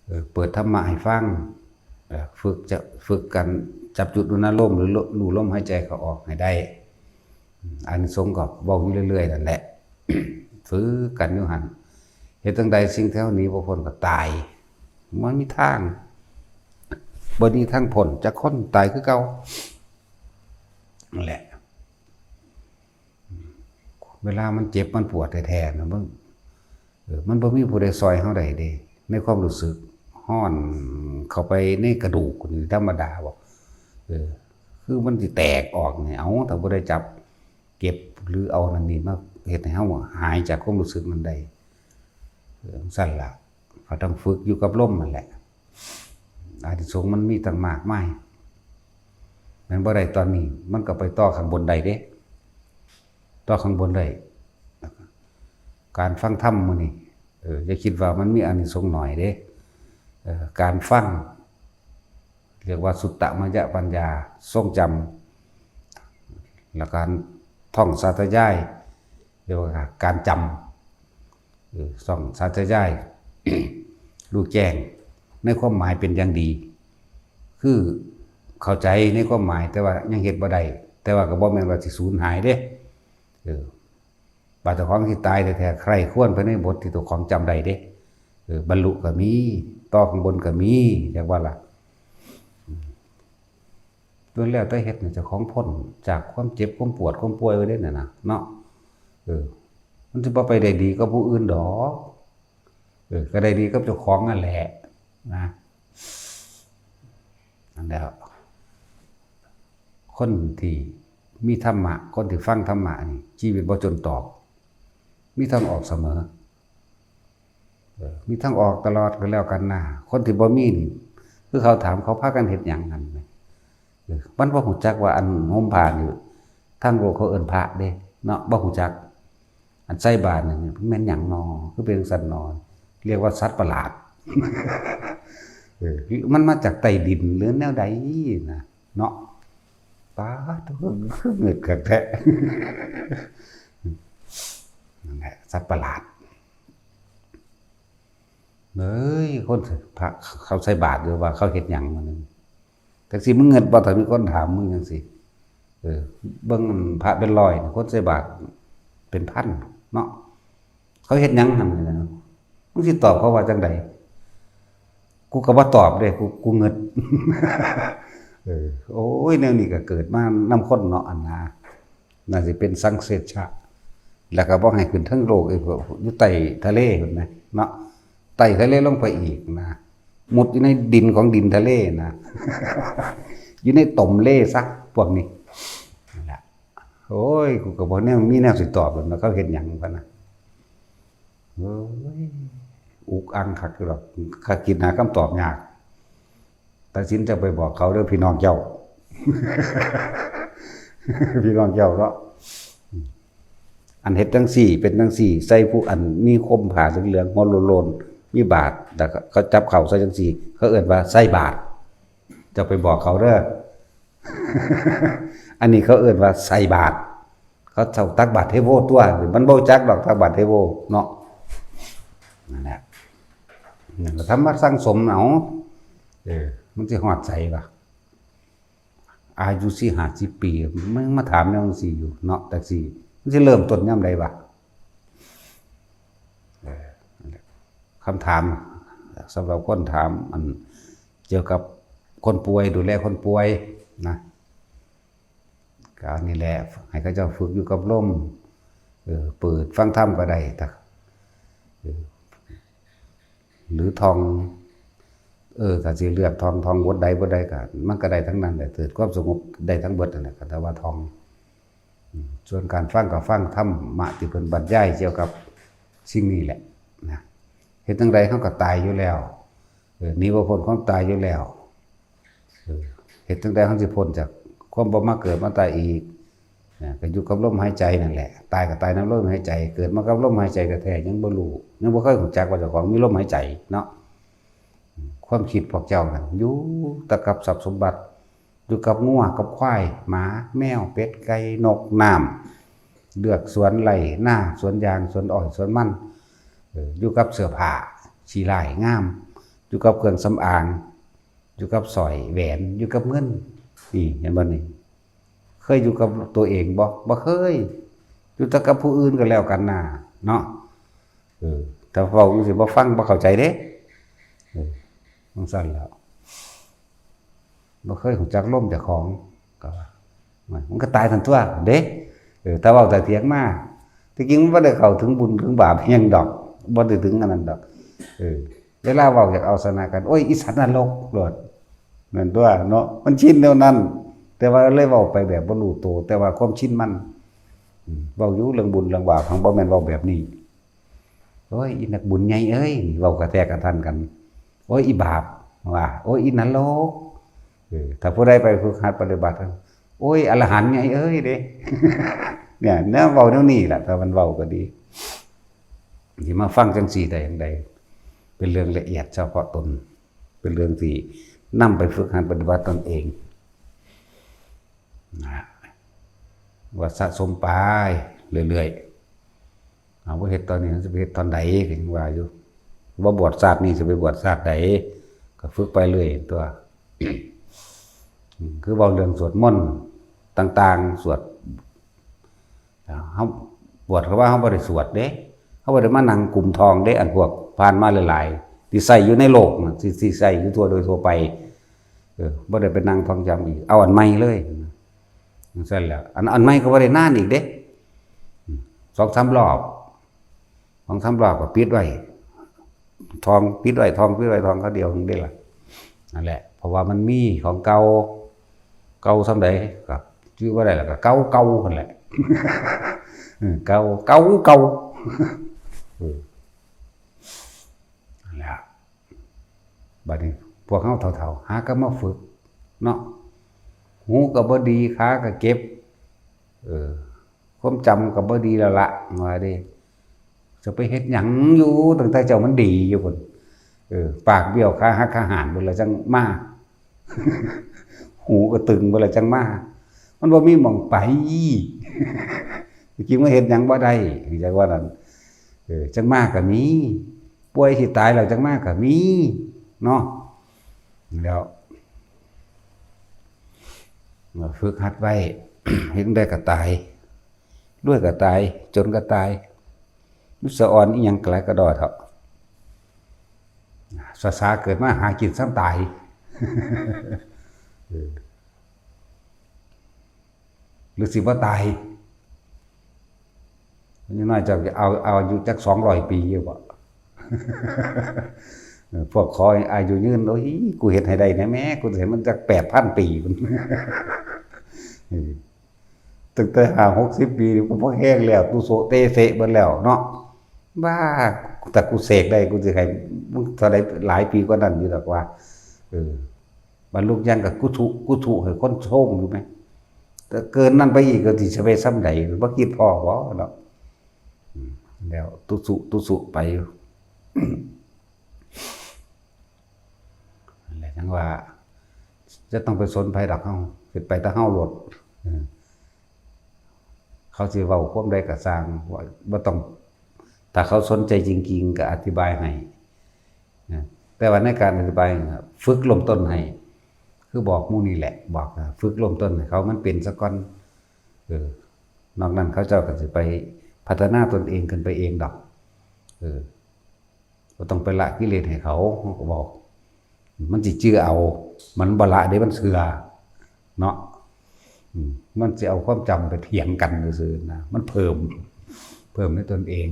ເອີ ເປີດທຳມະໃຫ້ຟັງ ເອີ ຝຶກຈະ ຝຶກການຈັບຈຸດອຸນາລົມ ຫຼື ຮູ້ລົມຫາຍໃຈເຂົ້າອອກໃຫ້ໄດ້ ອານິສົງກໍເວົ້າຢູ່ເລື້ອຍໆນັ້ນແຫຼະ ຝຶກກັນຢູ່ຫັ້ນ ເຮັດຈັ່ງໃດສິ່ງທີ່ເຮົາໜີບໍ່ພົ້ນກໍຕາຍ. ບໍ່ມີທາງ, ບໍ່ມີທາງພົ້ນຈັກຄົນ, ຕາຍຄືເກົ່າ. ນັ້ນແຫຼະ. ເວລາມັນເຈັບມັນປວດແທ້ໆນະ ມັນ ເອີ ມັນບໍ່ມີຜູ້ໃດຊ່ອຍເຮົາໄດ້ເດ້ ໃນຄວາມຮູ້ສຶກຮ້ອນເຂົ້າໄປໃນກະດູກນີ້ທຳມະດາບໍ່? ເອີ ຄືມັນຊິແຕກອອກນີ້ ເອົາ ຖ້າບໍ່ໄດ້ຈັບເກັບ ຫຼື ເອົານັ້ນນີ້ມາເຮັດໃຫ້ເຮົາຫາຍຈາກຄວາມຮູ້ສຶກນັ້ນໄດ້ ເອີ ຈັ່ງຊັ້ນລະ ກໍຕ້ອງຝຶກຢູ່ກັບລົມນັ້ນແຫຼະ. ອານິສົງມັນມີຕັ້ງມາກມາຍ ແມ່ນບໍ່ໄດ້ຕອນນີ້ ມັນກໍໄປຕໍ່ຂ້າງບົນໄດ້ເດ້ ຕໍ່ຂ້າງບົນໄດ້. ການຟັງທຳມື້ນີ້ ເອີ ຢ່າຄິດວ່າມັນມີອານິສົງໜ້ອຍເດ້. ເອີ ການຟັງ ເອີ້ນວ່າສຸດຕະມະຍະປັນຍາ ຊົງຈຳ ແລະ ການທ່ອງສາທະຍາຍ ເອີ້ນວ່າການຈຳ ເອີ ທ່ອງສາທະຍາຍ ຮູ້ແຈ້ງໃນຄວາມໝາຍເປັນຢ່າງດີ ຄືເຂົ້າໃຈໃນຄວາມໝາຍ ແຕ່ວ່າຍັງເຮັດບໍ່ໄດ້ ແຕ່ວ່າກໍບໍ່ແມ່ນວ່າຊິສູນຫາຍເດ້. ເອີ ບາດເຈົ້າຂອງຊິຕາຍແທ້ໆ ໃຄ່ຄວນໄປໃນບົດທີ່ເຈົ້າຂອງຈຳໄດ້ເດ້. ເອີ ບັນລຸກໍມີ ຕໍ່ຂ້າງບົນກໍມີ ຈັກວ່າລະ. ອືມ ລ້ວນແລ້ວແຕ່ເຮັດໃຫ້ເຈົ້າຂອງພົ້ນຈາກຄວາມເຈັບ ຄວາມປວດ ຄວາມປ່ວຍໄວ້ເດ້ນັ້ນນະ ເນາະ. ເອີ ມັນຊິບໍ່ໄປໄດ້ດີກັບຜູ້ອື່ນດອກ. ເອີ ກໍໄດ້ດີກັບເຈົ້າຂອງນັ້ນແຫຼະນະ. ນັ້ນແຫຼະ ຄົນທີ່ມີທຳມະ ຄົນທີ່ຟັງທຳມະນີ້ ຊີວິດບໍ່ຈົນຕອກ ມີທາງອອກສະເໝີ. ເອີ ມີທາງອອກຕະຫຼອດກໍແລ້ວກັນນາ. ຄົນທີ່ບໍ່ມີນີ້ ຄືເຂົາຖາມ ເຂົາພາກັນເຮັດຫຍັງຫັ້ນ? ເອີ ມັນບໍ່ຮູ້ຈັກວ່າອັນຫົ່ມຜ້ານີ້ ທາງໂລກເຂົາເອີ້ນພະເດ້ເນາະ ບໍ່ຮູ້ຈັກ. ອັນໃສ່ບາດນີ້ແມ່ນຫຍັງນໍ ຄືເປັນຈັ່ງຊັ້ນນໍ ຮຽກວ່າສັດປະຫຼາດ. ເອີ ມັນມາຈາກໃຕ້ດິນ ຫຼື ແນວໃດນະເນາະ. ປາດໂທ້ ຄືງຶດຄັກແທ້. ນັ້ນແຫຼະ ສັດປະຫຼາດ. ເອີຍ ຄົນພະເຂົາໃສ່ບາດ ຫຼືວ່າເຂົາເຮັດຫຍັງມັນ ຈັ່ງຊີ້ ມຶງງຶດບໍ່ ຖ້າມີຄົນຖາມມຶງຈັ່ງຊີ້? ເອີ ເບິ່ງພະເປັນຮ້ອຍ ຄົນໃສ່ບາດເປັນພັນເນາະ ເຂົາເຮັດຫຍັງຫັ້ນ? ມຶງຊິຕອບເຂົາວ່າຈັ່ງໃດ? ກູກໍບໍ່ຕອບເດ້ ກູ ກູງຶດ. ເອີ ໂອ້ຍ ແນວນີ້ກໍເກີດມານຳຄົນເນາະ ອັນນາ ໜ້າຊິເປັນສັງເສດຊະ ແລ້ວກໍບໍ່ໃຫ້ຂຶ້ນເທິງໂລກອີກ ຢູ່ໃຕ້ທະເລພຸ້ນນະເນາະ ໃຕ້ທະເລລົງໄປອີກນະ ມຸດຢູ່ໃນດິນຂອງດິນທະເລນະ ຢູ່ໃນຕົມເລຊະ ພວກນີ້ ນັ້ນແຫຼະ. ໂອ້ຍ ກູກໍບໍ່ແນວ ມີແນວຊິຕອບແລ້ວນະ ເຂົາເຮັດຫຍັງຫັ້ນນະ. ໂອ້ຍ ອຸກອັ່ງຄັກຢູ່ດອກ ຄັກ ຄິດຫາຄຳຕອບຍາກ. ຕັດສິນຈະໄປບອກເຂົາເດີ້ ພີ່ນ້ອງເຈົ້າ ພີ່ນ້ອງເຈົ້າເນາະ. ອັນເຮັດຈັ່ງຊີ້ ເປັນຈັ່ງຊີ້ ໃສ່ຜູ້ອັນມີຄົມຜ້າເຫຼືອງໆ ຫົວໂລ້ນໆ ມີບາດ ແລ້ວເຂົາຈັບເຂົ້າໃສ່ຈັ່ງຊີ້ ເຂົາເອີ້ນວ່າໃສ່ບາດ. ເຈົ້າໄປບອກເຂົາເດີ້ ອັນນີ້ເຂົາເອີ້ນວ່າໃສ່ບາດ. ເຂົາເຈົ້າຕັກບາດເທໂວຕົວະ ມັນບໍ່ຮູ້ຈັກດອກ ຕັກບາດເທໂວເນາະ. ນັ້ນແຫຼະ ນັ້ນກໍທຳມາສັ່ງສົມເອົາ ເອີ ມັນຊິຮອດໃສວະ? ອາຍຸສີ່ຫ້າສິບປີ ມັນມາຖາມແນວຈັ່ງຊີ້ຢູ່ເນາະ ຈັ່ງຊີ້ ມັນຊິເລີ່ມຕົ້ນຍາມໃດວະ? ເອີ ນັ້ນແຫຼະ ຄຳຖາມສຳລັບຄົນຖາມ ອັນ ກ່ຽວກັບຄົນປ່ວຍ ດູແລຄົນປ່ວຍນະ ກໍອັນນີ້ແຫຼະ ໃຫ້ເຂົາເຈົ້າຝຶກຢູ່ກັບລົມ ເອີ ເປີດຟັງທຳກໍໄດ້ ເອີ ຫຼືທ່ອງ ເອີ ຖ້າຊິເລືອກທ່ອງ ທ່ອງບົດໃດບົດໃດກໍ ມັນກໍໄດ້ທັງນັ້ນແຫຼະ ເກີດຄວາມສະຫງົບໄດ້ທັງເບິດນັ້ນແຫຼະ ຄັນຖ້າວ່າທ່ອງ. ອືມ ສ່ວນການຟັງກໍຟັງທຳມະທີ່ເພິ່ນບັນຍາຍກ່ຽວກັບສິ່ງນີ້ແຫຼະນະ ເຮັດຈັ່ງໃດເຮົາກໍຕາຍຢູ່ແລ້ວ ເອີ ໜີບໍ່ພົ້ນຄວາມຕາຍຢູ່ແລ້ວ ເອີ ເຮັດຈັ່ງໃດເຮົາຊິພົ້ນຈາກຄວາມບໍ່ມາເກີດມາຕາຍອີກ ເອີ ກໍຢູ່ກັບລົມຫາຍໃຈນັ້ນແຫຼະ ຕາຍກໍຕາຍນຳລົມຫາຍໃຈ ເກີດມາກັບລົມຫາຍໃຈແທ້ໆ ຍັງບໍ່ຮູ້ ຍັງບໍ່ເຄີຍຮູ້ຈັກວ່າເຈົ້າຂອງມີລົມຫາຍໃຈເນາະ. ຄວາມຄິດພວກເຈົ້ານັ້ນ ຢູ່ແຕ່ກັບຊັບສົມບັດ ຢູ່ກັບງົວກັບຄວາຍ ໝາ ແມວ ເປັດ ໄກ່ ນົກ ນ້ຳ ເລືອກສວນໄຮ່ນາ ສວນຢາງ ສວນອ້ອຍ ສວນມັນ ເອີ ຢູ່ກັບເສື້ອຜ້າ ຂີ້ຮ້າຍງາມ ຢູ່ກັບເຄື່ອງສຳອາງ ຢູ່ກັບສ້ອຍແຫວນ ຢູ່ກັບເງິນ ນີ້ ເຫັນບໍ່ນີ້? ເຄີຍຢູ່ກັບຕົວເອງບໍ່? ບໍ່ເຄີຍ. ຢູ່ແຕ່ກັບຜູ້ອື່ນກໍແລ້ວກັນນາ ເນາະ. ເອີ ຖ້າເວົ້າຈັ່ງຊີ້ບໍ່ຟັງ ບໍ່ເຂົ້າໃຈເດ້. ເອີ ຈັ່ງຊັ້ນແຫຼະ. ບໍ່ເຄີຍຮູ້ຈັກລົມເຈົ້າຂອງ ກໍວ່າ ມັນກໍຕາຍທັນຕົວເດ້. ເອີ ຖ້າເວົ້າຕາຖຽງມາ ທີ່ຈິງມັນບໍ່ໄດ້ເຂົ້າເຖິງບຸນເຖິງບາບຫຍັງດອກ ບໍ່ໄດ້ເຖິງອັນນັ້ນດອກ. ເອີ ເວລາເວົ້າຢາກເອົາຊະນະກັນ ໂອ້ຍ ອີສັດນະລົກໂລດ ແມ່ນຕົວະເນາະ. ມັນຊິນແນວນັ້ນ ແຕ່ວ່າເລີຍເວົ້າໄປແບບບໍ່ຮູ້ໂຕ ແຕ່ວ່າຄວາມຊິນມັນ ອືມ ເວົ້າຢູ່ເລື່ອງບຸນເລື່ອງບາບ ຫັງບໍ່ແມ່ນເວົ້າແບບນີ້. ໂອ້ຍ ອີນັກບຸນໃຫຍ່ເອີຍ ເວົ້າກະແທກກະທັນກັນ. ໂອ້ຍ ອີບາບວ່າ ໂອ້ຍ ອີນະລົກ. ເອີ ຖ້າຜູ້ໃດໄປຝຶກຫັດປະຕິບັດ ໂອ້ຍ ອະລະຫັນໃຫຍ່ເອີຍເດ້. ເນ່ຍ ແນວເວົ້າແນວນີ້ລະ ຖ້າມັນເວົ້າກໍດີ ຊິມາຟັງຈັ່ງຊີ້ໄດ້ຈັ່ງໃດ? ເປັນເລື່ອງລະອຽດສະເພາະຕົນ ເປັນເລື່ອງທີ່ນຳໄປຝຶກຫັດປະຕິບັດຕົນເອງ. ນະ ວ່າສະສົມໄປເລື້ອຍໆ. ເຮົາບໍ່ເຮັດຕອນນີ້ ເຮົາຊິໄປເຮັດຕອນໃດ ກໍຍັງວ່າຢູ່. ບໍ່ບວດຊາດນີ້ ຊິໄປບວດຊາດໃດ ກໍຝຶກໄປເລື້ອຍຕົວະ. ອືມ ຄືເວົ້າເລື່ອງສວດມົນຕ່າງໆ ສວດ ເຮົາບວດ ເຂົາວ່າເຮົາບໍ່ໄດ້ສວດເດ້ ເຮົາບໍ່ໄດ້ມານັ່ງກຸມທ້ອງເດ້. ອັນພວກຜ່ານມາຫຼາຍໆ ທີ່ໃຊ້ຢູ່ໃນໂລກນະ ທີ່ ທີ່ໃຊ້ຢູ່ທົ່ວໂດຍທົ່ວໄປ ເອີ ບໍ່ໄດ້ໄປນັ່ງທ່ອງຈຳອີກ ເອົາອັນໃໝ່ເລີຍ ຈັ່ງຊັ້ນແຫຼະ. ອັນ ອັນໃໝ່ກໍບໍ່ໄດ້ນານອີກເດ້ ສອງສາມລອບ ສອງສາມລອບກໍປິດໄວ້ ທ່ອງ ປິດໄວ້ ທ່ອງ ປິດໄວ້ ທ່ອງຄາວດຽວໜຶ່ງເດ້ລະ. ນັ້ນແຫຼະ ເພາະວ່າມັນມີຂອງເກົ່າ ເກົ່າສ່ຳໃດກໍຈື່ບໍ່ໄດ້ ແລ້ວກໍເກົ່າເກົ່າຫັ້ນແຫຼະ. ເອີ ເກົ່າ ເກົ່າ ເກົ່າ ເອີ ນັ້ນແຫຼະ. ບັດນີ້ພວກເຮົາເຖົ້າໆ ຫາກໍມາຝຶກເນາະ ຫູກໍບໍ່ດີ ຂາກໍເຈັບ ເອີ ຄວາມຈຳກໍບໍ່ດີແລ້ວລະ ວ່າເດ້. ຈະໄປເຮັດຫຍັງຢູ່ ຕັ້ງແຕ່ເຈົ້າມັນດີຢູ່ພຸ້ນ ເອີ ປາກບ້ຽວ ຂາຫັກຂາຫານພຸ້ນລະຈັ່ງມາ ຫູກໍຕຶງພຸ້ນລະຈັ່ງມາ ມັນບໍ່ມີໝ່ອງໄປ. ຊິມາເຮັດຫຍັງບໍ່ໄດ້ ຈັ່ງວ່ານັ້ນ ເອີ ຈັ່ງມາກໍມີ ປ່ວຍຊິຕາຍແລ້ວຈັ່ງມາກໍມີເນາະ. ແລ້ວຝຶກຫັດໄວ້ ເຮັດຈັ່ງໃດກໍຕາຍ ລວຍກໍຕາຍ ຈົນກໍຕາຍ ມີສະອອນອີ່ຫຍັງກະຫຼາຍກະດໍ້ເຖາະ ສາສາເກີດມາຫາກິນສ່ຳຕາຍ ເອີ ຫຼືຊິບໍ່ຕາຍ? ຢ່າງໜ້ອຍເຈົ້າຈະເອົາ ເອົາອາຍຸຈັກສອງຮ້ອຍປີຢູ່ບໍ່? ເອີ ພວກຂໍອາຍຸຍືນ ໂອ້ຍ ກູເຮັດໃຫ້ໄດ້ແດ່ແມ້ ກູຊິໃຫ້ມັນຈັກແປດພັນປີພຸ້ນ ເອີ ຕັ້ງແຕ່ຫ້າຫົກສິບປີນີ້ ກູພໍແຮງແລ້ວ ຕຸໂສະເຕເສະເບິດແລ້ວເນາະ. ບ້າ ຖ້າກູເສກໄດ້ ກູຊິໃຫ້ມຶງເທົ່າໃດຫຼາຍປີກວ່ານັ້ນຢູ່ດອກວ່າ ເອີ ບັນລຸຍັງກໍກຸຖຸ ກຸຕຸໃຫ້ຄົນຊົມຢູ່ແມ. ແຕ່ເກີນນັ້ນໄປອີກກໍຊິໄປສ່ຳໃດ ບໍ່ຄິດພໍບໍ່ເນາະ. ອືມ ແລ້ວຕຸສຸ ຕຸສຸໄປຢູ່ ນັ້ນແຫຼະ ຈັ່ງວ່າຈະຕ້ອງໄປສົນໃຜດອກເຮົາ ເຮັດໄປແຕ່ເຮົາໂລດ. ເອີ ເຂົາຊິເວົ້າຄວາມໃດກໍຊ່າງ ບໍ່ ບໍ່ຕ້ອງ ຖ້າເຂົາສົນໃຈຈິງໆ ກໍອະທິບາຍໃຫ້ ນະ ແຕ່ວ່າໃນການອະທິບາຍ ຝຶກເລີ່ມຕົ້ນໃຫ້ ຄືບອກໝູ່ນີ້ແຫຼະ ບອກ ອາ ຝຶກເລີ່ມຕົ້ນໃຫ້ເຂົາມັນເປັນສາກ່ອນ ເອີ ນອກນັ້ນເຂົາເຈົ້າກໍຊິໄປພັດທະນາຕົນເອງຂຶ້ນໄປເອງດອກ ເອີ ບໍ່ຕ້ອງໄປລະກິເລດໃຫ້ເຂົາ ເຮົາກໍບອກ ມັນຊິຈື່ເອົາ ມັນບໍ່ລະເດ້ ມັນເຊື່ອເນາະ. ອືມ ມັນຊິເອົາຄວາມຈຳໄປຖຽງກັນຊື່ໆນະ ມັນເພີ່ມ ເພີ່ມໃນຕົນເອງ.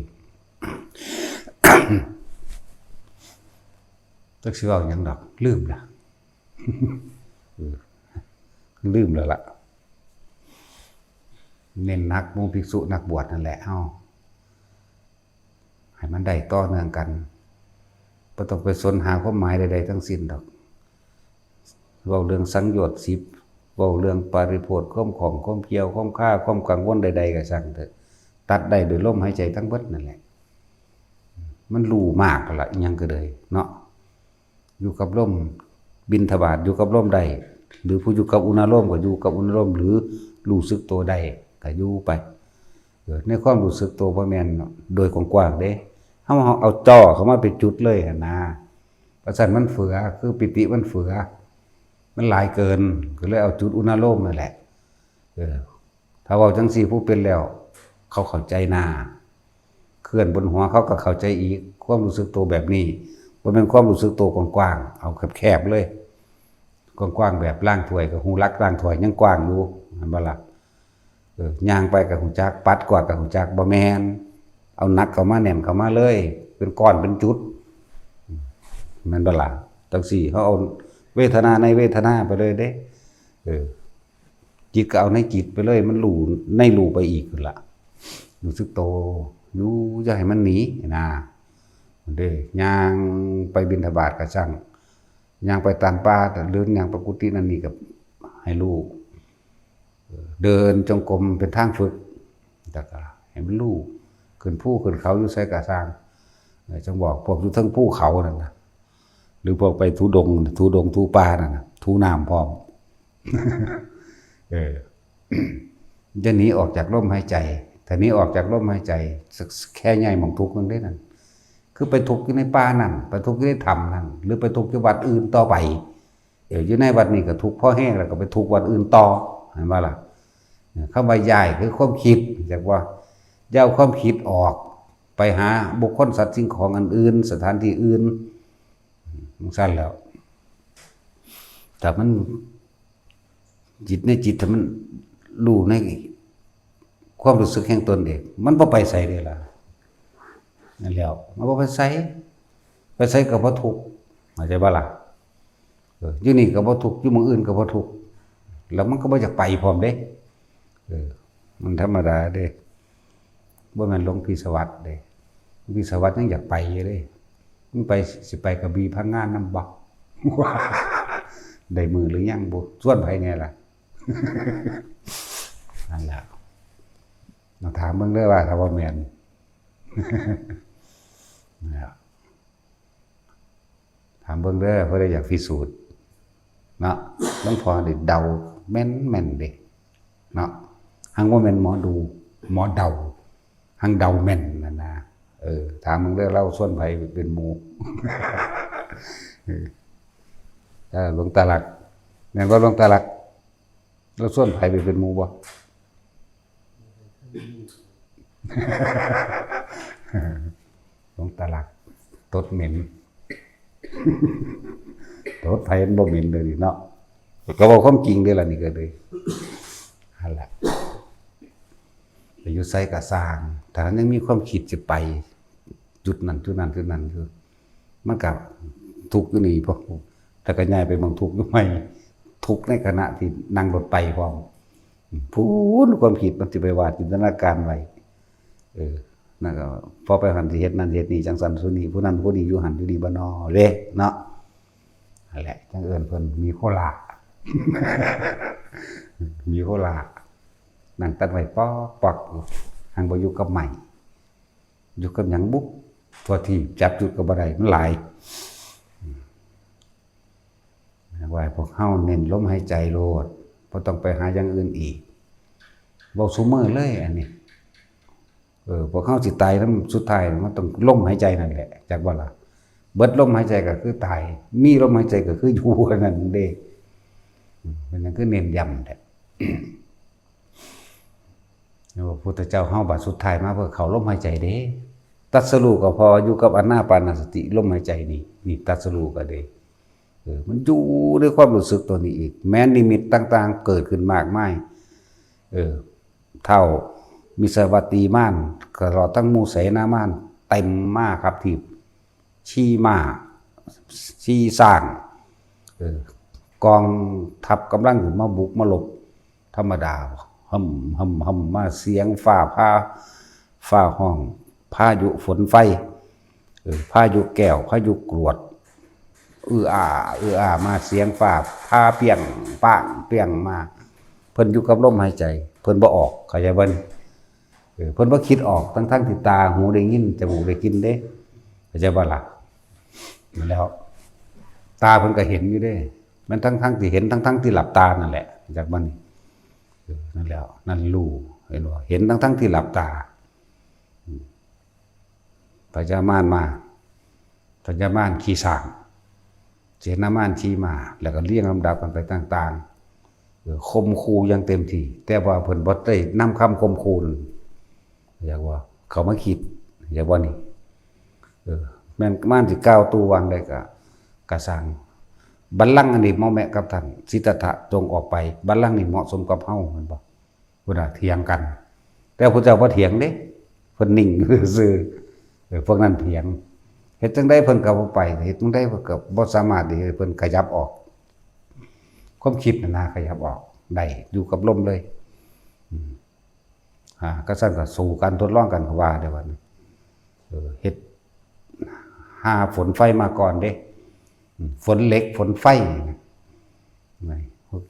ຈັກຊິເວົ້າຫຍັງດອກ ລືມລະ ເອີ ລືມແລ້ວລະ. ເນັ້ນໜັກໝູ່ພິກສຸນັກບວດນັ້ນແຫຼະ ເຮົາ ໃຫ້ມັນໄດ້ຕໍ່ເນື່ອງກັນ ບໍ່ຕ້ອງໄປສົນຫາຄວາມໝາຍໃດໆທັງສິ້ນດອກ. ເວົ້າເລື່ອງສັງໂຍດສິບ ເວົ້າເລື່ອງປາລິໂພດ ຄວາມຂ້ອງ ຄວາມກ່ຽວ ຄວາມຄາ ຄວາມກັງວົນໃດໆກໍຊ່າງເຖາະ ຕັດໄດ້ໂດຍລົມຫາຍໃຈທັງເບິດນັ້ນແຫຼະ. ມັນຮູ້ມາກຫັ້ນລະ ອີ່ຫຍັງກໍເລີຍເນາະ. ຢູ່ກັບລົມບິນທະບາດ ຢູ່ກັບລົມໄດ້ ຫຼືຜູ້ຢູ່ກັບອຸນາລົມກໍຢູ່ກັບອຸນາລົມ ຫຼືຮູ້ສຶກໂຕໄດ້ກໍຢູ່ໄປ. ເອີ ໃນຄວາມຮູ້ສຶກໂຕບໍ່ແມ່ນໂດຍກວ້າງໆເດ້ ເຮົາ ເຮົາເອົາຈໍ້ເຂົ້າມາເປັນຈຸດເລີຍຫັ້ນນາ ວ່າຊັ້ນມັນເຝືອ ຄືປີຕິມັນເຝືອ ມັນຫຼາຍເກີນ ກໍເລີຍເອົາຈຸດອຸນາລົມນັ້ນແຫຼະ. ເອີ ຖ້າເວົ້າຈັ່ງຊີ້ ຜູ້ເປັນແລ້ວເຂົາເຂົ້າໃຈນາ ເຄື່ອນບົນຫົວເຂົາກໍເຂົ້າໃຈອີກ ວາມຮູ້ສຶກໂຕແບບນີ້ ບໍ່ແມ່ນຄວາມຮູ້ສຶກໂຕກວ້າງໆ ເອົາແຄບໆເລີຍ. ກວ້າງໆແບບລ້າງຖ້ວຍ ກໍຮູ້ຫຼັກລ້າງຖ້ວຍຍັງກວ້າງຢູ່ ແມ່ນບໍ່ລະ? ເອີ ຍ່າງໄປກໍຮູ້ຈັກ ປັດກວາດກໍຮູ້ຈັກ ບໍ່ແມ່ນ ເອົາໜັກເຂົ້າມາ ແໜ້ນເຂົ້າມາເລີຍ ເປັນກ້ອນເປັນຈຸດ ແມ່ນບໍ່ລະ? ຈັ່ງຊີ້ ເຮົາເອົາເວທະນາໃນເວທະນາໄປເລີຍເດ້ ເອີ ຈິດກໍເອົາໃນຈິດໄປເລີຍ ມັນຮູ້ໃນຮູ້ໄປອີກພຸ້ນລະ ຮູ້ສຶກໂຕຢູ່ ຢ່າໃຫ້ມັນໜີນະ ເດ້ ຍ່າງໄປບິນທະບາດກໍຊ່າງ ຍ່າງໄປຕາມປ່າ ຫຼືຍ່າງໄປກຸຕິນັ້ນນີ້ກໍໃຫ້ຮູ້ ເດີນຈົງກົມເປັນທາງຝຶກ ແລ້ວກໍໃຫ້ມັນຮູ້ ຂຶ້ນພູຂຶ້ນເຂົາຢູ່ໃສກໍຊ່າງ ເອີ ຈັ່ງບອກພວກຢູ່ເທິງພູເຂົານັ້ນນະ ຫຼືພວກໄປທຸດົງ ທຸດົງທຸປ່ານັ້ນນະ ທຸນ້ຳພ້ອມ ເອີ ຢ່າໜີອອກຈາກລົມຫາຍໃຈ ຖ້າໜີອອກຈາກລົມຫາຍໃຈ ແຄ່ຍ້າຍໝ່ອງທຸກໜຶ່ງເດ້ນັ້ນ ຄືໄປທຸກຢູ່ໃນປ່ານັ້ນ ໄປທຸກຢູ່ໃນຖ້ຳນັ້ນ ຫຼືໄປທຸກຢູ່ວັດອື່ນຕໍ່ໄປ ເອີ ຢູ່ໃນວັດນີ້ກໍທຸກພໍແຮງແລ້ວ ກໍໄປທຸກວັດອື່ນຕໍ່ ແມ່ນບໍ່ລະ? ເອີ ຄຳວ່າຍ້າຍຄືຄວາມຄິດ ຈັກວ່າ ຢ່າເອົາຄວາມຄິດອອກໄປຫາບຸກຄົນ ສັດ ສິ່ງຂອງອັນອື່ນ ສະຖານທີ່ອື່ນ ຈັ່ງຊັ້ນແລ້ວ ຖ້າມັນ ຈິດໃນຈິດ ຖ້າມັນຮູ້ໃນຄວາມຮູ້ສຶກແຫ່ງຕົນເອງ ມັນບໍ່ໄປໃສເດ້ລະ ນັ້ນແຫຼະ ມັນບໍ່ໄປໃສ ໄປໃສກໍບໍ່ທຸກ ເຂົ້າໃຈບໍ່ລະ? ເອີ ຢູ່ນີ້ກໍບໍ່ທຸກ ຢູ່ໝ່ອງອື່ນກໍບໍ່ທຸກ ແລ້ວມັນກໍບໍ່ຢາກໄປພ້ອມເດ້ ເອີ ມັນທຳມະດາເດ້ ບໍ່ແມ່ນຫຼວງພີ່ສະຫວັດເດ້ ຫຼວງພີ່ສະຫວັດຍັງຢາກໄປຢູ່ເດ້ ມັນໄປ ຊິໄປກະບີພັງງານຳບໍ່? ໄດ້ມື້ຫຼືຍັງບຸ? ຊວນໃຜແດ່ລະ? ນັ້ນລະ ມາຖາມເບິ່ງເດີວ່າ ຖ້າວ່າແມ່ນ ນັ້ນລະ ຖາມເບິ່ງເດີ ຜູ້ໃດຢາກພິສູດເນາະ ຫຼວງພໍ່ນີ້ເດົາແມ່ນໆເດ້ເນາະ ຫາກບໍ່ແມ່ນໝໍດູ ໝໍເດົາ ຫາກເດົາແມ່ນຫັ້ນນະ ເອີ ຖາມເບິ່ງເດີ ລາວຊວນໃຜເປັນໝູ່ ເອີ ເອີ ຫຼວງຕາລັກ ແມ່ນບໍ່ ຫຼວງຕາລັກ? ລາວຊວນໃຜໄປເປັນໝູ່ບໍ່? ຫຼວງຕາລັກ ຕົດເໝັນ ຕົດໃຜມັນບໍ່ເໝັນເລີຍນີ້ເນາະ ກໍເວົ້າຄວາມຈິງເດ້ລະນີ້ກໍເລີຍ ຫັ້ນລະ ໄປຢູ່ໃສກໍຊ່າງ ຖ້າມັນຍັງມີຄວາມຄິດຈະໄປຈຸດນັ້ນຈຸດນັ້ນຈຸດນັ້ນຢູ່ ມັນກໍທຸກຢູ່ນີ້ ແລ້ວກໍຍ້າຍໄປໝ່ອງທຸກຢູ່ໃໝ່ ທຸກໃນຂະນະທີ່ນັ່ງລົດໄປພ້ອມ ພຸ້ນ ຄວາມຄິດມັນຊິໄປວາດຈິນຕະນາການໄວ້ ເອີ ນັ້ນກໍພໍໄປຫັ້ນຊິເຮັດນັ້ນເຮັດນີ້ ຈັ່ງຊັ້ນສຸນີ້ ຜູ້ນັ້ນຜູ້ນີ້ ຢູ່ຫັ້ນຢູ່ນີ້ບໍ່ນໍເດ້ເນາະ ຫັ້ນແຫຼະ ຈັ່ງເອີ້ນເພິ່ນມີໂຄລາ ມີໂຄລາ ນັ່ງຕັດໄມ້ປອກໆຢູ່ ຫາກບໍ່ຢູ່ກັບໄມ້ ຢູ່ກັບຫຍັງບຸ? ທົ່ວທີບ ຈັບຈຸດກໍບໍ່ໄດ້ ມັນຫຼາຍ ອືມ ວ່າໃຫ້ພວກເຮົາເນັ້ນລົມຫາຍໃຈໂລດ ບໍ່ຕ້ອງໄປຫາຢ່າງອື່ນອີກ ເວົ້າຊຸມື້ເລີຍອັນນີ້ ເອີ ພວກເຮົາຊິຕາຍນຳ ສຸດທ້າຍມັນຕ້ອງລົມຫາຍໃຈນັ້ນແຫຼະ ຈັກບໍ່ລະ? ເບິດລົມຫາຍໃຈກໍຄືຕາຍ ມີລົມຫາຍໃຈກໍຄືຢູ່ ອັນນັ້ນເດ້ ອືມ ເປັນຫຍັງຄືເນັ້ນຢ້ຳແທ້? ແລ້ວພະພຸດທະເຈົ້າເຮົາບາດສຸດທ້າຍມາເພື່ອເຂົ້າລົມຫາຍໃຈເດ້ ຕັດສະຮູ້ກໍເພາະຢູ່ກັບອານາປານະສະຕິ ລົມຫາຍໃຈນີ້ ນີ້ຕັດສະຮູ້ກໍເດ້ ເອີ ມັນຢູ່ໃນຄວາມຮູ້ສຶກຕົວນີ້ອີກ ແມ່ນນິມິດຕ່າງໆເກີດຂຶ້ນມາກມາຍ ເອີ ທ້າວມິດສະຫວັດຕີມານ ຕະຫຼອດທັງໝູ່ເສນາມານ ເຕັມມາຄັບທີບ ຂີ່ມ້າ ຂີ່ຊ້າງ ເອີ ກອງທັບກຳລັງຂຶ້ນມາບຸກມາລົບ ທຳມະດາ ຫຶ່ມໆໆ ມາສຽງຟ້າຜ່າ ຟ້າຮ້ອງ ພາຍຸຝົນໄຟ ເອີ ພາຍຸແກ້ວ ພາຍຸກວດ ອື້ອອ້າ ອື້ອອ້າ ມາສຽງຟ້າຜ່າ ປຽງປ້າງ ປຽງມາ ເພິ່ນຢູ່ກັບລົມຫາຍໃຈ ເພິ່ນບໍ່ອອກ ເຂົ້າໃຈບໍ່ນີ້? ເອີ ເພິ່ນບໍ່ຄິດອອກ ທັງໆທີ່ຕາຫູໄດ້ຍິນ ຈະມູກໄດ້ກິ່ນເດ້ ເຂົ້າໃຈບໍ່ລະ? ນັ້ນແຫຼະ ຕາເພິ່ນກໍເຫັນຢູ່ເດ້ ແມ່ນທັງໆທີ່ເຫັນ ທັງໆທີ່ຫຼັບຕານັ້ນແຫຼະ ຈັກມັນ ເອີ ນັ້ນແຫຼະ ນັ້ນຮູ້ ເຫັນບໍ່? ເຫັນທັງໆທີ່ຫຼັບຕາ ອືມ ພະຍາມານມາ ພະຍາມານຂີ່ຊ້າງ ເສນາມານຂີ່ມ້າ ແລ້ວກໍລຽງລຳດັບກັນໄປຕ່າງໆ ເອີ ຂົ່ມຂູ່ຢ່າງເຕັມທີ່ ແຕ່ວ່າເພິ່ນບໍ່ໄດ້ນຳຄຳຂົ່ມຂູ່ນັ້ນ ຢາກວ່າເຂົ້າມາຄິດ ຢາກວ່ານີ້ ເອີ ແມ່ນມານຊິກ່າວຕູວ່າໃດກໍ ກໍຊ່າງ ບັນລັງອັນນີ້ເໝາະແມະກັບທ່ານສິດທັດຖະ ຈົ່ງອອກໄປ ບັນລັງນີ້ເໝາະສົມກັບເຮົາ ແມ່ນບໍ່? ພຸ້ນນະ ຖຽງກັນ ແຕ່ພະເຈົ້າບໍ່ຖຽງເດ້ ເພິ່ນນິ່ງຊື່ໆ ເອີ ພວກນັ້ນຖຽງ ເຮັດຈັ່ງໃດເພິ່ນກໍບໍ່ໄປ ເຮັດຈັ່ງໃດເພິ່ນກໍບໍ່ສາມາດທີ່ໃຫ້ເພິ່ນຂະຫຍັບອອກ ຄວາມຄິດນັ້ນນະຂະຫຍັບອອກໄດ້ ຢູ່ກັບລົມເລີຍ ອືມ ອ່າ ກໍຊັ້ນກໍສູ້ກັນ ທົດລອງກັນ ເຂົາວ່າເດ້ ບັດນີ້ ເອີ ເຮັດ ຫາຝົນໄຟມາກ່ອນເດ້ ອືມ ຝົນເຫຼັກ ຝົນໄຟ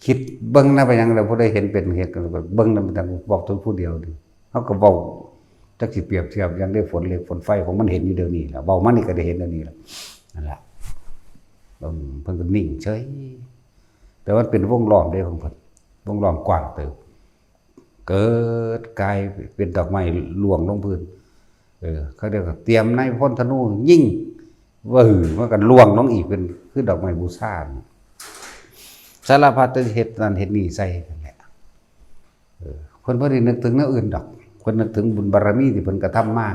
ຄິດເບິ່ງນະ ເປັນຫຍັງລະ ຜູ້ໃດເຫັນເປັນເຮັດ ເບິ່ງນຳກັນ ເວົ້າແຕ່ຜູ້ດຽວນີ້ ເຮົາກໍເວົ້າ ຈັກຊິປຽບທຽບຫຍັງເດ້ ຝົນເຫຼັກຝົນໄຟ ຂອງມັນເຫັນຢູ່ດຽວນີ້ລະ ເວົ້າມານີ້ກໍໄດ້ເຫັນດຽວນີ້ລະ ນັ້ນລະ ເບິ່ງ ເພິ່ນກໍນິ່ງເສີຍ ແຕ່ວ່າມັນເປັນວົງລ້ອມເດ້ຂອງເພິ່ນ ວົງລ້ອມກວ້າງເຕີບ ເກີດກາຍເປັນດອກໄມ້ລ່ວງລົງພື້ນ ເອີ ເຂົາເອີ້ນວ່າຕຽມນາຍພົນທະນູຍິງ ວື ມັນກໍລ່ວງລົງອີກ ເປັນຄືດອກໄມ້ບູຊາ ສາລະພັດເຮັດນັ້ນເຮັດນີ້ໃສ່ນັ້ນແຫຼະ ເອີ ເພິ່ນບໍ່ໄດ້ນຶກເຖິງແນວອື່ນດອກ ເພິ່ນນຶກເຖິງບຸນບາລະມີທີ່ເພິ່ນກະທຳມາ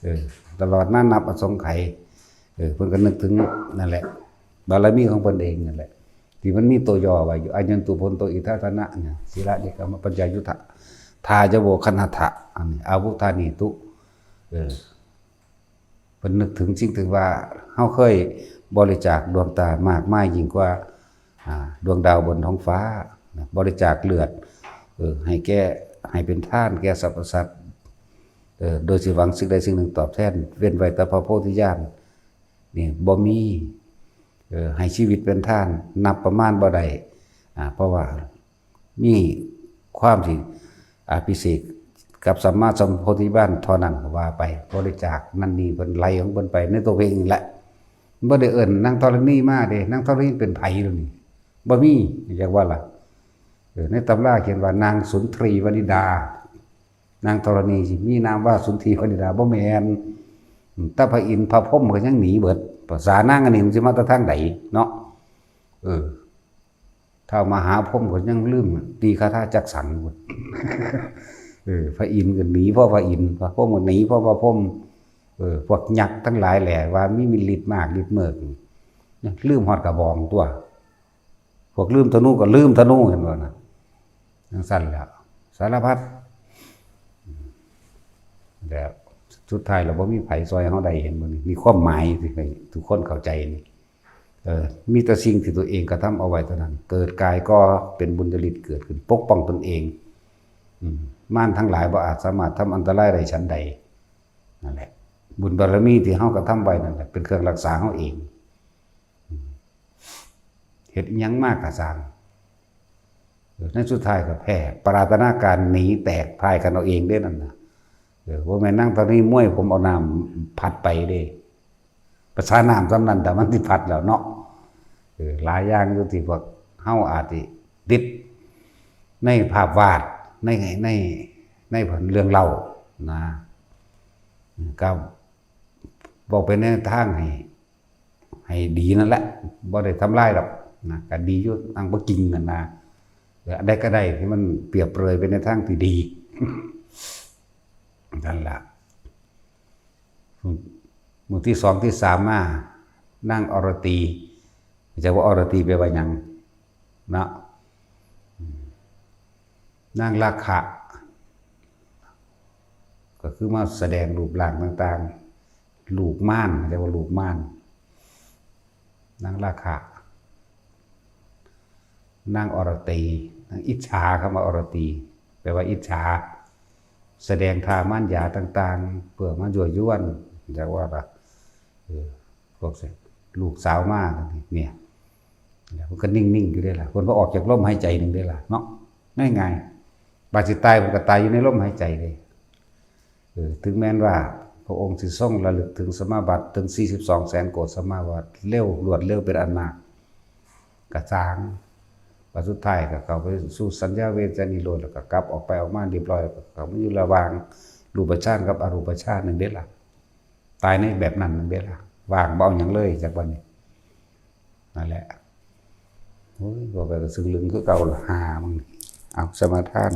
ເອີ ຕະຫຼອດນານັບອະສົງໄຂ ເອີ ເພິ່ນກໍນຶກເຖິງນັ້ນແຫຼະ ບາລະມີຂອງເພິ່ນເອງນັ້ນແຫຼະ ທີ່ມັນມີໂຕຫຍໍ້ໄວ້ຢູ່ ອາຍຸນຕຸພົນໂຕອິທະທະນະ ສິລະນິກຳມະປັນຍາຍຸດທະ ທາຍະໂວຄັນຫັດຖະ ອັນນີ້ ອາວຸທານີຕຸ ເອີ ເພິ່ນນຶກເຖິງສິ່ງທີ່ວ່າເຮົາເຄີຍບໍລິຈາກດວງຕາມາກມາຍຍິ່ງກວ່າ ອ່າ ດວງດາວບົນທ້ອງຟ້າ ນະ ບໍລິຈາກເລືອດ ເອີ ໃຫ້ແກ່ ໃຫ້ເປັນທານແກ່ສັບພະສັດ ເອີ ໂດຍຊິຫວັງສິ່ງໃດສິ່ງໜຶ່ງຕອບແທນ ເວັ້ນໄວ້ແຕ່ພະໂພທິຍານນີ້ບໍ່ມີ ເອີ ໃຫ້ຊີວິດເປັນທານ ນັບປະມານບໍ່ໄດ້ ອ່າ ເພາະວ່າ ມີຄວາມທີ່ອະພິເສກກັບສຳມາສຳໂພທິຍານເທົ່ານັ້ນກໍວ່າໄປ ບໍລິຈາກນັ້ນນີ້ ເພິ່ນໄຫຼຂອງເພິ່ນໄປໃນຕົວເອງນີ້ແຫຼະ ບໍ່ໄດ້ເອີ້ນນາງທໍລະນີມາເດ້ ນາງທໍລະນີເປັນໃຜດຽວນີ້ ບໍ່ມີ ຢາກວ່າລະ ເອີ ໃນຕຳລາຂຽນວ່ານາງສຸນທຣີວະນິດາ ນາງທໍລະນີຊິມີນາມວ່າສຸນທຣີວະນິດາ ບໍ່ແມ່ນ ແຕ່ພະອິນພະພົມກໍຍັງໜີເບິດ ພາສານາງອັນນີ້ມັນຊິມາແຕ່ທາງໃດເນາະ ເອີ. ທ້າວມະຫາພົມກໍຍັງລືມຕີຄາຖາຈັກສັງພຸ້ນ ເອີ ພະອິນກໍໜີເພາະພະອິນ ພະພົມກໍໜີເພາະພະພົມ ເອີ ພວກຍັກທັງຫຼາຍແຫຼະວ່າມີ ມີລິດມາກລິດເມີກ ລືມຮອດກະບອງຕົວະ ພວກລືມທະນູກໍລືມທະນູ ເຫັນບໍ່ນະ ຈັ່ງຊັ້ນແຫຼະ ສາລະພັດ ແລ້ວສຸດທ້າຍລະບໍ່ມີໃຜຊ່ອຍເຮົາໄດ້ ເຫັນບໍ່ນີ້ ມີຄວາມໝາຍທີ່ໃຫ້ທຸກຄົນເຂົ້າໃຈນີ້ ເອີ ມີແຕ່ສິ່ງທີ່ຕົວເອງກະທຳເອົາໄວ້ເທົ່ານັ້ນ ເກີດກາຍກໍເປັນບຸນຍະລິດເກີດຂຶ້ນ ປົກປ້ອງຕົນເອງ ອືມ ມານທັງຫຼາຍບໍ່ອາດສາມາດທຳອັນຕະລາຍໄດ້ສັນໃດ ນັ້ນແຫຼະ ບຸນບາລະມີທີ່ເຮົາກະທຳໄວ້ນັ້ນແຫຼະ ເປັນເຄື່ອງຮັກສາເຮົາເອງ ອືມ ເຮັດອີ່ຫຍັງມາກະຊ່າງ ໃນສຸດທ້າຍກໍແພ້ ປະລາດຕະນາການໜີແຕກພ່າຍກັນເອົາເອງເດ້ນັ້ນນະ ເອີ ບໍ່ແມ່ນນາງຕອນນີ້ມວຍຜົມເອົານ້ຳພັດໄປເດ້ ພາສານ້ຳສ່ຳນັ້ນ ແຕ່ມັນຊິພັດແລ້ວເນາະ ເອີ ຫຼາຍຢ່າງຢູ່ທີ່ພວກເຮົາອາດຊິຕິດໃນພາບວາດ ໃນ ໃນ ໃນເລື່ອງເລົ່ານະ ກໍເວົ້າໄປໃນທາງໃຫ້ ໃຫ້ດີນັ້ນແຫຼະ ບໍ່ໄດ້ທຳລາຍດອກນະ ກໍດີຢູ່ ນາງບໍ່ກິງຫັ້ນນະ ເອີ ອັນໃດກໍໄດ້ທີ່ມັນປຽບເປີຍໄປໃນທາງທີ່ດີ ນັ້ນລະ ມື້ທີສອງທີສາມມາ ນາງອະລະຕີ ຈະວ່າອະລະຕີແປວ່າຫຍັງເນາະ ນາງລາຄະ ກໍຄືມາສະແດງຮູບຮ່າງຕ່າງໆ ລູກມານ ເອີ້ນວ່າລູກມານ ນາງລາຄະ ນາງອະລະຕີ ນາງອິດສາ ຄຳວ່າອະລະຕີ ແປວ່າອິດສາ ສະແດງທ່າມານຢາຕ່າງໆ ເພື່ອມາຍົວະຢວນ ຈັກວ່າລະ ເອີ ພວກ ລູກສາວມາ ເນຍ ແລ້ວເພິ່ນກໍນິ່ງໆຢູ່ເດ້ລະ ເພິ່ນບໍ່ອອກຈັກລົມຫາຍໃຈໜຶ່ງເດ້ລະເນາະ ງ່າຍໆ ບາດຊິຕາຍເພິ່ນກໍຕາຍຢູ່ໃນລົມຫາຍໃຈເດ້ ເອີ ເຖິງແມ່ນວ່າພະອົງຊິຊົງລະລຶກເຖິງສະມາບັດເຖິງສີ່ສິບສອງແສນໂກດສະມາບັດ ເລັວ ລວດເລັວເປັນອັນມາກ ກະຊ່າງ ບາດສຸດທ້າຍກໍເຂົ້າໄປສູ່ສັນຍາເວທະນານິໂຣດ ແລ້ວກໍກັບອອກໄປອອກມາຮຽບຮ້ອຍ ກໍເຂົ້າມາຢູ່ລະຫວ່າງຮູບປະຊານກັບອະຮູບປະຊານນັ້ນເດ້ລະ ຕາຍໃນແບບນັ້ນນັ້ນເດ້ລະ ວ່າງ ບໍ່ເອົາຫຍັງເລີຍ ຈັກບັດນີ້ ນັ້ນແຫຼະ ໂອ້ຍ ເວົ້າໄປກໍຊຶ້ງລຶ້ງຄືເກົ່າລະ ຫາມຶງ ເອົາ ສະມາທານ.